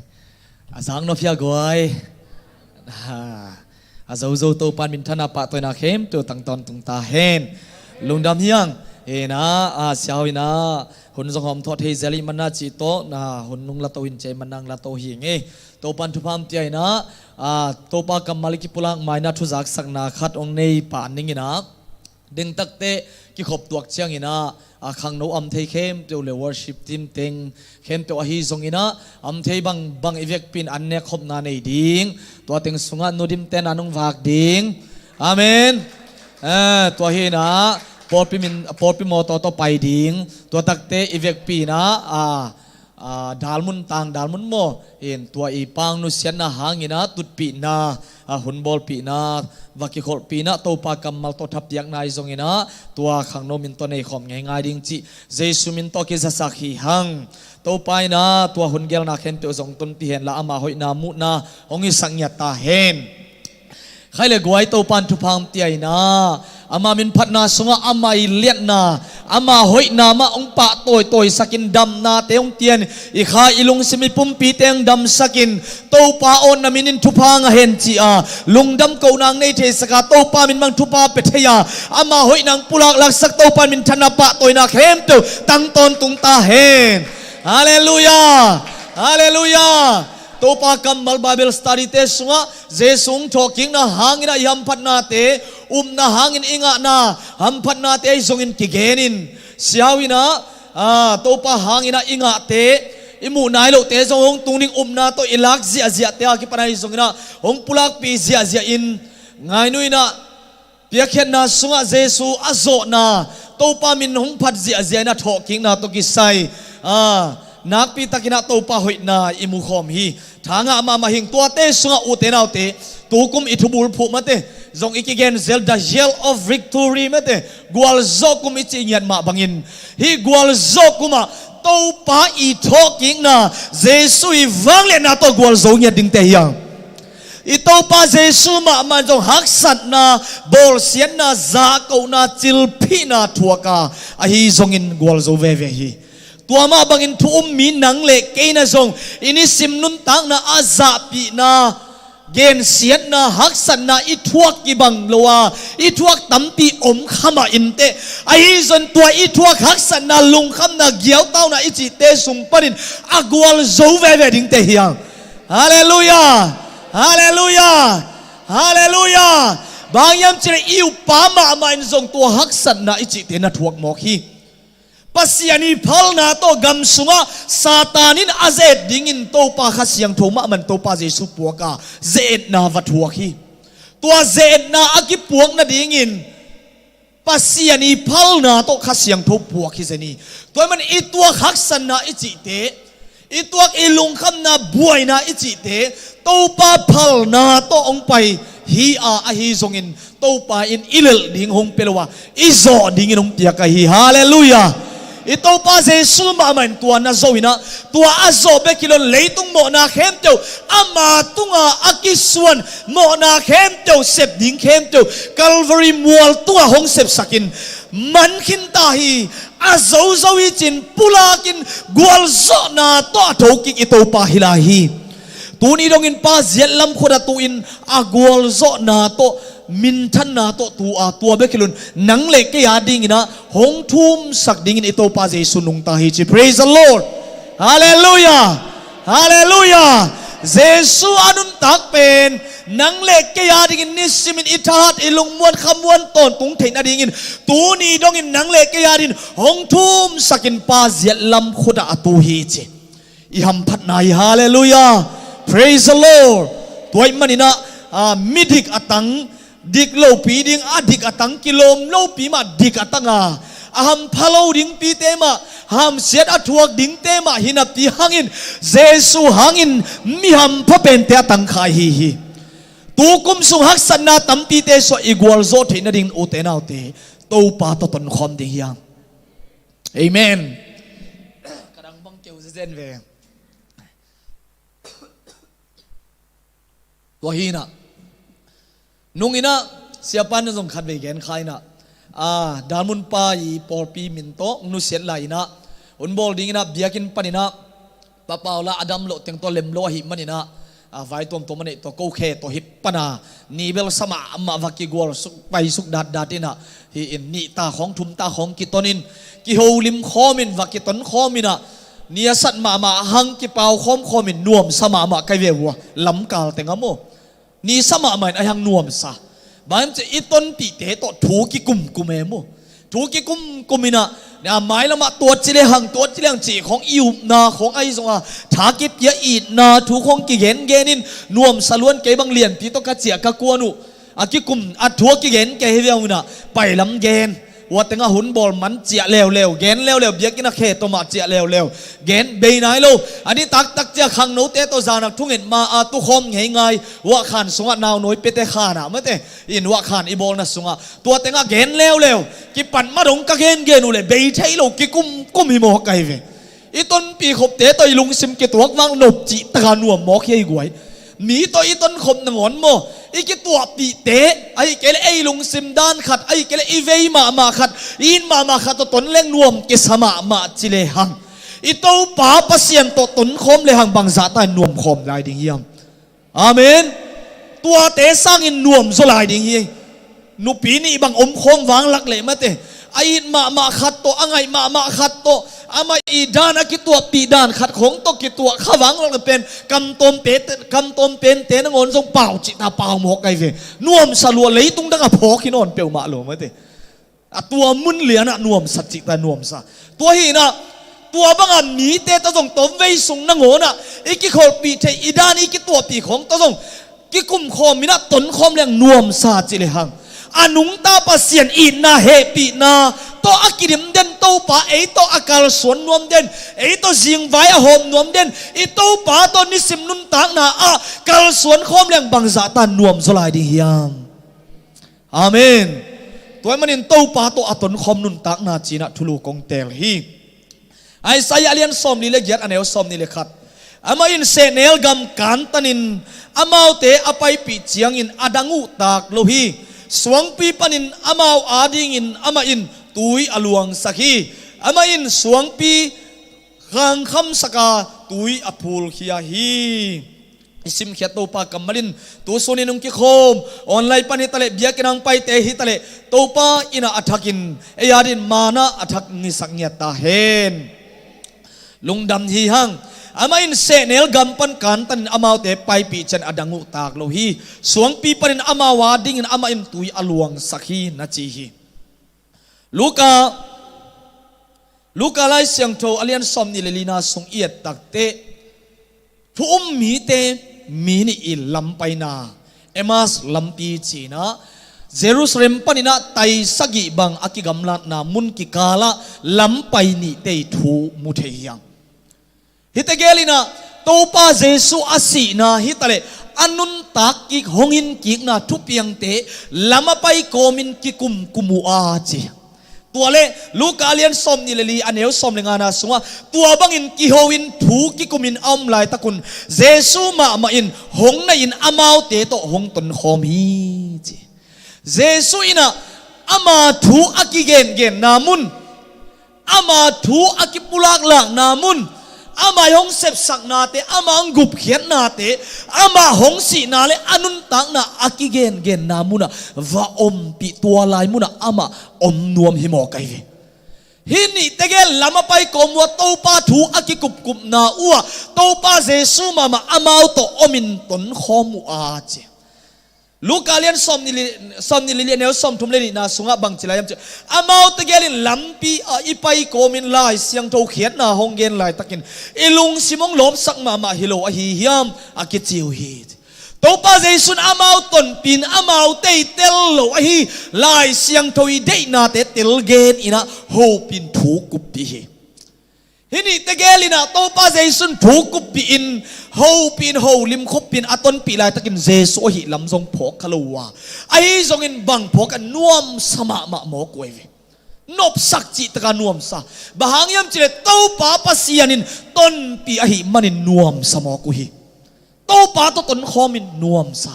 a zang nop hia guai. A zozo Topan minthanna pahtawina khempeuh tang tawntung ta hen. Lungdam hi hang. Hi na a siau hi na hun zong hawm thawh thei zel i manna cih tawh na hun nung la to in cei manna la to hi ngei. Topan thupha hong pia hi na a Topa kammal i kipulak mai na thuzaksakna khat hong nei pah ning hi na. Dingtakte kikhop tuak ciangin ah a khangno am thei khempeuh le worship team teng khempeuh ahi zongin ah am thei bangbang i vekpi in an nek khopna nei ding. Tua teng sungah Nu Dim ten a nung vak ding. Amen. Eh, tua hi na pawlpi min, pawlpi mawtaw tawh pai ding. Tua takte i vekpi in ah a a, dalmun tang dalmun maw in tua i pang nusiatna hangin ah tutpihna a hun bawlpihna va kikholhpihna Topa kammal tawh thapiakna i zongin ah tua khangno min tawh nei khawm ngeingai ding cih Jesu min tawh kizasak hi hang. Topa in ah tua hun gelna khempeuh zong tunpi hen la ama hoihna muhna hong hisak ngiat ta hen. Khai le guai Topan thupha hong pia hi na ama min phatna sungah ama i liatna ama hoihna mah hong pah tawitawi sakin damnate hong pian i kha i lungsim i pumpite hong damsakin Topa aw na min in thupha ngah hen ci-a lungdam kohna hong nei thei saka Topa min bang thupha pia thei-a ama hoihna hong pulak laksak Topa minthanna pahtawina khempeuh tang tawntung ta hen. Halleluiah. Halleluiah. Topa kammal Bible study te sungah Jesu hong thawhkikna hangin ah i hamphatnate upna hangin i ngahna hamphatnate i zongin kigen in siau in ah a, Topa hangin ah i ngahte i muh nai lohte zong hong tung ding upna tawh i lak ziahziahte a kipan ah i zongin ah hong pulakpih ziahziah in ngainu in ah piakkhiatna sungah Jesu a zawhna Topa min hong phat ziahziah in a thawhkikna tawh kisai a, nakpi takin ah Topa hoihna i mukhawm hi. Thangah mahmah hing tuate sungah ute naute tukum i thubul phuh mate zong i kigen zel the year of victory mate gualzawh kum i cih ngiat mah bangin hih gualzawh kumah Topa i thawhkikna Jesu i vangliatna tawh gualzo ngiat dingte hi hang. I Topa Jesu mahmah zong haksatna bawlsiatna zahkohna cilphihna thuaka ahi zongin gualzo veve hi. Tua mah bangin thu um mi nang le kei na zong i nisim nuntakna a zahpihna gensiatna haksatna i thuak kibang lo a i thuak tampi om khamah inteh ahi zon tua i thuak haksatna lungkhamna giautauna i cihte sung panin a gualzo veve dingte hi hang. Halleluiah. Halleluiah. Halleluiah. Bang hiam cih leh i uppa mahmah in zong tua haksatna i cihte na thuak mawk hi. Pasian i phalna tawh gam sungah Satan in a ze-et dingin Topa Kha Siangtho mahmah in Topa Jesu puaka ze-etna va thuak hi. Tua ze-etna a kipuak nadingin Pasian i phalna tawh Kha Siangtho puak hi zen hi. Tua ahih man i tuak haksatna i cihte i tuak i lungkhamna buaina i cihte Topa phalna tawh hong pai hi a ahi zongin Topa in i lelh ding hong pia lo a i zawh dingin hong piak ahi. Halleluiah. I Topa Jesu mahmah in tua na zo in ah tua a zawh bek hi lo in leitung mawhna khempeuh ama tunga a kisuan mawhna khempeuh sep ding khempeuh Calvary mual tungah hong sepsakin man khinta hi. A zozo i cin pulakin gualzawhna tawh a thokik i Topa hi lai hi. Tuni dongin Pa ziat lam khut a tu-in a gualzawhna tawh minthanna tawh tu a tua bek hi lo in nang le kei a dingin ah hong thumsak dingin i Topa Jesu nungta hi ci. Praise the Lord. Halleluiah. Halleluiah. Jesu a nuntak pen nang le kei a dingin nisimin i thahat i lungmuan khamuan tawntung theih nadingin tuni dongin nang le kei a dingin hong thumsakin Pa ziat lam khut ah a tu hi ci. I hamphatna hi. Halleluiah. Praise the Lord. Tua ahih manin ah midik a tang dik lopi ding a dik a tang kilawm lopi mah dik a tang a a hampha lo dingpite mah hamsiat a thuak dingte mah hi napi hangin Jesu hangin mi hampha pente a tang kha ahi hi. Tu kum sung haksatna tampite suah i gualzawh theih nadingin ute naute Topa tawh tonkhawm ding hi hang. Amen. Ka dang bang keu zezen ve. Tua hi in ah nung in ah siapa in zong khatvei gen kha in ah a dalmunpa i pawlpi min tawh nusiat lai in ah hun bawl ding in ah biakinn pan in ah Papau la a dam loh teng tawh lem lo ahih manin ah, a vai tuamtuam a neih tawh ko khe tawh hi pana, ni bel sa mahmah va kigual suk, pai suk datdat in ah, hi in nih ta khawng thum ta khawng kiton in, kiholim khawm in va kiton khawm in ah, ni a sat mahmah hang kipau khawm khawm in nuamsa mahmah kai ve uh a, lamkal teng a maw. Ni sa mahmah in a hiang nuamsa. Bang hiam cih i tonpihte tawh thu kikumkum e maw. Thu kikumkum in ah, a mailamah tua ci le hang, tua ci le hang cih khawng i upna khawng ahi zongah, tha kipia itna thu khawng kigengen in nuamsa luan, kei bang lianpi tawh ka ciah ka kuan uh. A kikum, a thu a kigen kei hi viau in ah, pailam gen. Ua tengah hun bawl man ciah leuleu, gen leuleu, biakinn a khe tawh mah ciah leuleu, gen bei nai lo. A ni taktak ciah khangnote tawh zanak thunget ma a tukhawm ngeingai, uah khan sungah naunawi pete khan ah mate, in uah khan i bawlna sungah. Tua tengah gen leuleu, kipan ma dong ka gengen uh le, bei thei lo, kikumkum hi mawk ahi ve. I tonpih khopte tawh i lungsim kituak vang nop cih taka nuam mawk hi ei guai. Mi tawh i tonkhop nangawn maw, i kituahpihte, ahi kei le ei lungsim dan khat, ahi kei le i vei mahmah khat, i it mahmah khat tawh ton leng nuam kisa mahmah ci le hang, i Topa Pasian tawh tonkhawm le hang bangzahta in nuamkhawm lai ding hiam? Amen. Tuate sangin nuam zaw lai ding hi. Nupi nih bang om khawng vanglak leh mate, a it mahmah khat tawh, a ngaih mahmah khat tawh, amah i dan a kituahpih dan khat khawng tawh kituah kha vanglak leh pen, kamtawm pente, kamtawm pente nangawn zong pau cihta pau mawk ahi ve. Nuamsa lua, leitung dang a phawk hi nawn peuhmah lo mate. A tua mun lianah nuamsa cihta nuamsa. Tua hi in ah, tua bangah mite tawh zong tawmvei sung nangawn ah i kikholhpih theih, i dan i kituahpih khawng tawh zong kikumkhawm in ah tonkhawm leng nuamsa ci le hang, a nungta Pasian itna hehpihna tawh a kidim den Topa, ei tawh a kalsuan nuam den, ei tawh zingvai a hawm nuam den, i Topa tawh nisim nuntakna ah kalsuan khawm leng bangzahta nuam zaw lai ding hiam? Amen. Tua ahih manin Topa tawh a tonkhawm nuntakna ci in ah thulu kong teel hi. Isaiah a lian sawmli le giat, a neu sawmni le khat. Amah in sehnel gam kantanin amaute a paipih ciangin a dang uh tak lo hi. Suangpi panin amau adingin amah in tui a luangsak hi. Amah in suangpi khangkhamsak a, tui a phulkhia hi. I simkhiat Topa kammal in tu sunin hong kikhawm, online pan hitaleh, biakinn hong paite hitaleh, Topa in ah a thakin ei adingin mana a thak ngisak ngiat ta hen. Lungdam hi hang. Amah in sehnel gam pan kantanin amaute paipih ciangin a dang uh tak lo hi. Suangpi panin amau adingin amah in tui a luangsak hi, na ci hi. Luka, Luka Lai Siangtho a lian sawmni le lina sung i et takteh, thu um mite mi nih i lampaina, Emmaus lampi ci in ah, Jerusalem panin ah tai sagih bang a kigamlatna mun kikalah lampai nihte i thu mu thei hi hang. Hihte gel in ah, Topa Jesuh a sihna hitaleh, a nuntak kik, hong in kikna thupiangte lam a pai kawmin kikumkum uh a ci. Tua leh Luka a lian sawmni le li, a neu sawm le ngana sungah, tua bangin kiho in thu kikumin a om laitakun, Jesuh mahmah in hong naih in amaute tawh hong tonkhawm hi ci. Jesuh in ah ama thu a kigengenna mun, ama thu a kipulaklakna mun, ama hong sepsaknate, ama hong gupkhiatnate, ama hong sihna le a nuntakna a kigengenna munah va ompih, tua lai munah amah om nuam hi mawk ahi ve. Hih nihte gel lam a pai kawm uh a, Topa thu a kikupkupna uh ah, Topa Jesuh mahmah amau tawh omin tonkhawm uh a ci. Luka lian sawmnih le, sawmnih le li, a neu sawmthum le nihna sungah bangci lai hiam cih, amaute gelin lampi ah i pai kawmin Lai Siangtho khiatna hong gen laitakin i lungsim hong lawpsak mahmah hi lo ahi hiam a kici uh hi. Topa Jesuh in amau tonpih in amaute i tel lo ahi, Lai Siangtho i deihnate tel gen in ah hopih in thu kuppih hi. Hih nihte gelin ah Topa Jesuh in thu kuppih in, hopih in, holim khuppih in a tonpih laitakin Jesuh ahih lam zong phawk kha lo uh a, ahi zongin bang phawk a, nuamsa mahmah mawk uh ahi ve. Nopsak cih taka nuamsa. Bang hang hiam cih leh Topa Pasian in tonpih ahih manin nuamsa mawk uh hi. Topa tawh tonkhawmin nuamsa.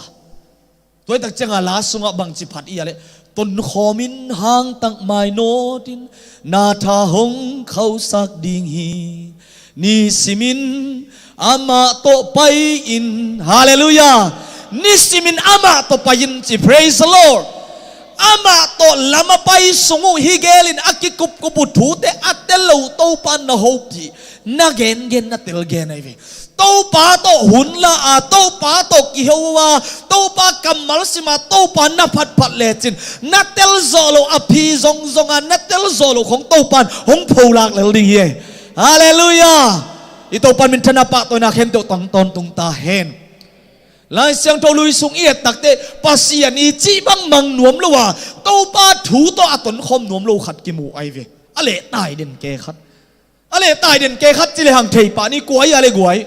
Tua hi tak ciangah la sungah bangci phat i hia leh, tonkhawmin hangtak mainawtin na tha hong khauhsak ding hi. Nisimin amah tawh pai-in, halleluiah. Nisimin amah tawh pai-in ci, praise the Lord. Amah tawh lam a pai sung uh hih gelin a kikupkup uh thute a tel lo Topa na hopih, na gengen, na telgen ahi ve. Topa tawh hun la a, Topa tawh kiho a, Topa kammal sim a, Topa na phatphat lecin na telzawh loh a phi zongzong a na telzawh loh khong Topa in hong pholak lel ding hi. Halleluiah. I Topa minthanna pahtawina khempeuh tang tawntung ta hen. Lai Siangtho lui sung i et takte Pasian i cih bang mang nuam lo a, Topa thu tawh a tonkhawm nuam lo khat kimu ahi ve. A lehtai den ke khat. A lehtai den ke khat ci le hang thei pah ni, kua hi a le guai.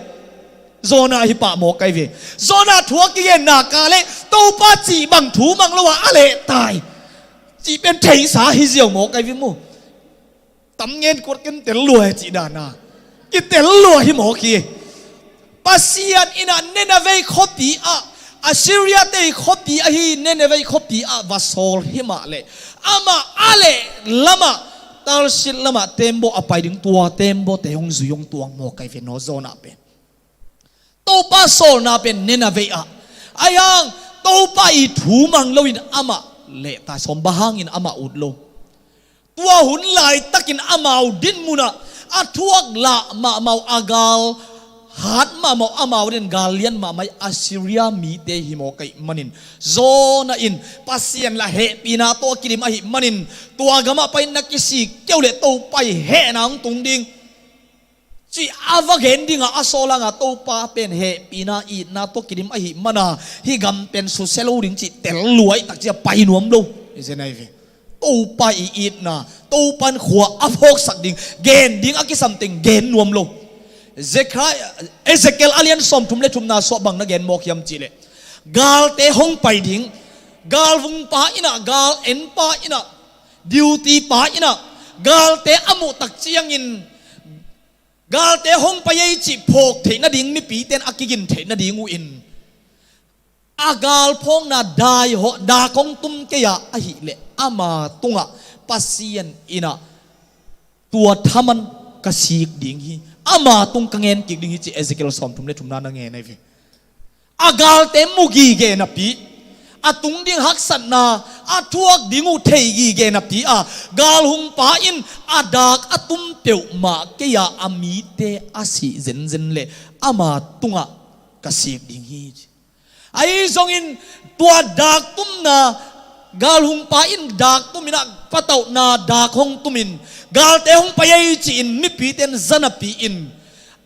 Jonah hi pah mawk ahi ve. Jonah thu a kigen nak a le Topa cih bang thu mang lo a, a lehtai cih pen theisa hi ziau mawk ahi ve maw. Tam ngen kuat ken tel lua hi cih dan a kitel lua hi mawk hi. Pasian in ah Nineveh khuapi ah, Assyria te khuapi ahi Nineveh khuapi ah va sawl hi mah leh amah a leh lamah, Tarshish lamah tembaw a pai ding, tua tembaw te hong zui hong tuang mawk ahi ve naw, Jonah pen. Topa sawlna pen Nineveh ah. Ahi hang Topa i thu mang loin amah lehtai sawm, bang hangin amah ut lo? Tua hun laitakin amau dinmun ah a thuak lah mahmah uh, a gal hat mahmah uh, amau den gal lian mahmah uh Assyria mite hi mawk ahih manin, Jonah in Pasian lah hehpihna tawh a kidim ahih manin, tua gamah pai-in na kisik kei uh leh Topa i hehna hong tung ding, cih a va gen dingah a sawl hangah, Topa pen hehpihna itna tawh kidim ahih mana hih gam pen susia lo ding cih tel lua hi tak ciah pai nuam lo. I zen ahi ve. Topa i itna, Topa in khua a phawksak ding gen ding a kisam teng gen nuam lo. Zekhariah, Ezekiel a lian sawmthum le thumna suah bang na gen mawk hiam cih leh, galte hong pai ding, galvung pa in ah, gal en pa in ah, duty pa in ah, galte a muh tak ciangin galte hong pai ei cih phawk theih nading, mipite in a kigin theih nading uh in, a galphawkna daihawh dak hong tum kei a, ahih leh ama tungah Pasian in ah tua thaman ka sik ding hi, ama tung ka ngen kik ding hi, ci Ezekiel sawmthum le thumna na ngen ahi ve. A galte mu gige napi, a tung ding haksatna a thuak ding uh thei gige napi a, galhung pa in a dak a tum peuhmah kei a, a mite a sih zenzen leh ama tungah ka sik ding hi, ci. Ahi zongin tua dak tumna, galhung pa in dak tumin ah, patauhna dak hong tumin, galte hong pai ei ci-in mipite in za napi-in,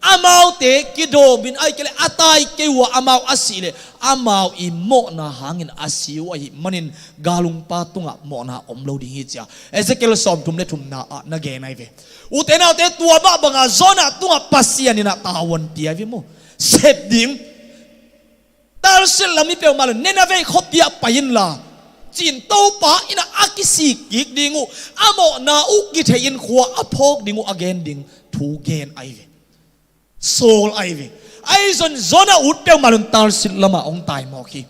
amaute kidawmin, ahih kei leh a tai kei uh a, amau a sih leh amau i mawhna hangin a si uh ahih manin, galhung pa tungah mawhna om lo ding hi, ci a Ezekiel sawmthum le thumna ah na gen ahi ve. Ute naute, tua mah banga Jonah tungah Pasian in ah tavuan pia ahi ve maw. Sep ding. Tarshish lam mi peuhmah lo, Nineveh khuapi ah pai inla, ci-in Topa in ah a kisik kik ding uh, a mawhna uh kithei-in khua a phawk ding uh a gen ding thu gen ahi ve. Sawl ahi ve. Ahi zong Jonah ut peuhmah lo in Tarshish lamah hong tai mawk hi.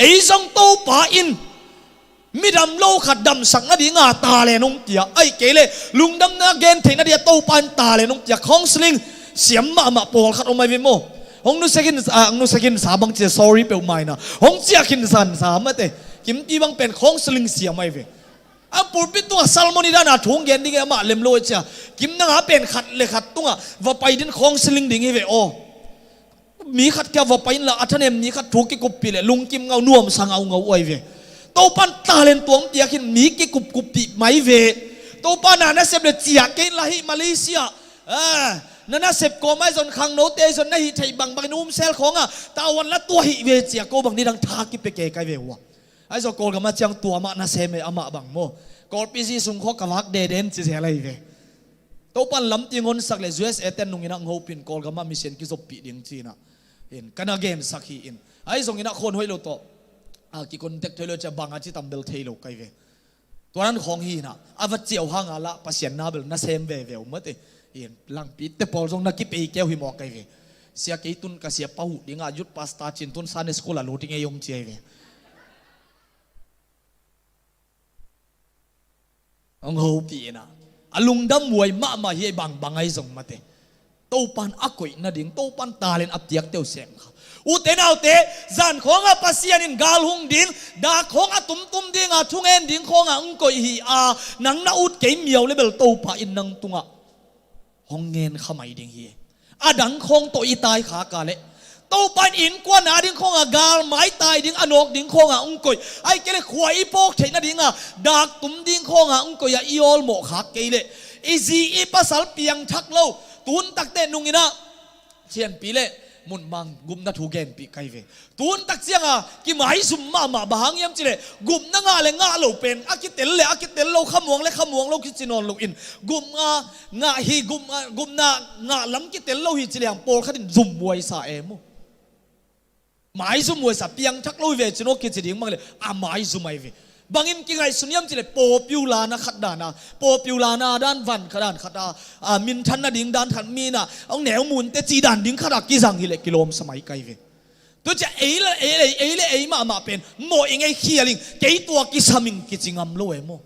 Ei zong Topa in midam lo khat damsak nadinga talent hong pia, ahih kei leh lungdamna gen theih nadinga Topa in talent hong pia, counseling siam mahmah pawlkhat om ahi ve maw. Hong nusia khin, ah, hong nusia khinsa bang ci, sorry peuhmah in ah, hong ciah khinsa sa mate. Kimpi bang pen counseling siam ahi ve. A pulpit tungah sermon i dan a thu hong gen ding e, amah lem lo e, ci a. Kim nang a pen khat le khat tungah va pai ding, counseling ding hi ve aw. Mi khat kia va pai inla, a thanem mi khat thu kikuppih leh lungkim ngau, nuamsa ngaungau uh ahi ve. Topa in talent tua hong pia khin, mi kikupkuppih mai ve. Topa in na nasep leh ciah kei inla, hih Malaysia, ah, na nasep kawm ahi zong, khangnote ahi zong, na hih theih bangbangin umsel khawngah tavuan la, tua hih ve, ci a, ko bang nidang tha kipia kei kai ve uh a. Ahi zong Kawlgam ah ciang tua mah nasem e, amah bang maw. Kawlpi zi sung khawng ka vak deden ci zel ahi ve. Topa in lampi honsak leh U S A ten nungin ah hong hopih in, Kawlgam ah mission kizoppih ding ci-in ah, in, ka na gensak hi in. Ahi zongin ah khua hoih lo tawh, ah, kicontact thei lo, ci a, bang a ci tam bel thei lo kai ve. Tua dan khawng hi in ah, a va ciah uh hanga lah Pasian na bel nasem veve uh mate. In, langpite pawl zong na kipei kei uh hi mawk kai ve. Sia, kei tun ka siapa huh dingah youth pastor ci-in tun Sunday school a lut ding ei hong ci ahi ve. Hong hopih in ah, a lungdam huai mahmah hi, ei bangbang ahi zong mate. Topan a koih nading, Topan talent a piakte uh sem kha. Ute naute, zan khawngah Pasian in gal hung ding, dak khawng a tumtum dinga thungen ding khawngah hong koih hi a, nang na ut kei miau le bel Topa in nang tungah hong ngen kha mai ding hi. A dang khawng tawh i tai khak a leh Topa in innkuan a ding khawngah gal maitai ding, a nawk ding khawngah hong koih, ahih kei leh khua i phawk theih nadinga dak tum ding khawngah hong koih a i awlmawh khak kei leh i zi i pasal piangthak lo, tun takte nunginah thianpi le munmang gupna thu genpih kai ve. Tun tak cianga kimaizum mahmah, bang hang hiam cileh gupna ngah le ngah lo pen a kitel le a kitel lo, khamuang le khamuang lo kici nawn loin gupna ngah hi, gupna, gupna ngah lam kitel lo hi cileh ang pawlkhat in zum muaisa e maw. Maizum muaisa, piangthak lo hi ve cin aw kici ding bang le a maizum ahi ve. Bangin kingaihsun hiam cileh popular na khat dana, popular na dan van khat dan khata, a, minthan nading dan khat mina hong neu munte ci dan ding khata kizang hileh kilawmsa mai kai ve. Tucia ei le ei, ei, ei le ei mahmah pen mawh ing, ei khial ing, kei tua kisam ing kici ngam lo e maw.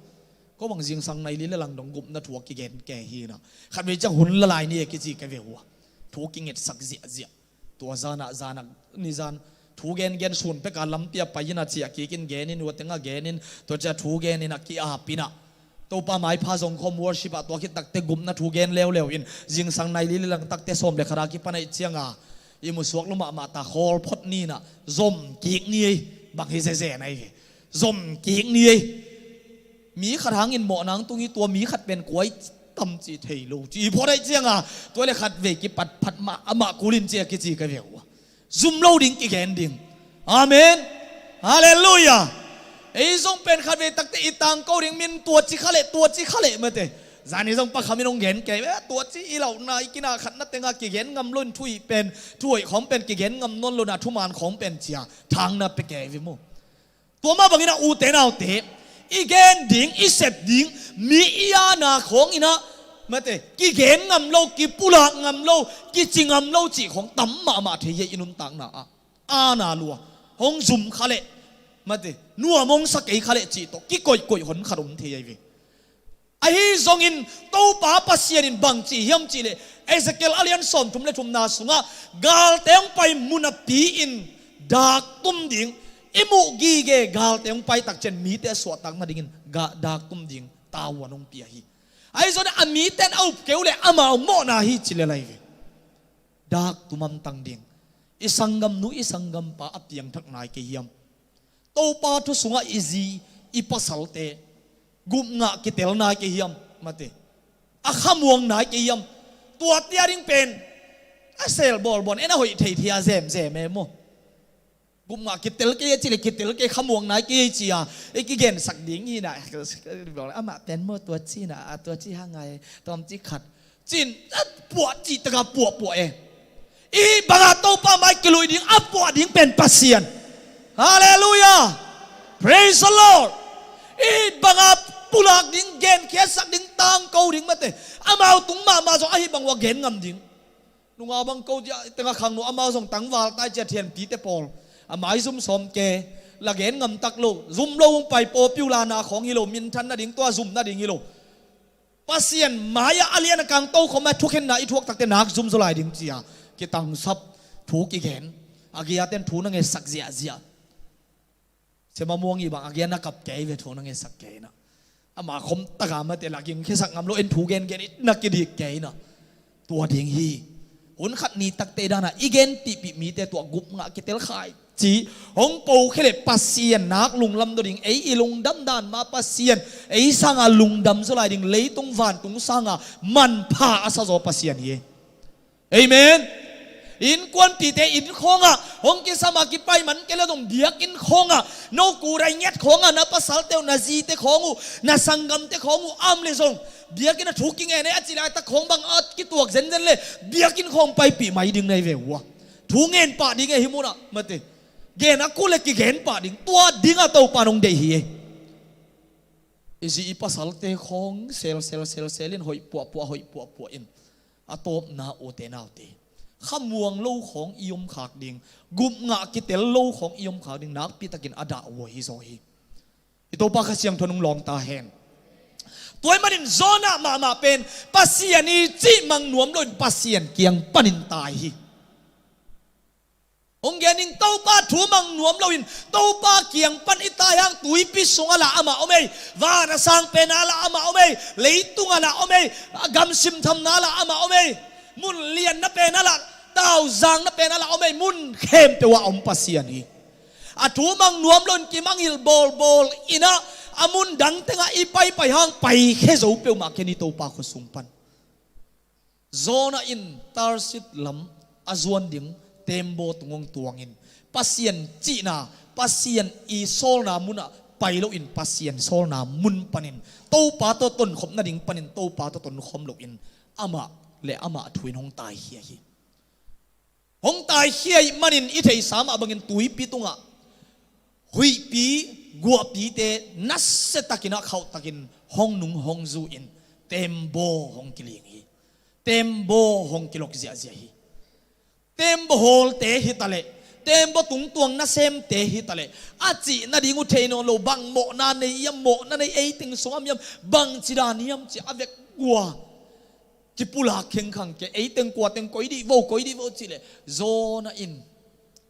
Ko bang zingsang nai li le lang dong gupna thu a kigen ke hina. Khat vei ciang hun la lai ni e kici ke ve hua. Thu kingetsak ziahziah. Tua zanah, zanah, nizan thu gengen sun peka lampi a pai in a ciah kikin genin, ua tengah genin, tua ciah thu genin a ki-apinah Topa maipha zong khawm worship ah tua khit takte gupna thu gen leuleu in zingsang nai li le lang takte sawm le khat a kipan ahih cianga i musuak lo mahmah ta, khawl phot ninah zom kik ni ei. Bang hi zeze nai ve. Zom kik ni ei. Mi khat hangin mawh nang tung hi, tua mi khat pen kuai tam ci thei lo ci i phot ahih cianga tua le khat vei kipatphat mah amah kulin cia kici ka ve uh a. Zum lo ding kigen ding. Amen. Halleluiah. Ei zong pen khat vei takte i tangko ding min tua ci kha leh, tua ci kha leh mate. Zani zong pakhamin hong gen kei, eh, tua ci i lauhna i kina khatna tenga kigen ngam lo in thuhih pen, thuhoih khawng pen kigen ngam nawn lo na thuman khawng pen cia thangna pe kei ve maw. Tua mah bangin a ute naute, i gen ding, i sep ding, mi i ana khawng inah mate, kigen ngam lo, kipulak ngam lo, kici ngam lo cih khawng tam mahmah thei hi i nuntakna ah. Ana lua hong zum kha leh mate, nuam hong sa kei kha leh cih tawh kikoihkoih hon khat om thei ahi ve. Ahi zongin Topa Pasian in bang ci hiam cihleh, Ezekiel a lian sawmthum le thumna sungah galte hong pai mun a pi-in dak tum ding, i muh gige galte hong pai takcian mite a suahtak nadingin ga-, dak tum ding tavuan hong pia hi. Ahi zongin a mite in a up keu le amau mawhna hi cileh lai ve. Dak tum amtang ding. I sanggamnu, i sanggampa a piangthak nai kei hiam? Topa thu sungah i zi, i pasalte gupngah kitel nai kei hiam? Mate. A khamuang nai kei hiam? Tua tia ding pen a sel bawlbawl en a hoih thei thia zemzem e maw. Gupngah kitel kei a cileh kitel kei, khamuang nai kei cia i kigensak ding hina. Amah pen maw tua cina, a tua ci hangai, tawm ci khat. Cin a puah cih taka puahpuah e. I banga Topa mai kilui ding a puah ding pen Pasian. Halleluiah. Praise the Lord. I banga pulak ding, genkhiatsak ding, tangko ding mate, amau tung mahmah zong ahi bang ua gen ngam ding. Nunga bang ko cia tenga khangno amau zong tangval tai cia thianpite pawl a maizum sawm ke, la gen ngam tak lo, zum lo hong pai, popular na khawng hi lo, minthan nading, tua zum nading hi lo. Pasian mai-ah a lian a kang tokhom a thukhenna i thuak takte nak zum zaw lai ding cia kitangsap thu kigen. A giaten thu na ngetsak ziahziah. Sema muang i bang a gia na kap kei ve, thu na ngetsak kei na. Ama khom taka mate la ging khiasak ngam lo, en thu gengen i na kidik kei na. Tua ding hi. Hun khat ni takte dana i genpihpih mite tua gupngah kitel khai ci hong ko khe le Pasian nak lunglam daw ding, ei i lungdam dan ma Pasian, ei sanga lungdam zaw lai ding, leitung vantung sanga manpha a sa zaw Pasian hi. Amen. Innkuanpihte inn khawngah hong kisama kipai man kei le zong biakinn khawngah, no kurai ngiat khawngah na pasalte uh, na zite khawng uh, na sanggamte khawng uh a om le zong biakinn a thu kingen e a ci laitak khawng bang a kituak zenzen le biakinn khawng paipih mai ding na hi ve uh a. Thu ngen pah ding e hih munah mate. Gen a kul le kigen pah ding, tua dingah Topa nong deih hi e. I zi i pasalte khawng selsel selsel in hoih puahpuah, hoih puahpuah in a tawpna ute naute, khamuang lo khawng i om khak ding, gupngah kitel lo khawng i om khak ding nakpitakin a dah uh ahi zaw hi. I Topa Kha Siangtho nong lawng ta hen. Tua ahih manin Jonah mahmah pen Pasian i cih mang nuam loin Pasian kiang panin tai hi. Hong gen ning, Topa thu mang nuam loin Topa kiang pan i tai hang tuipi sungah lah amah om ei, van a sang pen ah lah amah om ei, leitung ah lah om ei, a gamsim thamna lah amah om ei, mun lianna pen ah lah, tauzangna pen ah lah om ei, mun khempeuh ah om Pasian hi. A thu mang nuam loin kimangngilh bawlbawl in ah, a mun dang tengah i paipai hang paikhia zo peuhmah ken i Topa khuasung pan. Jonah in Tarsis lam a zuan ding tembaw tung hong tuangin, Pasian cihna, Pasian i sawlna munah pai loin Pasian sawlna mun panin Topa tawh tonkhop nading panin Topa tawh tonkhawm loin amah le amah thu in hong taikhia hi. Hong taikhia ahih manin i theihsa mah bangin tuipi tungah huihpi, guahpite nasiatakin ah khauhtakin hong nung hong zu in tembaw hong kiling hi. Tembaw hong kilok ziahziah hi. Tembaw hawlte hitaleh, tembaw tungtuang nasemte hitaleh, a cih nading uh thei nawn lo, bang mawhna nei hiam, mawhna nei, ei teng sungah hiam, bangci dan hiam ci a vek gua kipulak khengkhang kei, ei teng kua teng koi dih vo, koi dih vo cih leh Jonah in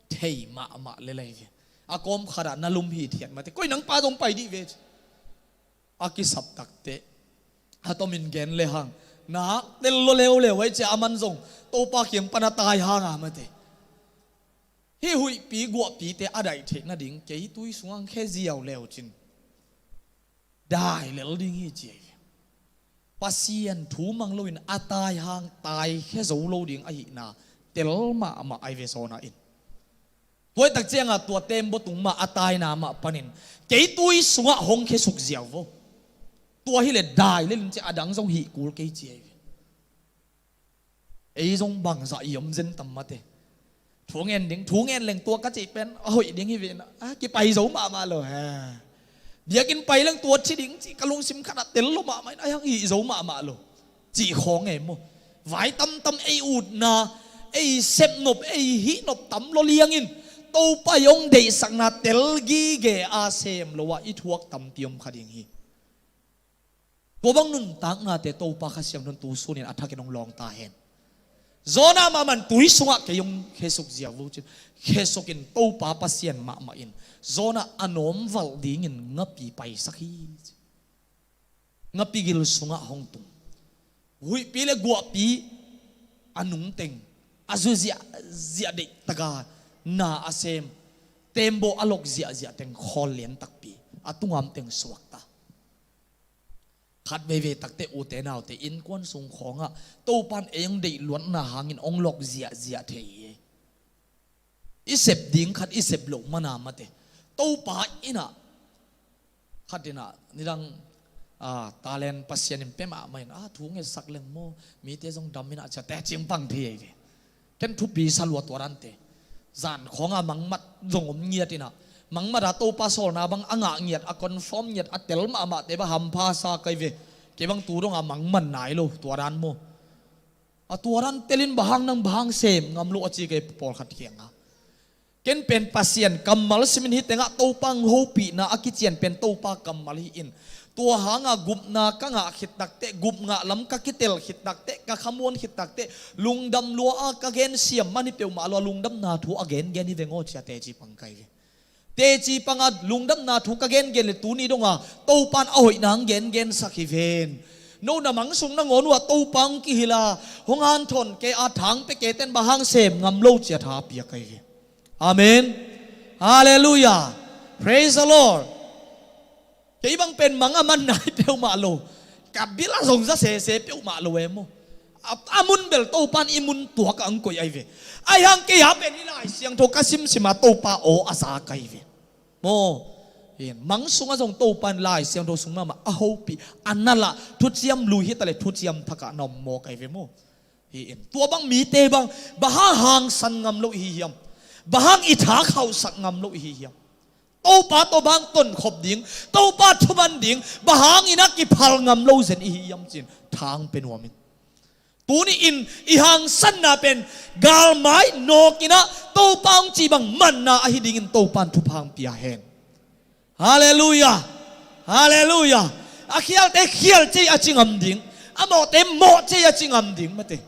thei mahmah lel hi ve. A kawm khatah na lum hithiat mate, koi nang pa zong pai dih ve ci. A kisap takteh, a tomin gen le hang, nak tel lua leuleu hi ci a, aman zong Topa kiang pan a tai hang a mate. Hih huihpi guahpite a daih theih nading kei tui sungah khia ziau leu cin dai lel ding hi ci hi. Pasian thu mang loin a tai hang taikhia zo lo ding ahihna tel mahmah ahi ve Jonah in. Tua hi tak ciangah tua tembaw tung mah a taina mah panin kei tui sungah hong khiasuk ziau vo. Tua hileh dai lel in ci a, dang zong hih kul kei ci ahi ve. Ei zong bangzah i om zen tam mate. Thu ngen ding, thu ngen leng tua ka cih pen a hoih ding hi ve na, a kipai zo mahmah lo he. Biakinn pai leng tua ci ding ci ka lungsim khatah tel lo mahmah in, a hang hih zo mahmah lo cih khawng e maw. Vai tamtam ei utna, ei sepnop, ei hihnop tam lo liangin Topa i hong deihsakna tel gige a sem lo ah i thuak tampi om kha ding hi. Tua bang nuntaknate Topa Kha Siangtho in tu sunin a thakin hong lawng ta hen. Jonah mahmah in tui sungah kei hong khiasuk ziau vo cin, khiasukin Topa Pasian mahmah in Jonah a nawmvalh dingin ngapi paisak hi. Ngapi gil sungah hong tung. Huihpi le guahpi a nungteng, a zu ziahziah deih taka na a sem, tembaw a lok ziahziah teng khawl lian takpi, a tungam teng suakta. Khat veivei takte ute naute innkuan sung khawngah Topa in ei hong deih luatna hangin hong lok ziahziah thei hi. I sep ding khat i sep loh mana mate. Topa innah khat innah nidang, ah, talent Pasian in pia mahmah in, ah, thu ngetsak leng maw, mite zong dam innah cia teci hong pang thei ahi ve. Ken thupi sa lua tua dante. Zan khawnga mangmat zong om ngiat innah, mangmata Topa sawlna bang a ngah ngiat, a confirm ngiat, a tel mahmahte bang hampha sa kai ve. Kei bang tu donga mangman nai lo tua dan maw. A tua dan telin bang hang nang bang hang sem ngam lo a ci kei pawlkhat kiangah. Ken pen Pasian kammal simin hi tengah Topa hong hopihna a kician pen Topa kammal hi in. Tua hanga gupna ka ngah khit takteh, gup ngah lam ka kitel khit takteh, ka khamuan khit takteh, lungdam lua a ka gen siam man hi peuhmah lua, lungdamna thu a gengen hi veng aw cia teci pang kai ve. Teci panga lungdamna thu ka gengen le tuni donga Topa in a hoihna hong gengensak hi ven. No na mang sung nangawn uhah Topa hong kihila, hong hanthawn kei a, thang pia keiten bang hang sem ngam lo cia tha pia kai ve. Amen. Halleluiah. Praise the Lord. Kei bang pen mang a man nai peuhmah lo. Ka bil a zong za sese peuhmah lo e maw. A, a mun bel Topa in i mun tuak a hong koih ahi ve. Ahi hang kei a pen i Lai Siangtho ka simsima Topa aw a za kai ve. Maw. Hin, mang sungah zong Topa in Lai Siangtho sung mahmah a hopih, a nalh a, thuciam lui hitaleh thuciam thakah na om maw kai ve maw. Hi in. Tua bang mite bang, bang hang hangsan ngam lo ihi hiam? Bang hang i tha khauhsak ngam lo ihi hiam? Topa tawh bang tonkhop ding, Topa thuman ding, bang hangin a kiphal ngam lo zen ihi hiam cin, thang pe nuam in. Tuni in i hangsanna pen, galmai nawkinah, Topa hong cih bang manna ahi dingin Topa in thupha hong pia hen. Halleluiah. Halleluiah. A khialte khial ciai a ci ngam ding, a mawhte mawh ciai a ci ngam ding mate.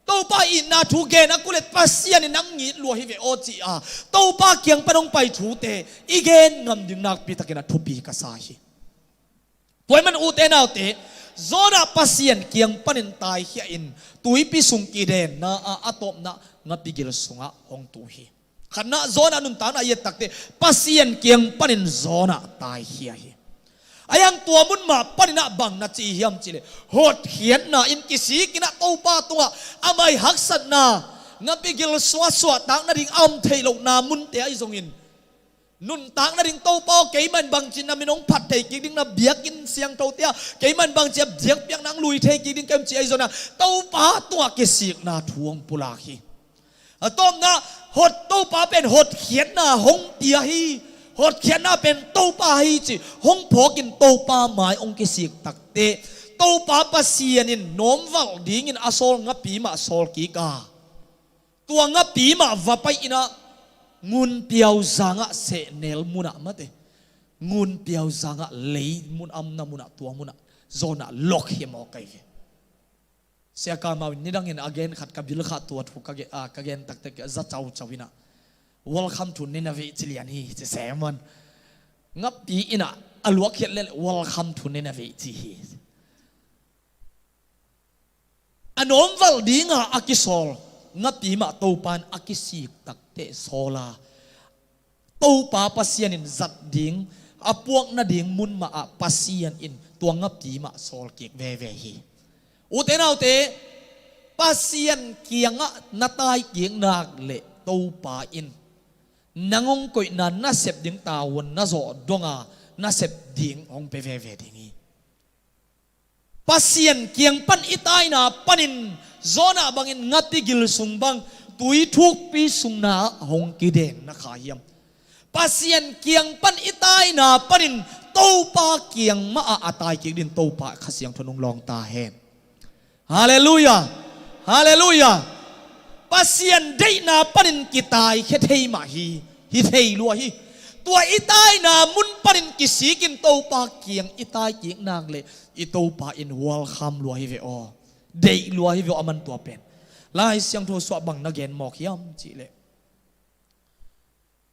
Topa itna thu gen a kulh leh Pasian in nang it lua hi ve aw ci a, Topa kiang pan hong pai thute i gen ngam ding nakpi takin a thupi ka sa hi. Tua ahih man ute naute, Jonah Pasian kiang panin taikhia in tuipi sung kidenna ah a tawpna ngapi gil sungah hong tu hi. Khatna, Jonah nuntakna i et takteh Pasian kiang panin Jonah taikhia hi. A hiang tua mun mah panin ah bang na ci hiam cih leh, hotkhiatna in kisik in ah Topa tungah a mai haksatna, ngapi gil sungah suahtak nading a om theih lohna munte ahi zongin, nuntak nading Topa aw, keimah in bangci na min hong phat thei kik ding, na biakinn siangthote ah keimah in bangci a biakpiakna hong lui thei kik ding ka hiam ci ahi zongin ah Topa tungah kisikna thu hong pulak hi. A tawpna, hot Topa pen hotkhiatna hong pia hi. Hotkhiatna pen Topa hi ci hong phawkin Topa mai hong kisik takteh, Topa Pasian in nawmvalh dingin a sawl ngapi mah sawl kik a, tua ngapi mah va pai in ah ngun piauzang ah, sehnel mun ah mate, ngun piauzang ah, lei mun, amna mun ah, tua mun ah Jonah lok hi maw kai ve. Sia Kha Mau in nidangin a gen khat ka bil kha, tua thu ka ge-, a, ka gen taktak a za caucau in ah, "Welcome to Nineveh," ci lian hi, ci sem man. Ngapi in ah a luak khiat leh, "Welcome to Nineveh," ci hi. A nawmvalh dinga a kisawl ngapi mah Topa in a kisik takteh sawl a, Topa Pasian in zat ding, a puak nading mun mah ah Pasian in tua ngapi mah sawl kik veve hi. Ute naute, Pasian kiangah na tai kik nak leh Topa in nang hong koihna nasep ding tavuan na zawh donga nasep ding hong pia veve ding hi. Pasian kiang pan i taina panin Jonah bangin ngapi gil sung bang tui thukpi sungna hong kidenna kha hiam? Pasian kiang pan i taina panin Topa kiang mah ah a tai kik ding Topa Kha Siangtho in hong lawng ta hen. Halleluiah. Halleluiah. Pasian deihna panin kitaikhia thei mah hi, hi thei lua hi. Tua i taina mun panin kisikin Topa kiang i tai kik nak leh i Topa in welcome lua hi ve aw. Deih lua hi ve aw, aman tua pen. Lai Siangtho sungah bang na gen mawk hiam cih leh,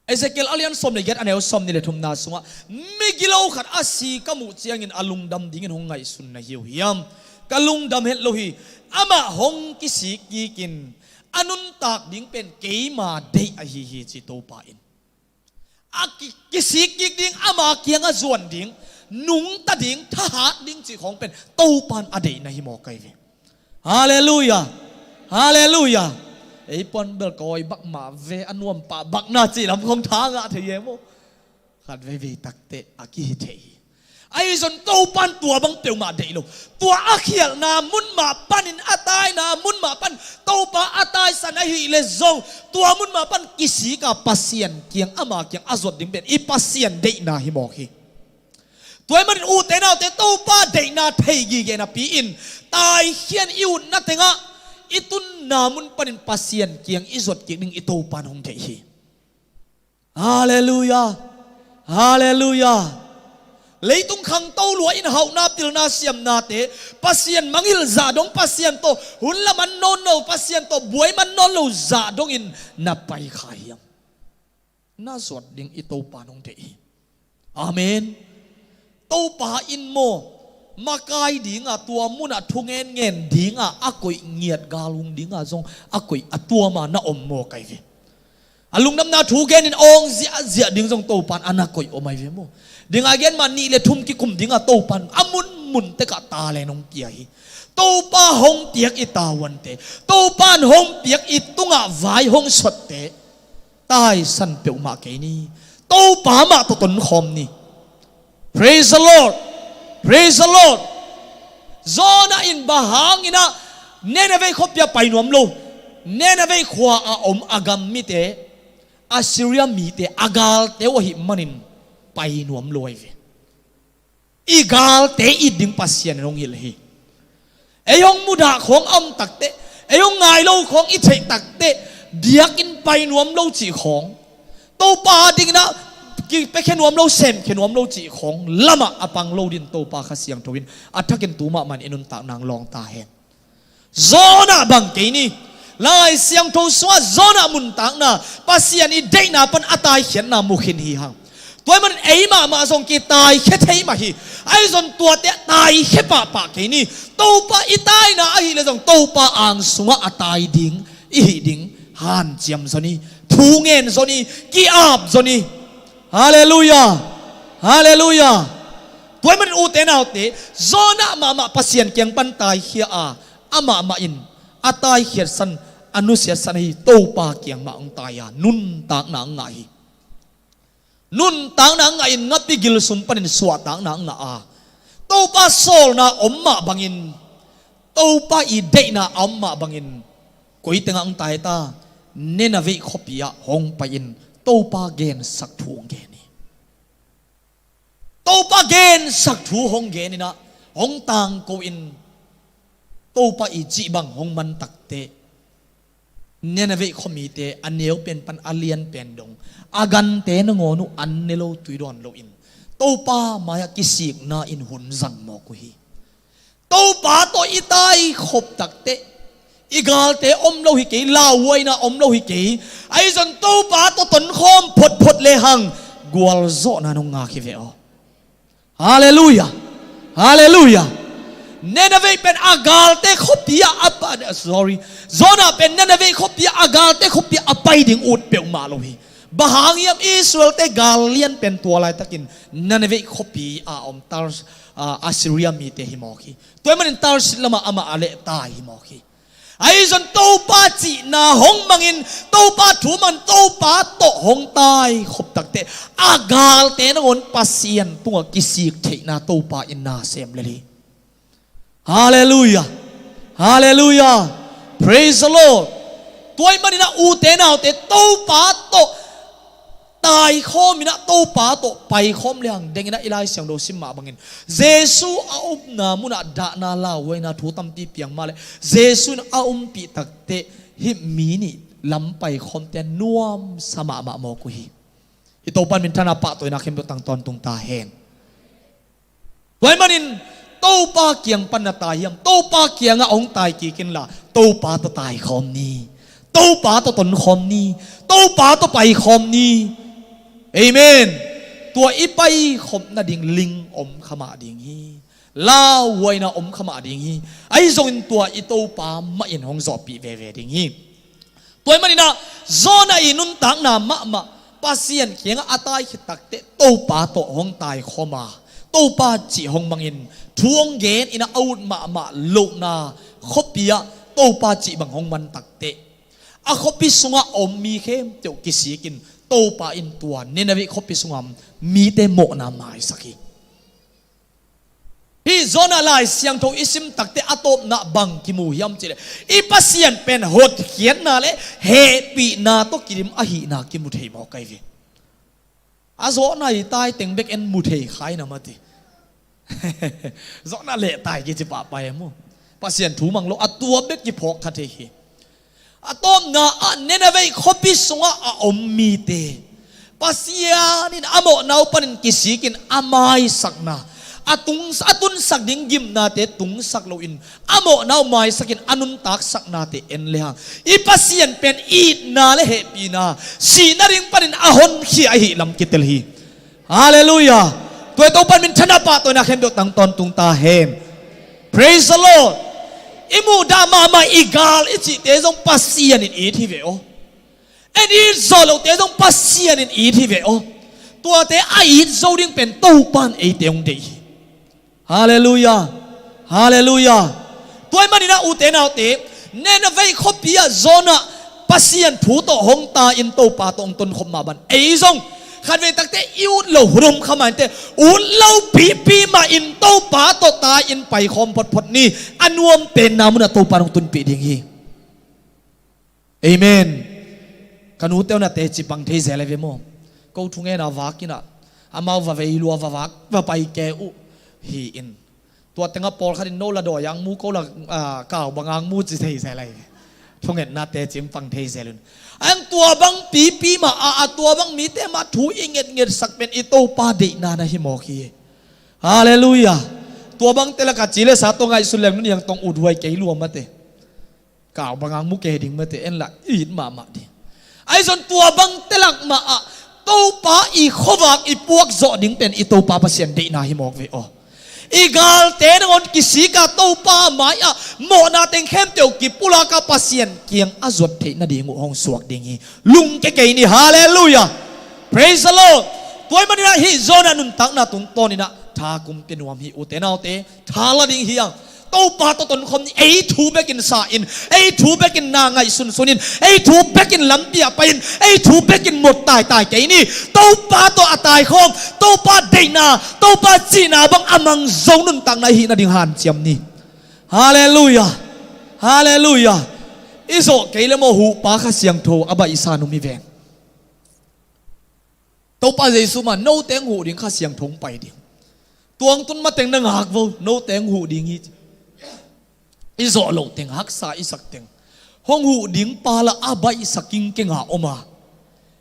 Ezekiel a lian sawm le giat, a neu sawmnih le thumna sungah, "Migilo khat a si ka muh ciangin a lungdam dingin hong ngaihsun na hi uh hiam? Ka lungdam het lo hi. Amah hong kisik kikin a nuntak ding pen keima deih ahi hi," ci Topa in. A ki-, kisik kik ding, ama kiangah zuan ding, nungta ding, thahat ding cih khawng pen Topa in a deihna hi maw kai ve. Halleluiah. Halleluiah. Ei puan bel ka awi bak mah ve, a nuam pah bak na cih lam khawng tha ngah thei e maw? Khat veivei takteh a kihi thei hi. Ahi zong Topa in tua bang peuhmah deih lo. Tua a khialhna mun mah panin, a taina mun mah pan Topa a taisan ahih leh zong, tua mun mah pan kisik a Pasian kiang, ama kiang a zuat ding pen i Pasian deihna hi mawk hi. Tua ahih manin ute naute, Topa deihna thei gige napi-in, taikhian i utna tengah i tunna mun panin Pasian kiang i zuat kik ding i Topa in hong deih hi. Halleluiah. Halleluiah. Leitung khangto lua in hauhna, pilna, siamnate, Pasian mangngilh zah dong, Pasian tawh hun laman nawn lo, Pasian tawh buai man nawn lo zah dongin na pai kha hiam? Na zuat ding i Topa in hong deih hi. Amen. Topa in maw, makai dinga, tua munah thungen ngen dinga a koih, ngiat galhung dinga zong a koih, a tuama na om maw kai ve. A lungdamna thu genin awng ziahziah ding zong Topa in a na koih om ahi ve maw. Dinga gen mah nih le thum kikum dinga Topa in a munmun tekah talent hong pia hi. Topa hong piak i tavuante, Topa in hong piak i tungah vai hong sotte, taisan peuhmah kei ni. Topa mah tawh tonkhawm ni. Praise the Lord. Praise the Lord. Jonah in bang hangin ah Nineveh khuapi ah pai nuam lo? Nineveh khua a om a gam mite, Assyria mite, a galte uh ahih manin pai nuam lo ahi ve. I galte it ding Pasian in hong hilh hi. Ei hong mudah khawng a om takteh, ei hong ngai lo khawng i theih takteh, biakinn pai nuam lo cih khawng, Topa dingin ah ki-, piakhia nuam lo, semkhia nuam lo cih khawng lamah a pang lo dingin Topa Kha Siangtho in a thakin tu mahmah in i nuntakna hong lawng ta hen. Jonah bang kei ni. Lai Siangtho sungah Jonah nuntakna, Pasian i deihna pan a taikhiatna mu khin hi hang. Tua ahih manin ei mahmah zong kitaikhia thei mah hi. Ahi zong tuate taikhia pahpah kei ni. Topa i taina ahih leh zong Topa ang sungah a tai ding i hih ding hanciam zaw ni. Thu ngen zaw ni. Ki-ap zaw ni. Halleluiah. Halleluiah. Tua ahih manin ute naute, Jonah mahmah Pasian kiang pan taikhia a, amah mah in a taikhiatsan, a nusiatsan ahi Topa kiang mah hong tai a, nuntakna hong ngah hi. Nuntakna hong ngah in, ngapi gil sung panin suahtakna hong ngah a, Topa sawlna om mah bangin, Topa i deihna a om mah bangin, koi tengah hong tai ta? Nineveh khuapi ah hong pai-in Topa gensak thu hong gen hi. Topa gensak thu hong gen in ah, hong tangko in, Topa i cih bang hong man takteh, Nineveh khuamite a neu pen pan a lian pen dong, a gante nangawn uh an ne lo, tui dawn loin, Topa mai-ah kisikna in hun zang mawk uh hi. Topa tawh i taikhop takteh, i galte om lo hi kei, lauhuaina om lo hi kei. Ahi zong Topa tawh tonkhawm photphot lehang gualzawhna nong ngak hi ve aw. Halleluiah. Halleluiah. Nineveh pen a galte khuapi ah a pa, sorry, Jonah pen Nineveh khuapi ah, a galte khuapi ah a pai ding ut peuhmah lo hi. Bang hang hiam? Israelte gal lian pen tua laitakin Nineveh khuapi a om Tars-, ah, Assyria mite hi mawk hi. Tua ahih manin Tarsis lamah amah a lehtai hi mawk hi. Ahi zong Topa cihna hong mangin, Topa thu mangin, Topa tawh hong taikhop takteh, a galte nangawn Pasian tungah kisik theihna Topa in na sem lel hi. Halleluiah. Halleluiah. Praise the Lord. Tua ahih manin ah ute naute, Topa tawh taikhawm in ah, Topa tawh paikhawm lehang deng in ah, i Lai Siangtho sim mah bangin, Jesu a omna munah dahna, lauhuaina thu tampi piang mah leh, Jesu in a ompih takteh hih mi nih lam paikhawmte nuamsa mahmah mawk uh hi. I Topa in minthanna, pahtawina khempeuh tang tawntung ta hen. Tua ahih manin, Topa kiang pan na tai hiam? Topa kiangah hong tai kik inla, Topa tawh taikhawm ni. Topa tawh tonkhawm ni. Topa tawh paikhawm ni. Amen. Tua i paikhop nading ling om kha mah ding hi. Lauhuaina om kha mah ding hi. Ahi zongin tua i Topa mah in hong zawhpih veve ding hi. Tua ahih manin ah, Jonah i nuntakna mahmah, Pasian kiangah a taikhia takteh, Topa tawh hong taikhawm a, Topa cih hong mangin, thu hong gen in ah, a ut mahmah lohna khuapi ah Topa cih bang hong man takteh, a khuapi sungah a om mi khempeuh kisikin, Topa in tua Nineveh khuapi sungah mite mawhna maisak hi. Hih Jonah Lai Siangtho i sim takteh a tawpna bang kimu hiam cih leh, i Pasian pen hotkhiatna le hehpihna tawh kidim ahihna kimu thei mawk ahi ve. A Jonah i tai teng bek en mu thei kha in a mah ti. Jonah lehtai kici pahpah e maw. Pasian thu mang lo, a tua bek kiphawk kha thei hi. A tawpna ah Nineveh khuapi sungah a om mite Pasian in a mawhna uh panin kisikin a maisakna, a tung, a tunsak ding gimnate tungsak loin, a mawhna uh maisakin a nuntaksaknate en lehang, i Pasian pen itna le hehpihna, sihna ding panin a honkhia ahih lam kitel hi. Halleluiah. Tua i Topa in minthanna, pahtawina khempeuh tang tawntung ta hen. Praise the Lord. I muhdah mahmah i gal i cihte zong Pasian in it hi ve aw. En it zawh lohte zong Pasian in it hi ve aw. Tuate a it zo ding pen Topa in eite hong deih hi. Halleluiah. Halleluiah. Tua ahih manin ah, ute naute, Nineveh khuapi ah Jonah Pasian thu tawh hong tai-in Topa tawh hong tonkhop mah bangin, ei zong khatvei takte i ut loh hun om kha mah inteh, ut lopipi mah in Topa tawh tai-in paikhawm photphot ni. A nuam penna munah Topa in hong tunpih ding hi. Amen. Ka nute uh na teci pang thei zel ahi ve maw. Ko thungen a vak in ah, amau va vei lua, va vak, va pai kei uh hi in. Tua tengah pawlkhat in no la dawi ang mu, ko la, ah, kau bang ang mu ci thei zel ahi ve. Thungetna teci hong pang thei zel un. A hang tua bang pipi mah a, a tua bang mite mah thu i ngetngetsak pen i Topa deihna na hi mawk hi. Halleluiah. Tua bang telak a ci le sa tawh ngaihsun leng nunniang tawh uthuai kei lua mate. Kau bang hang mu kei ding mate, en lah i it mahmah ding. Ahi zong tua bang telak mah ah Topa i khuavak i puak zawh ding pen i Topa Pasian deihna hi mawk ve aw. I galte nangawn kisik a Topa mai ah mawhna teng khempeuh kipulak a Pasian kiang a zuat theih nading uh hong suak ding hi. Lungke kei ni. Halleluiah. Praise the Lord. Tua ahih manin ah hih Jonah nuntakna tungtawnin ah tha kum pia nuam hi, ute naute. Tha la ding hi hang. Topa tawh tonkhawm ni. Ei thu bekin sa in, ei thu bekin na ngaihsunsun in, ei thu bekin lampi ah pai in, ei thu bekin mut taitai kei ni. Topa tawh a taikhawm, Topa deihna, Topa cihna bang a mang zo nuntakna i hih nading hanciam ni. Halleluiah. Halleluiah. I zawh kei le maw, huhpa Kha Siangtho a baihsa nung hi ven. Topa Jesu mah, note hong huh ding, Kha Siangtho hong pai ding. Tuangtun mateng na ngak vo, note hong huh ding hi. I zawh loh teng, haksa i sak teng hong huh ding pa lah a baihsa kingkeng a om a,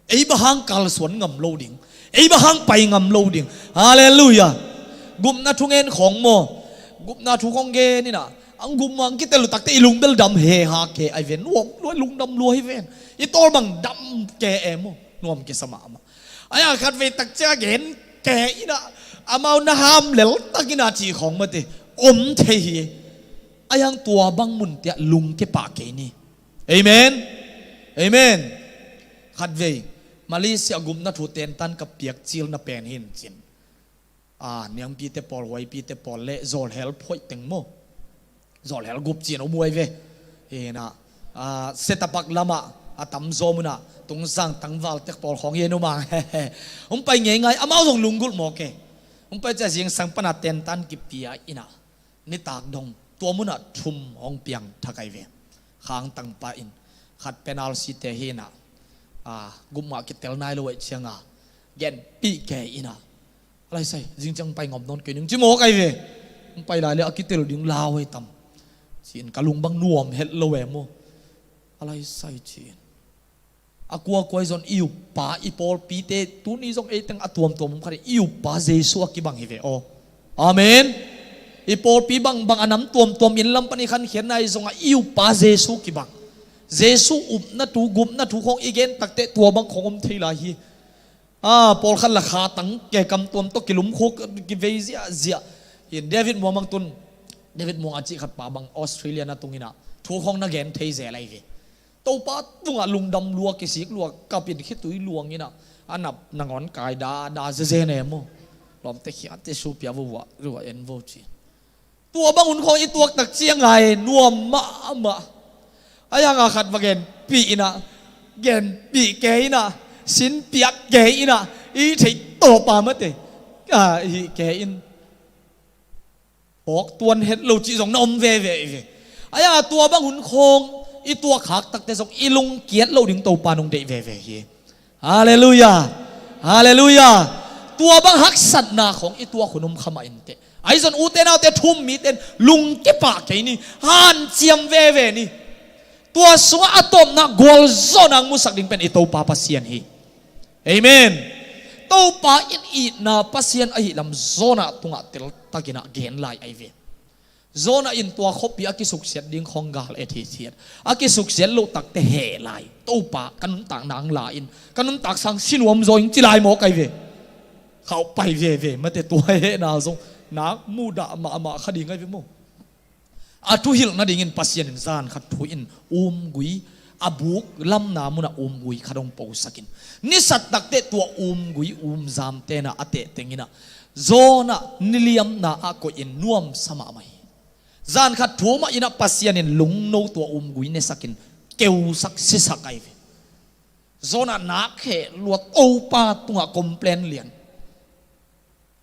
ei bang hang kalsuan ngam lo ding, ei bang hang pai ngam lo ding. Halleluiah. Gupna thu ngen khawng maw? Gupna thu khawng gen in ah, ang gupna ang kitel uh takte i lung bel dam he ha ke ai ven, nuam lua, lungdam lua hi ven. I tawl bang dam ke e maw? Nuam kisa mahmah. Ai a khatvei takcia gen ke in ah, amau na ham lel tak in ah cih khawng mate om thei hi. Ai hang tua bang munte ah lungke pah kei ni. Amen. Amen. Khatvei Malaysia gupna thu tentan ka piak cilna pen hi in cin. A, niangpite pawl, huaipite pawl le zawlhel phoih teng maw, zawlhel gup ci-in a um uh ai ve. Hi in ah, a, Setapak lamah a tamzaw mun ah Tungzang tangval tek pawl khawng hi in um a. Hong pai ngeingai, amau zong lunggulh mawk e. Hong pai ciang zingsang pan a tentan kipia in ah, nitak dong tua mun ah thum hong piang thak ai ve. Khang tangpa in, khat pen R C te hi in ah, a, gupna kitel nai lo ahih ciang a genpih kei in ah, a lai sai, zing ciang pai ngam nawn kei ning ci mawk ai ve. Hong pai lai le a kitel ding lau ai tam, ci-in ka lung bang nuam het lo e maw. A lai sai, ci-in a kuakua i zon i uppa, i pawlpite, tuni zong ei teng a tuamtuam om khat in i uppa Jesu a kibang hi ve aw. Amen. I pawlpi bangbang, a nam tuamtuam, inn lam pan i khankhiatna i zong a i uppa Jesu kibang. Jesu upna thu, gupna thu khawng i gen takte tua bang khawng om thei lai hi. A, pawlkhat lah kha tang ke, kam tuam tawh kilumkhuk, kivei ziahziah. Hi in David Muang bang tun, David Muang a cih khat pa bang Australia na tung in ah thu khawng na gen thei zel ai ve. Topa tungah lungdam lua, kisik lua, kap in khitui luang in ah, a nap nangawn kai da da zezen e maw. Lawmte khiate su pia vo, vua vua en vo, ci. Tua bang hun khawng i tuak tak ciang ai nuam mahmah. Ai hang a khat va genpih in ah, genpih kei in ah, sin piak kei in ah, i theih tawpa mate, a, hih kei in, phawk tuan het lo cih zong na om veve hi ve. Ai a tua bang hun khawng i tuak khak takte zong i lungkiat loh ding Topa nong deih veve hi. Halleluiah. Halleluiah. Tua bang haksatna khawng i tuak hun om kha mah inteh. Ai zon ute naute, thu um mite in lungke pah kei ni. Hanciam veve ni. Tua sungah a tawpna gualzawhna hong musak ding pen i Topa Pasian hi. Amen. Topa in itna Pasian ahih lam Jonah tungah teltakin ah gen lai ai ve. Jonah in tua khuapi a kisuksiat ding khawng gal et hithiat. A kisuksiat loh takte heh lai. Topa, ka nuntakna hong la in, ka nuntak sang si nuam zaw ing, ci lai mawk ai ve. Khauh pai veve mate, tua hehna zong nak muhdah mahmah kha ding ai ve maw. A thuhilh nadingin Pasian in zan khat thu in umgui, a buk lamna munah umgui khat hong posak in, nisat takte tua umgui umzamte in ah a tehteng in ah, Jonah niliamna ah koih in nuamsa mahmah hi. Zan khat thu mah in ah Pasian in lungno tua umgui nesak in keusak sisak ai ve. Jonah nak heh lua, Topa tungah complain lian.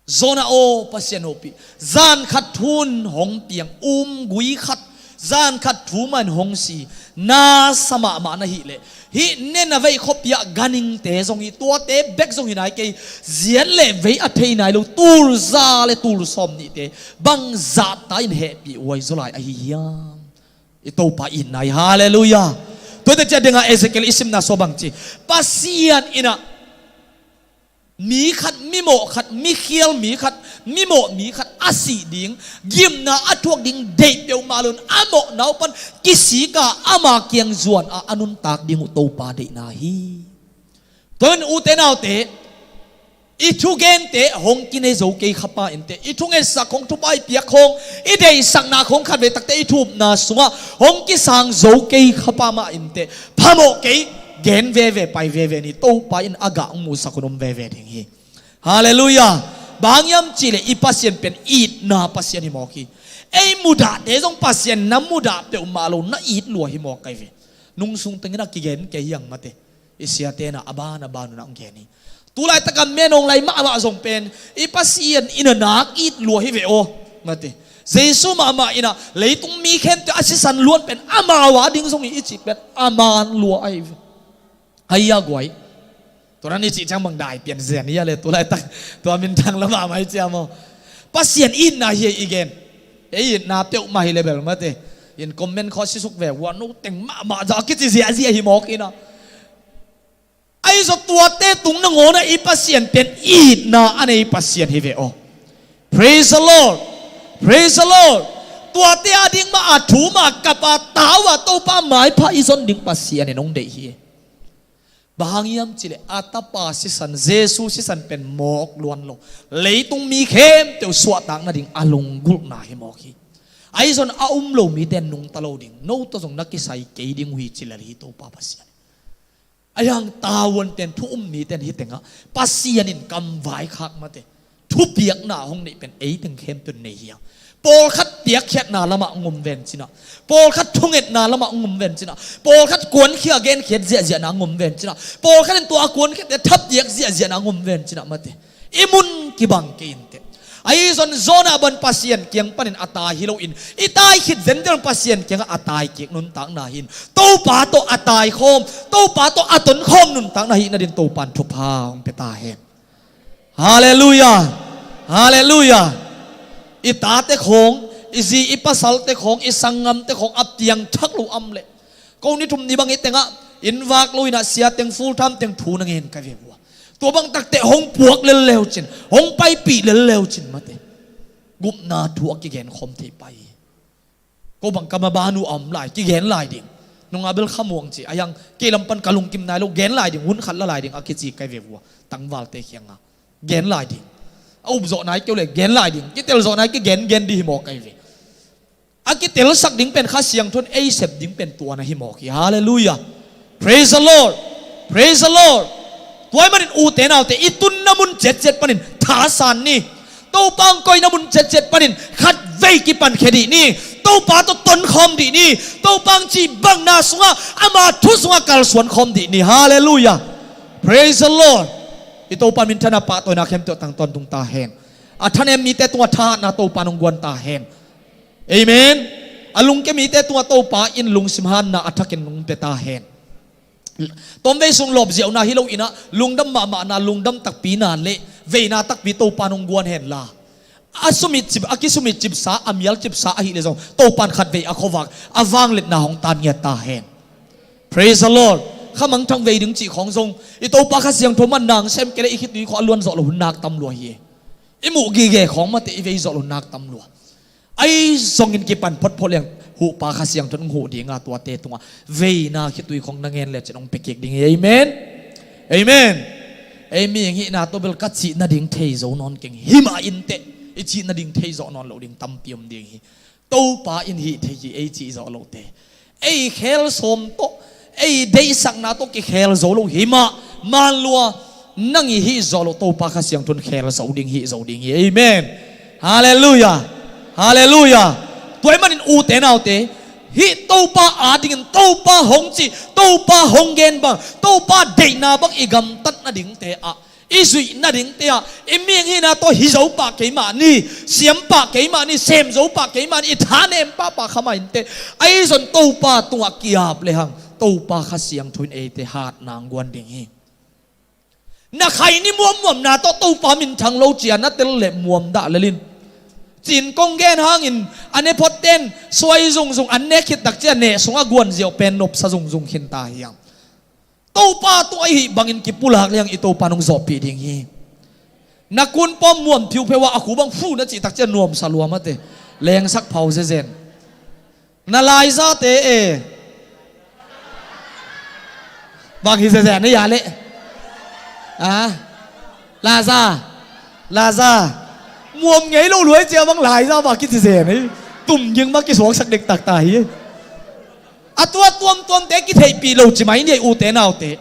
Jonah aw, Pasian hopih, zan khat thu in hong piang umgui khat, zan khat thu mah in hong si, nasa mahmah na hih leh, hih Nineveh khuapi ah ganhingte zong hi, tuate bek zong hi nai kei, ziat le vei a thei nai lo tul za le tul sawm nihte bang zahta in hehpih huai zaw lai ahi hiam? I Topa itna hi. Halleluiah. Tuate ciah dingah Ezekiel i simna sua bang ci, Pasian innah mi khat, mimawh khat, mikhial mi khat, mimawh mi khat a sih ding, gimna a thuak ding deih peuhmah loin a mawhna uh pan kisika ama kiang zuan a a nuntak ding uh Topa deihna hi. Tuan ute naute, i thugente hong kinei zo kei khapa inteh, i thungetsak khong, thupha i piak khong, i deihsakna khong khatvei takte i thupna sungah hong kisang zo kei khapa mah inteh, phamawh kei, gen veve, pai veve ni, Topa in a gah hong musak hun om veve ding hi. Halleluiah. Bang hang hiam cihleh i Pasian pen itna Pasian hi mawk hi. Ei mudahte zong Pasian na mudah peuhmah lo, na it lua hi mawk ahi ve. Nungsung tengin a kigen kei hiang mate. I siate na a ban a ban unah hong gen hi. Tulaitaka menawng lai mahmah zong pen i Pasian innah nak it lua hi ve aw. Mate, Jesu mahmah innah leitung mi khempeuh a sisan luan pen amau a ding zong hi i cih pen a man lua ahi ve. Hai a guai. Tua nan i cih ciang bang dai pian zen hi a le, tulaitak tua minthang la mahmah i cia maw? Pasian itna hi i gen. Ei itna peuhmah hi le bel mate, in comment khawh sisuk ve ua, no teng mahmah zah a kici ziahziah hi mawk innah. Ahi zong tuate tung nangawnah i Pasian pen itna a nei Pasian hi ve aw. Praise the Lord. Praise the Lord. Tuate a ding mah a thu mah kapa tau a Topa maipha i zon ding Pasian in hong deih hi. Bang hang hiam cihleh a tapa sisan, Jesu sisan pen mawk luan lo, leitung mi khempeuh suahtak nading a lunggulhna hi mawk hi. Ahi zong a um lo mite nungta lo ding, no tawh zong na kisai kei ding uh hi ci lel hi Topa Pasian. Ahi hang tavuan pen, thu um miten hih tengah Pasian in kamvai khak mate, thupiakna hong neih pen ei teng khempeuh nei hi hang. Pawlkhat piakkhiatna lamah hong om ven cinah, pawlkhat thungetna lamah hong om ven cinah, pawlkhat kuankhia genkhiat ziahziahna hong om ven cinah, pawlkhat in tua a kuankhiatte thapiak ziahziahna hong om ven cinah mate, i mun kibang kei inteh. Ahi zong Jonah bang Pasian kiang panin a tai hi loin, i tai khit zenzen Pasian kiangah a tai kik nuntakna hi in, Topa tawh a taikhawm, Topa tawh a tonkhawm nuntakna hi nadin Topa in thupha hong pia ta hen. Halleluiah. Halleluiah. I tate khawng, i zi i pasalte khawng, i sanggamte khawng a piangthak lo om leh, ko ni thum ni bang i tengah inn vak lo innah sia teng, full time teng thu na ngen ka ve vua. Tua bang takte hong puak lel leu cin, hong paipih lel leu cin mate, gupna thu a kigen khawm thei pai hi. Ko bang ka maban uh a om lai, kigen lai ding. Nungah bel khamuang ci, ahi hang kei lam pan ka lungkim nai lo, gen lai ding, hun khat la lai ding a kici kai ve vua, tangvalte kiangah. Gen lai ding. A upzawh nai keu le gen lai ding, kitelzawh nai kigen gen dih hi mawk kai ve. A kitelsak ding pen Kha Siangtho in ei sep ding pen tua na hi mawk hi. Halleluiah. Praise the Lord. Praise the Lord. Tua ahih manin ute naute, i tunna mun ciatciat panin thasan ni. Topa hong koihna mun ciatciat panin khatvei kipankhia dih ni. Topa tawh tonkhawm dih ni. Topa hong cih bangna sungah, ama thu sungah kalsuan khawm dih ni. Halleluiah. Praise the Lord. I Topa minthanna pahtawina khempeuh tang tawntung ta hen. A thanem mite tungah thahatna Topa in hong guan ta hen. Amen. A lungke mite tungah Topa in lungsim hanna a thakin hong pia ta hen. Tawmvei sung lawpziauna hi lo innah, lungdam mahmahna, lungdam takpina le veina takpi Topa in hong guan henla, a sumit cip, a kisumit cipsa, a mial cipsa ahih leh zong Topa in khatvei a khuavak a vangliatna hong tan ngiat ta hen. Praise the Lord. Kha mangthang vei ding cih khawng zong i Topa Kha Siangtho man nang sem kei le i khitui khawng a luan zawh lo hun nak tam lua hi. I muh gige khawng mate i vei zawh lo hun nak tam lua. Ahi zongin kipan photphot leng, huhpa Kha Siangtho in hong huh dinga tuate tungah veina khitui khawng na ngen lecin hong pia kik ding hi. Amen. Amen. Ei mihing hihna tawh bel ka cih nading thei zo nawn keng, himah inteh, i cih nading thei zawh nawn loh ding tampi om ding hi. Topa in hih thei hi, ei cih zawh lohte. Ei khel sawm tawh, ei deihsakna tawh kikhel zo lo himah, man lua, nang i hih zawh loh Topa Kha Siangtho in khel zo ding, hih zo ding hi. Amen. Halleluiah. Halleluiah. Tua ahih manin ute naute, hih Topa adingin Topa hong cih, Topa hong gen bang, Topa deihna bang i gamtat nadingte ah, i zuih nadingte ah, i mihing hihna tawh hi zo pah kei mah ni, siam pah kei mah ni, sem zo pah kei mah ni, i thanem pahpah kha mah inteh. Ahi zong Topa tungah ki-ap lehang Topa Kha Siangtho in eite hatna hong guan ding hi. Na khaini muammuamna tawh Topa minthang lo ci-a na tel leh muam dah lel in. Cin kong gen hangin a ne phot ten suai zungzung, an nek khit takciang a neh sungah guanziau pen nopsa zungzung khin ta hiang. Topa tawh ahih bangin kipulak liang i Topa nong zawhpih ding hi. Na kun pawm muam phiupheu ah a khu bang fu na cih takciang nuamsa lua mate. Lengsak phau zezen. Na laizate e. Bang hi zezen na ya leh. A. Laza. Laza. Muam ngei lo luai cia bang laiza bang kici zen hi. Tum ging bang kisuaksak dektak ta hi. A tua tuamtuamte kitheihpih lo ci mai ni ei ute naute.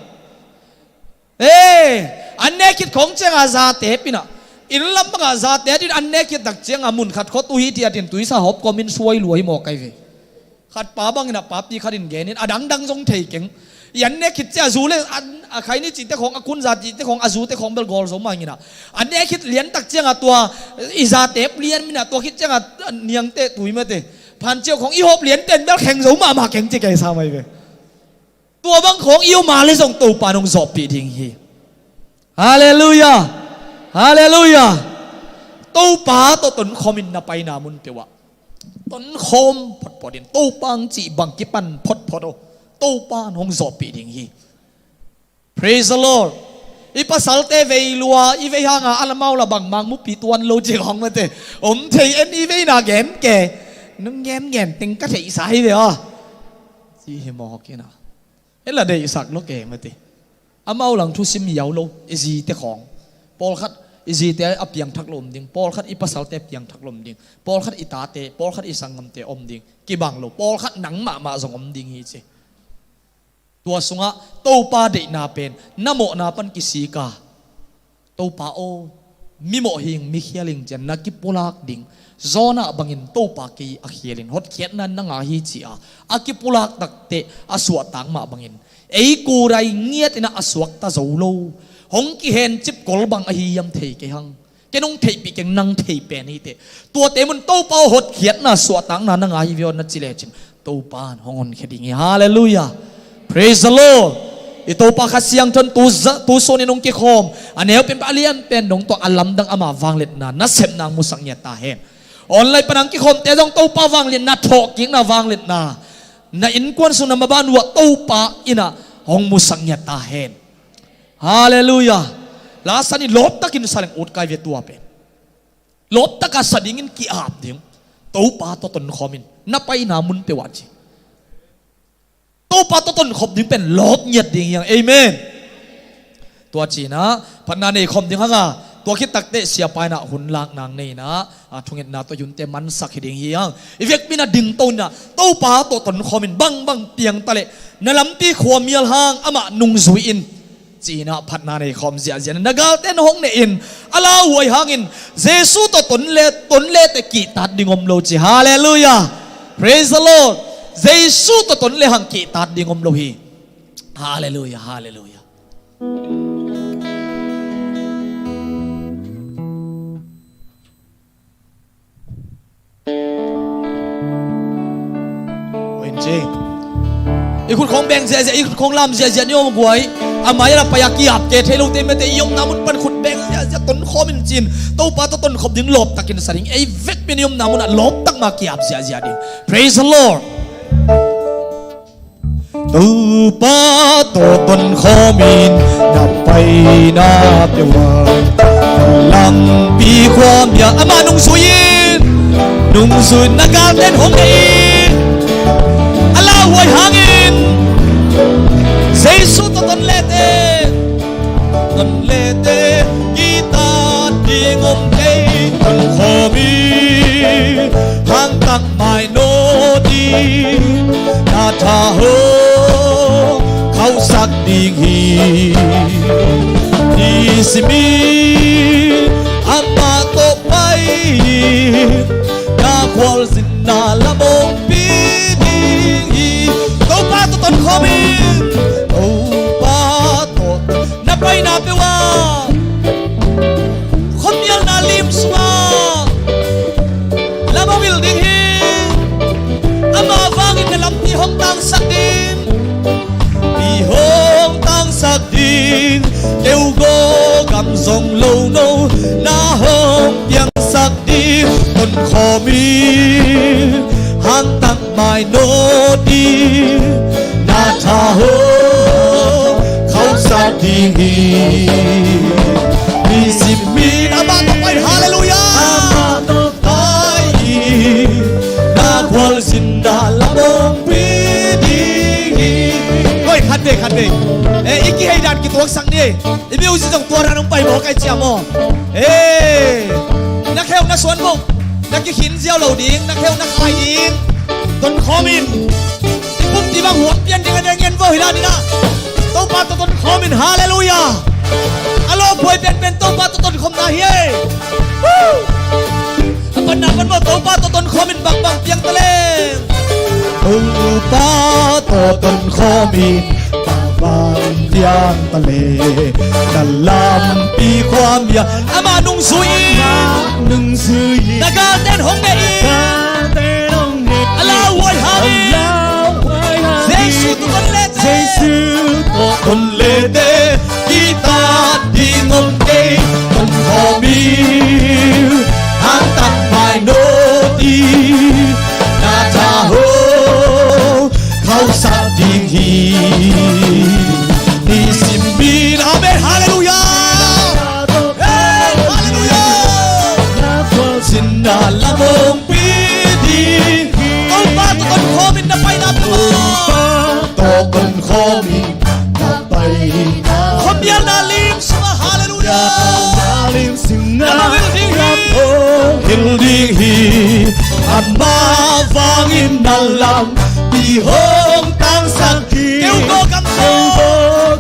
Ee, an nek khit khawng cianga zate pinah inn lam bangah zate atin an nek khit takcianga mun khat khua tuhi ti atin tuisa hawp kawmin suai lua hi maw kai ve. Khat pa bangin a papi khatin genin a dangdang zong thei keng. I an nek khit cianga zu le a khaini cihte khawng, a kunza cihte khawng, a zute khawng bel gawl zo mangin a, an nek khit liantak cianga tua i zate lian minah tua khit cianga niangte tuimate phanciau khawng i hawp lianten bel kheng zo mahmah keng ci kei sa mai ve. Tua bang khawng i om a le zong Topa nong zawhpih ding hi. Halleluiah. Halleluiah. Topa tawh tonkhawmin na paina mun peuhah tonkhawm photphot in, Topa ang cih bang kipan photphot aw. Topa nong zawhpih ding hi. Praise the Lord. I pasalte vei lua, i vei hanga a lamau la bangmang mupi tuan lo ci khawng mate om thei en, i veina gen ke. Nong gen gen teng ka theihsa hi ve aw. Ci hi mawk ina. E la deihsak lo ke mate. Amau lang thusim yau lo, i zite khawng. Pawlkhat i zite a piangthak lo om ding, pawlkhat i pasalte a piangthak lo om ding, pawlkhat i tate, pawlkhat i sanggamte om ding. Kibang lo, pawlkhat nang mahmah zong om ding hi ci. Tua sungah Topa deihna pen na mawhna pan kisika. Topa aw, mimawh hing, mikhial hing cian na kipulak ding. Jonah bangin Topa kei a khialin hotkhiatna na ngah hi ci-a a kipulak takteh a suahtak mah bangin ei kurai ngiatinah a suakta zo lo. Hong kihencip kol bang ahi hiam thei kei hang. Ken hong theihpih keng, nang thei pen hi teh. Tuate mun Topa aw, hotkhiatna suahtakna na ngah hi ve aw na ci lecin Topa in hong honkhia ding hi. Halleluiah. Praise the Lord. I Topa Kha Siangtho in tu za, tu sunin hong kikhawm a neu pen a lian pen dong tawh a lamdang ama vangliatna nasepna hong musak ngiat ta hen. Online pan hong kikhawmte zong Topa vangliatna, thawhkikna vangliatna na innkuan sung na maban uh ah Topa innah hong musak ngiat ta hen. Halleluiah. Lasan i lawptakin sa leng ut kai ve tua pen. Lawptaka sa dingin ki-ap ding. Topa tawh tonkhawmin na paina mun peuhah ci. Topa tawh tonkhop ding pen lawp ngiat ding hiang. Amen. Tua cinah phatna nei khawm ding hanga, tua khit takteh siapa inah hun lak nang nei inah, a, thungetna tawh i hunte mansak hi ding hiang. I vekpi inah dingto inah Topa tawh tonkhawmin bangbang piangta leh na lampi khuamial hang amah nungzui in. Cinah phatna nei khawm ziahziah na galte na hong nehin a lauhuai hangin Jesu tawh tonle, tonle teh kihtat ding om lo ci. Halleluiah. Praise the Lord. Jesu tawh tonle hang kihtat ding om lo hi. Halleluiah. Halleluiah. I khut khawng beng ziahziah, i khut khawng lam ziahziah ni om guai. A mai a la pai a ki-ap ke thei lote mate i omna mun pan khut beng ziahziah, tonkhawm in cin. Topa tawh tonkhop ding lawptakin sa ding. Ei vekpi in i omna munah lawptak ma ki-ap ziahziah ding. Praise the Lord. Topa tawh tonkhawmin na paina peuhah lampi khuamial amah nungzui in, nungzui na galten hong nehin a lauhuai hangin Jesu tawh tonle teh, tonle teh kihtat ding om kei, tonkhawmin hangtak mai no ding na tha hong khauhsak ding hi. Nisimin amah tawh pai in na khualzinna lam hong pia ding hi. Topa tawh tonkhawmin, Topa tawh na paina peuhah khuamialna lim sungah lam hong hilh ding hi. Amah vangin na lampi hong tangsak ding, pi hong tangsak ding, keu gaw gam zong lo no na hong piangsak ding. Tonkhawm Mai no di na tha ho khausak ding hi. Nisim mi na ban pai, hallelujah. Ama to pai hi, na khual zin na lamong pi ding hi. Koi khat ve, khat ve. Eh, i kihei dan kituaksak ni. I music zong tua dan hong pai maw, kai cia maw. Eh, na kheu na suan maw. Na kikhin ziau lo ding, na kheu na khai ding. Tonkhawm in. I pumpi bang huam pian ding a deng ngen vo hi la ding a. Topa tawh tonkhawm in, hallelujah. A lawpuai penpen Topa tawh tonkhawmna hi ei. Woo! A panna pan maw, Topa tawh tonkhawm in bangbang piang ta leng. Topa tawh tonkhawm in bangbang piang ta leng. Na lampi khuamial ama nungzui in, nungzui in, na galten hong ne in, galten hong ne in, a lauhuai hang in, a lauhuai hang in, Jesu tawh ton lete, Jesu tawh ton lete, kitat ding om kei, tonkhawm in, hangtak mai no di na tha ho khausak ding hi. Nisim mi na, amen, hallelujah. Hey, hallelujah. Na khual zin na lamong pi ding hi. Topa tawh tonkhawm in na paina pi maw. Topa tawh tonkhawm in na paina. Khuamial na lim sung ah, hallelujah. Khuamial na lim sung ah, na mawk ding hi. Na mawk ding hi. Ama vangin na lampi hong tangsak hi. Keu go gam zong, keu go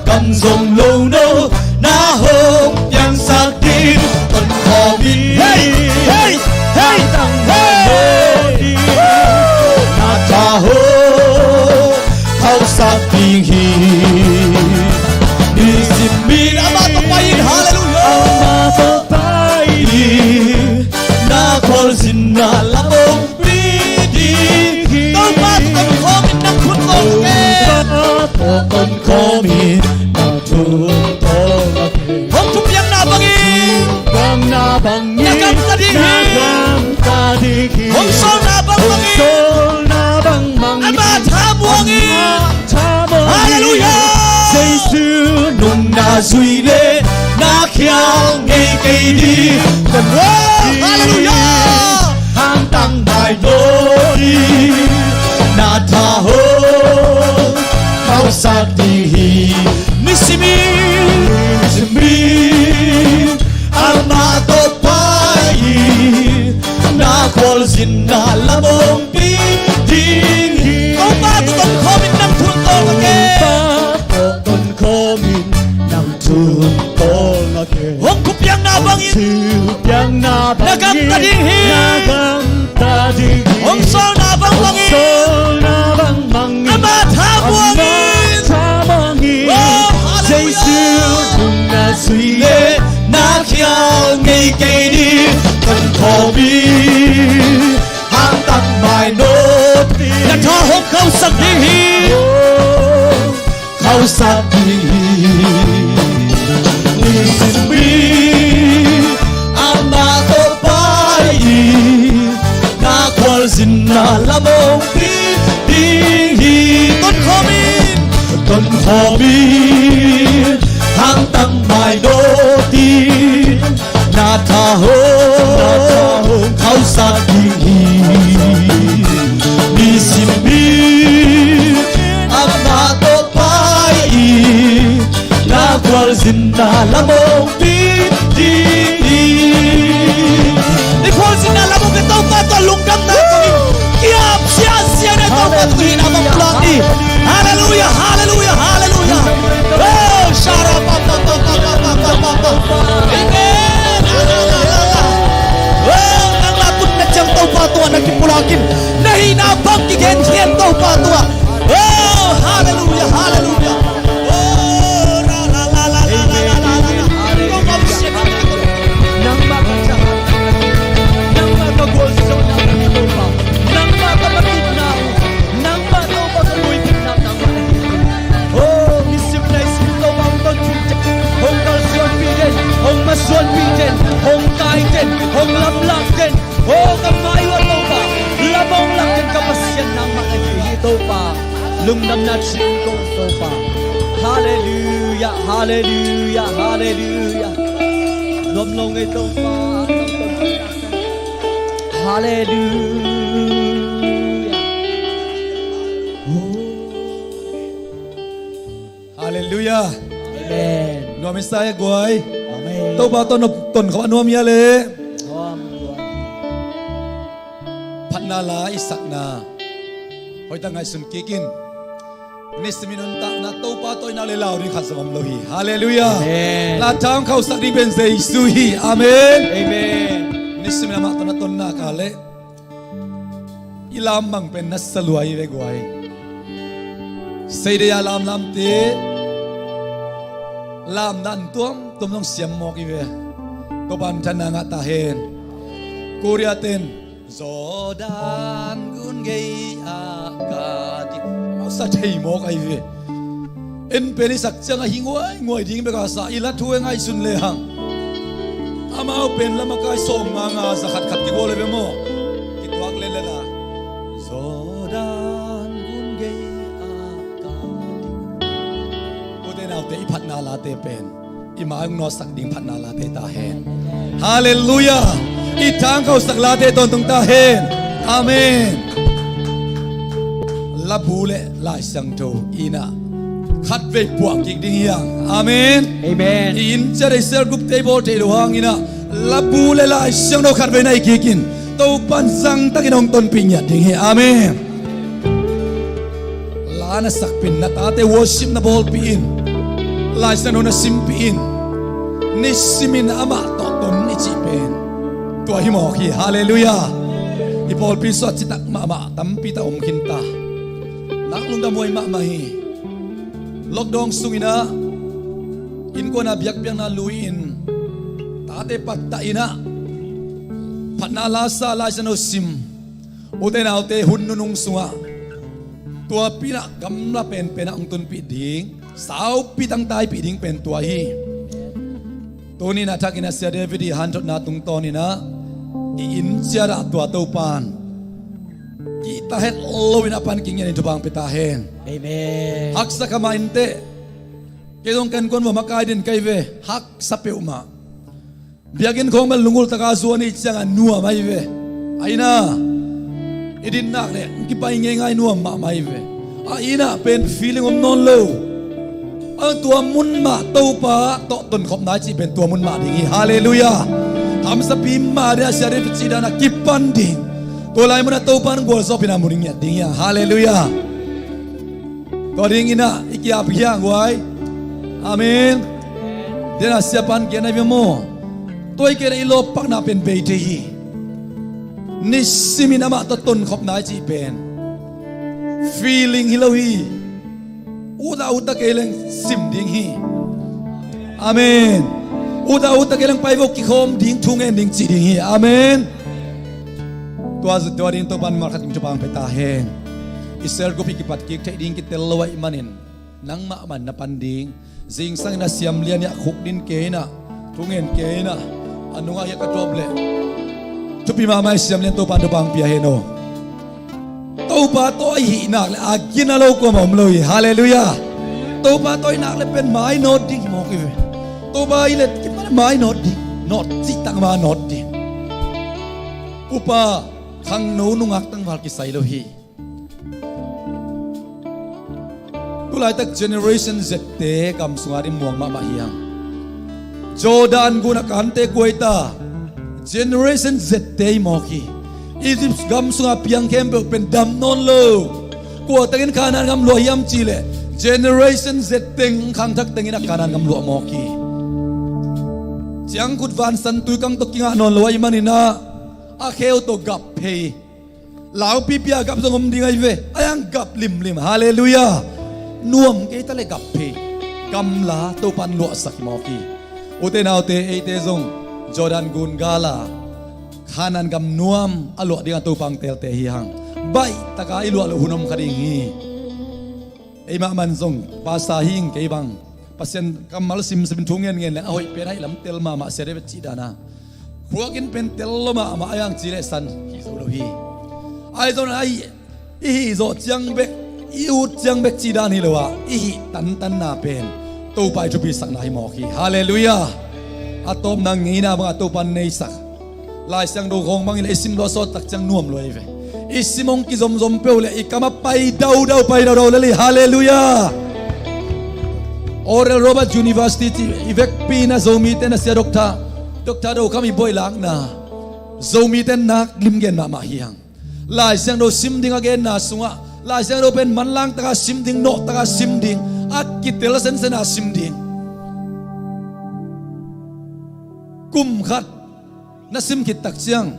gam zong lo no na hong piangsak ding. Tonkhawm in, hey, hey, hey, tang, hey, lo ding. Na tha ho khausak ding hi. Nisim mi na ama tawh pai in, hallelujah. Ama tawh pai in, na khual zin na lamong pi ding hi. Topa tawh tonkhawm in nang thun tawh ka ke. Topa tawh tonkhawm in nang thun tawh ka ke. Hong thupiakna bangin, thupiakna bangin na gamta ding hi. Na gamta ding hi. Hong sawlna bang bangin, hong sawlna bang bangin ama thamuang in, ama thamuang in, hallelujah. Jesu nung na zui leh na khial ngei kei ding. Hallelujah. Hangtang mai no di na tha ho khausak ding hi. Nisim in, nisim in ama tawh pai in, na khual zin na lamong pi ding hi. Topa tawh tonkhawm in nang thun tawh ka ke. Topa tawh tonkhawm in nang thun tawh ka ke. Hong thupiakna bangin, hong thupiakna bangin na gamta ding hi. Na gamta ding hi. Hong sawlna bang bangin, hong sawlna bang bangin ama thamuang in, ama thamuang in. Oh, hallelujah. Jesu nung na zui leh na khial ngei kei ding. Tonkhawm in, hangtang mai no di na tha ho khausak ding hi. Khausak ding hi. Nisim in ama tawh pai in, na khual zin na lamong pi ding hi. Tonkhawm in, tonkhawm in, hangtang mai no di na tha ho, na tha ho khausak ding hi. Nisim in ama tawh pai in, na khual zin na lamong pi ding hi. I khual zin na lamong pi Topa tawh lungdamna tawh in, kiap siasia na Topa tawh hihna bang pulak ni. Hallelujah, hallelujah, hallelujah. Oh, shara pa pa pa pa pa pa pa pa. Amen. Oh, nang la tun na ciang Topa tungah na kipulak in, na hihna bang kigen khian Topa tungah. Oh, hallelujah, hallelujah. Oh, la la la la la la la la la. Topa, nangmah ka ciang, nangmah ka gualzawhna, nangmah ka batupna, nangmah Topa ka gualzawhna, nangmah. Oh, nisim nai sim Topa hong tonkhawm den, hong kalsuanpih den, hong masuanpih den, hong kai den, hong lamlak den. Oh, ka mai uh ah Topa, lam hong lak den ka Pasian nangmah ahi. Lungdamna cing kong Topa. Halleluia, halleluia, halleluia. Lawm lo ngei Topa. Halleluia. Halleluia. Amen. Nuam i sa e guai. Amen. Topa tawh na tonkhop a nuam hia le. Nuam, nuam. Phatna la i sakna hoihtak ngaihsun kik in. Nisimin nuntakna Topa tawh i nak le lau ding khat zong om lo hi. Halleluia. Amen. La thang khauhsak ding pen Jesu hi. Amen. Amen. Nisimin amah tawh na ton nak a le i lam bang pen na sa lua hi ve guai. Seidei a lamlamte lam dan tuamtuam zong siam mawk hi ve. Topa in thanna ngah ta hen. Korea ten Jordan gun gei ah ka ding. Masa thei mawk ahi ve. En pen i sak ciang a hi nguainguai ding bek a sa i la thu e ngaihsun le hang. Amau pen lama kai sawm nga nga za khatkhat kikual le ve maw? Kituak le le la. Jordan gun gei ah ka ding. Ute naute i phatna late pen i mai hong nawtsak ding phatna late ta hen. Halleluia. I thang khauhsak late tawntung ta hen. Amen. Labu le Lai Siangtho i na khatvei puah kik ding hi hang. Amen. Amen. I inn ciat a i cell group te i bawl thei lo hang i na labu le Lai Siangtho khatvei na i kik in Topa in zangtakin hong tonpih ngiat ding hi. Amen. La na sakpih in, na tate worship na bawlpih in, Lai Siangtho na simpih in, nisimin amah tawh ton i cih pen tua hi mawk hi. Halleluia. I pawlpi sungah citak mahmah tampi tak om khin ta. Nak lungdam huai mahmah hi. Lockdown sungin ah innkuan a biakpiakna lui-in tate pattah in ah phatna la sa, Lai Siangtho sim. Ute naute, hun nunung sungah tuapi in ah gamla penpen ah hong tunpih ding, saupi tangtaipih ding pen tua hi. Tuni in ah thakin ah Sia David i hanthotna tungtawn in ah i inn ciat ah tua Topa in kihta het loin a pan kik ngiatin thupha hong pia ta hen. Amen. Haksa kha mah inteh. Kei zong ka innkuan vua makai den ka hi ve. Haksa peuhmah. Biakinn khawng bel lungulh taka zuan i hih ciangah nuam ahi ve. Ahi na, i dinnak le hong kipai ngeingai nuam mahmah ahi ve. A inn ah pen feeling om nawn lo. A tua mun mah Topa tawh tonkhopna i cih pen tua mun mah ding hi. Halleluia. Hamsapi mah ding a, Sia David cih dan a kipan ding. Tua lai munah Topa in gualzawhpihna mu ding ngiat ding hi hang. Halleluia. Tua dingin ah i ki-ap hi hang guai. Amen. Dena siapa in gen ahi ve maw? Tua hi kei leh i lawppakna pen bei thei hi. Nisimin amah tawh tonkhopna i cih pen feeling hi lo hi. Ut a ut ta kei leng sim ding hi. Amen. Ut a ut ta kei leng pai vo, kikhawm ding, thu ngen ding ci ding hi. Amen. Tua, tua ding Topa in malkhat in thupha hong pia ta hen. I cell group i kipat kik theih ding kitel lo ahih manin nangmah man na pan ding. Zingsangin a siamlian i a khukdin kei in ah, thungen kei in ah, a nungah i a ka tuap leh thupi mahmah i siamlian Topa in thupha hong pia hen aw. Topa tawh i hih nak leh a gina lo kuamah om lo hi. Halleluia. Topa tawh i hih nak leh pen mainawt ding hi mawk hi ve. Topa i let kip mah leh mainawt ding, nawt cihtak mah nawt ding. Upa, khangno nungak tangval kisai lo hi. Tulaitak Generation Z te gam sungah ding muang mahmah hi hang. Jordan gun a kante kuai ta. Generation Z te hi mawk hi. Egypt gam sungah piang khempeuh pen dam nawn lo. Kuatakin Kanaan gam luah hiam cihleh Generation Z teng, khangthak tengin a Kanaan gam luah mawk hi. Ciangkhut vansan tuikang tawh kingah nawn lo ahih manin ah a kheu tawh gap phei. Laupipi a gap zong om ding ahi ve. Ahi hang gap limlim. Halleluia. Nuam kei ta leh gap phei. Gamla Topa in luahsak hi mawk hi. Ute naute, eite zong Jordan gun gal a Kanaan gam nuam a luah ding a Topa hong teelte hi hang. Baih taka i luah loh hun om kha ding hi. Ei mahmah in zong pasa hi ing, kei bang Pasian kammal simsim in thu ngenngen leng a hoih pen a hih lam tel mahmah, Sia David cih dan a. Khuak inn pen tel lo mahmah, ahi hang cihleh san hih zo lo hi. Ahi zongin a hih, i hih zawh ciang bek i ut ciang bek cih dan hi lo a, i hih tantanna pen Topa i thupi sakna hi mawk hi. Halleluiah. A tawpna ngeina bangah Topa neisak. Lai Siangtho khawng bangin i sim lua sawt tak ciang nuam lua hi ve. I sim hong kizomzom peuh le i kam a pai daudau, pai daudau lel hi. Halleluiah. Oral Roberts University ci i vekpi in a Zomite na sia Doctor, Doctor Do Kham i buailakna Zomite nak lim gen mahmah hi hang. Lai Siangtho sim ding a genna sungah Lai Siangtho pen manlang taka sim ding, nawh taka sim ding, a kitel sensen a sim ding. Kum khat na sim khit tak ciang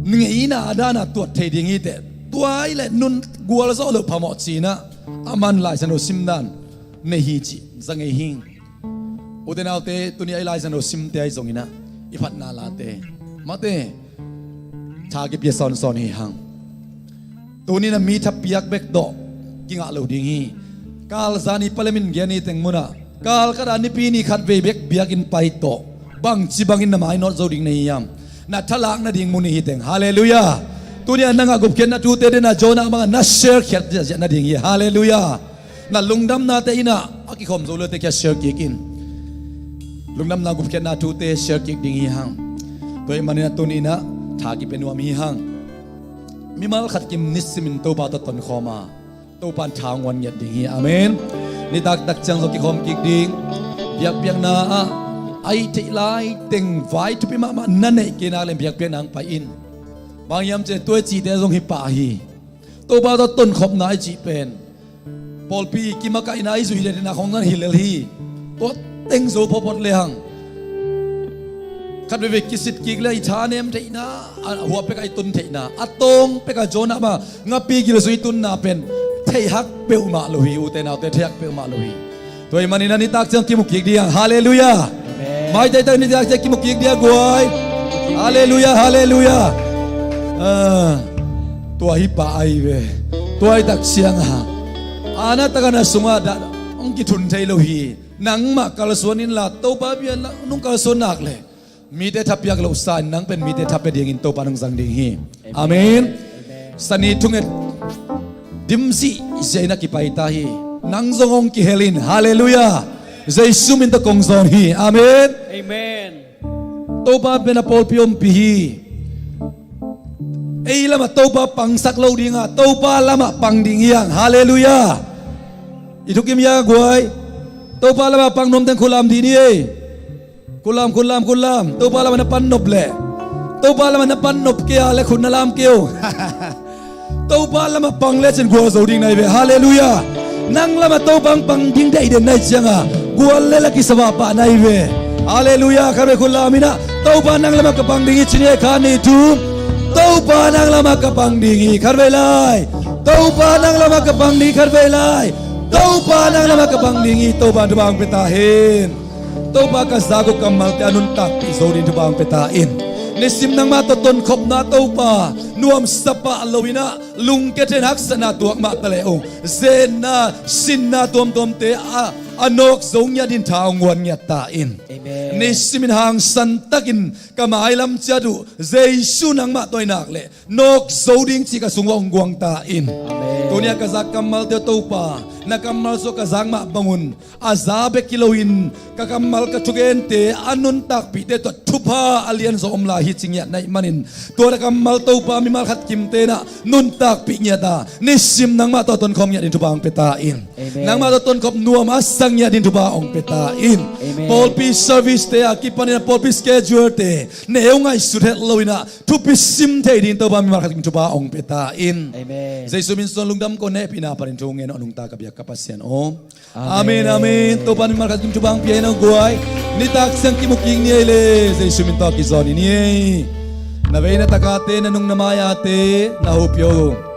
ngeina a dana tuat thei ding hi teh, tua i le nun gualzawh loh phamawh cinah aman Lai Siangtho sim dan nei hi cih za ngei hi. Ute naute, tuni a i Lai Siangtho simte ahi zonginah i phatna late mate tha kipia sawnsawn hi hang. Tuninah mi thapiak bek tawh kingah lo ding hi. Kalzan i palemin gen i teng munah kalkatah nipi ni khatvei bek biakinn pai tawh bangci bangin na mainawt zo ding na hi hiam? Na thalak nading mun hi teng. Halleluiah. Tuni a nangah gupkhiatna thute dena Jonah bangah na share khiat ziahziah nading hi. Halleluiah. Na lungdamnate innah a kikhawm zo lote kia share kik in. Lungdamna gupkhiatna thute share kik ding hi hang. Tua ih maninah tuninah tha kipia nuam hi hang. Mimal khat kim nisimin Topa tawh tonkhawma Topa in tha hong uan ngiat ding hi. Amen. Nitak tak ciang zong kikhawm kik ding. Biakpiakna ah a ih theih lai teng vai thupi mahmah na neih kei nak le biakpiakna hong pai in. Bang hiam cih leh tua i cihte zong hi pah hi. Topa tawh tonkhopna i cih pen pawlpi kimakaihna i zuih dendena khong nan hi lel hi. Tua teng zo phawpawt le hang khat veivei kisit kik le i thanem theihna, a huap peka i tun theihna, a tawng peka Jonah bang ngapi gil zui tunna pen theihak peuhmah lo hi. Ute naute, theihak peuhmah lo hi. Tua ih maninah nitak ciang kimu kik ding. Halleluiah. Amen. Maitaitak nitak ciang kimu kik ding guai. Halleluiah, halleluiah. Ah, tua hi pah ahi ve. Tua ih tak ciangah ana takana sungah dah hong kithun thei lo hi. Nangmah kalsuan inla Topa bia nung kalsuan nak le mite thapiak lohsa in nang pen mite thapia dingin Topa nung zang ding hi. Amen. Sani thunget dimzih ziaina kipaita hi. Nang zong hong kihel in. Halleluiah. Jesu min tawh kong zawn hi. Amen. Amen. Topa pen a pawlpi ompih hi. Ei lamah Topa pangsak lo dinga Topa lamah pang ding hiang. Halleluiah. I thukim hiang guai. Topa lamah pang nuamteng khulam dih ni ei. Khulam, khulam, khulam. Topa lamah na pan nop leh, Topa lamah na pan nop kei a le khut na lam kei uh. Topa lamah pang lecin gual zo ding na hi ve. Halleluiah. Nang lamah Topa hong pang ding deihden na hi cianga gual le la kisavah pah na hi ve. Halleluiah. Khatvei khut lam inah Topa nang lamah ka pang ding hi ci ni ei. Khat, nih, thum. Topa nang lamah ka pang ding hi. Khatvei lai. Topa nang lamah ka pang ding hi. Khatvei lai. Topa nang lamah ka pang ding hi. Topa thupha hong pia ta hen. Topa ka zak uh kammalte a nuntakpih zo ding thupha hong pia ta in. Nisim nangmah tawh tonkhopna Topa nuamsa pah lo inah lungkia thei in haksatna tuak mah ta le uh zenna sinna tuamtuamte a, a nawk zo ngiat in tha hong uan ngiat ta in. Amen. Nisim in hangsan takin ka mailam ciat uh Jesu nangmah tawh i nak leh nawk zo ding cih ka sung uh hong guang ta in. Amen. Tuni a ka zak kammalte uh Topa na kammal sungah ka zak mah bangun a za bek hi loin ka kammal ka thugente a nuntakpihte tawh thupha a lianzaw om lai hi ci ngiat na hih manin tua na kammal Topa mimal khat kimte nah nuntakpih ngiat a nisim nangmah tawh tonkhawm ngiat ding thupha hong pia ta in. Amen. Nangmah tawh tonkhop nuam a sang ngiat ding thupha hong pia ta in. Amen. Pawlpi servicete a kipanin a pawlpi schedulete neu ngaihsut het lo inah thupi sim thei ding Topa mimal khat kim thupha hong pia ta in. Amen. Jesu min suang lungdam ko, hehpihna panin thu ngen aw, nungta ka biak ka Pasian aw. Amen. Amen, amen. Topa mimal khat kim thupha hong pia in aw guai. Nitak ciang kimu kik ni ei le Jesu min tawh kizawn ni ei. Na vei na takate, na nung na maiate na hopih aw.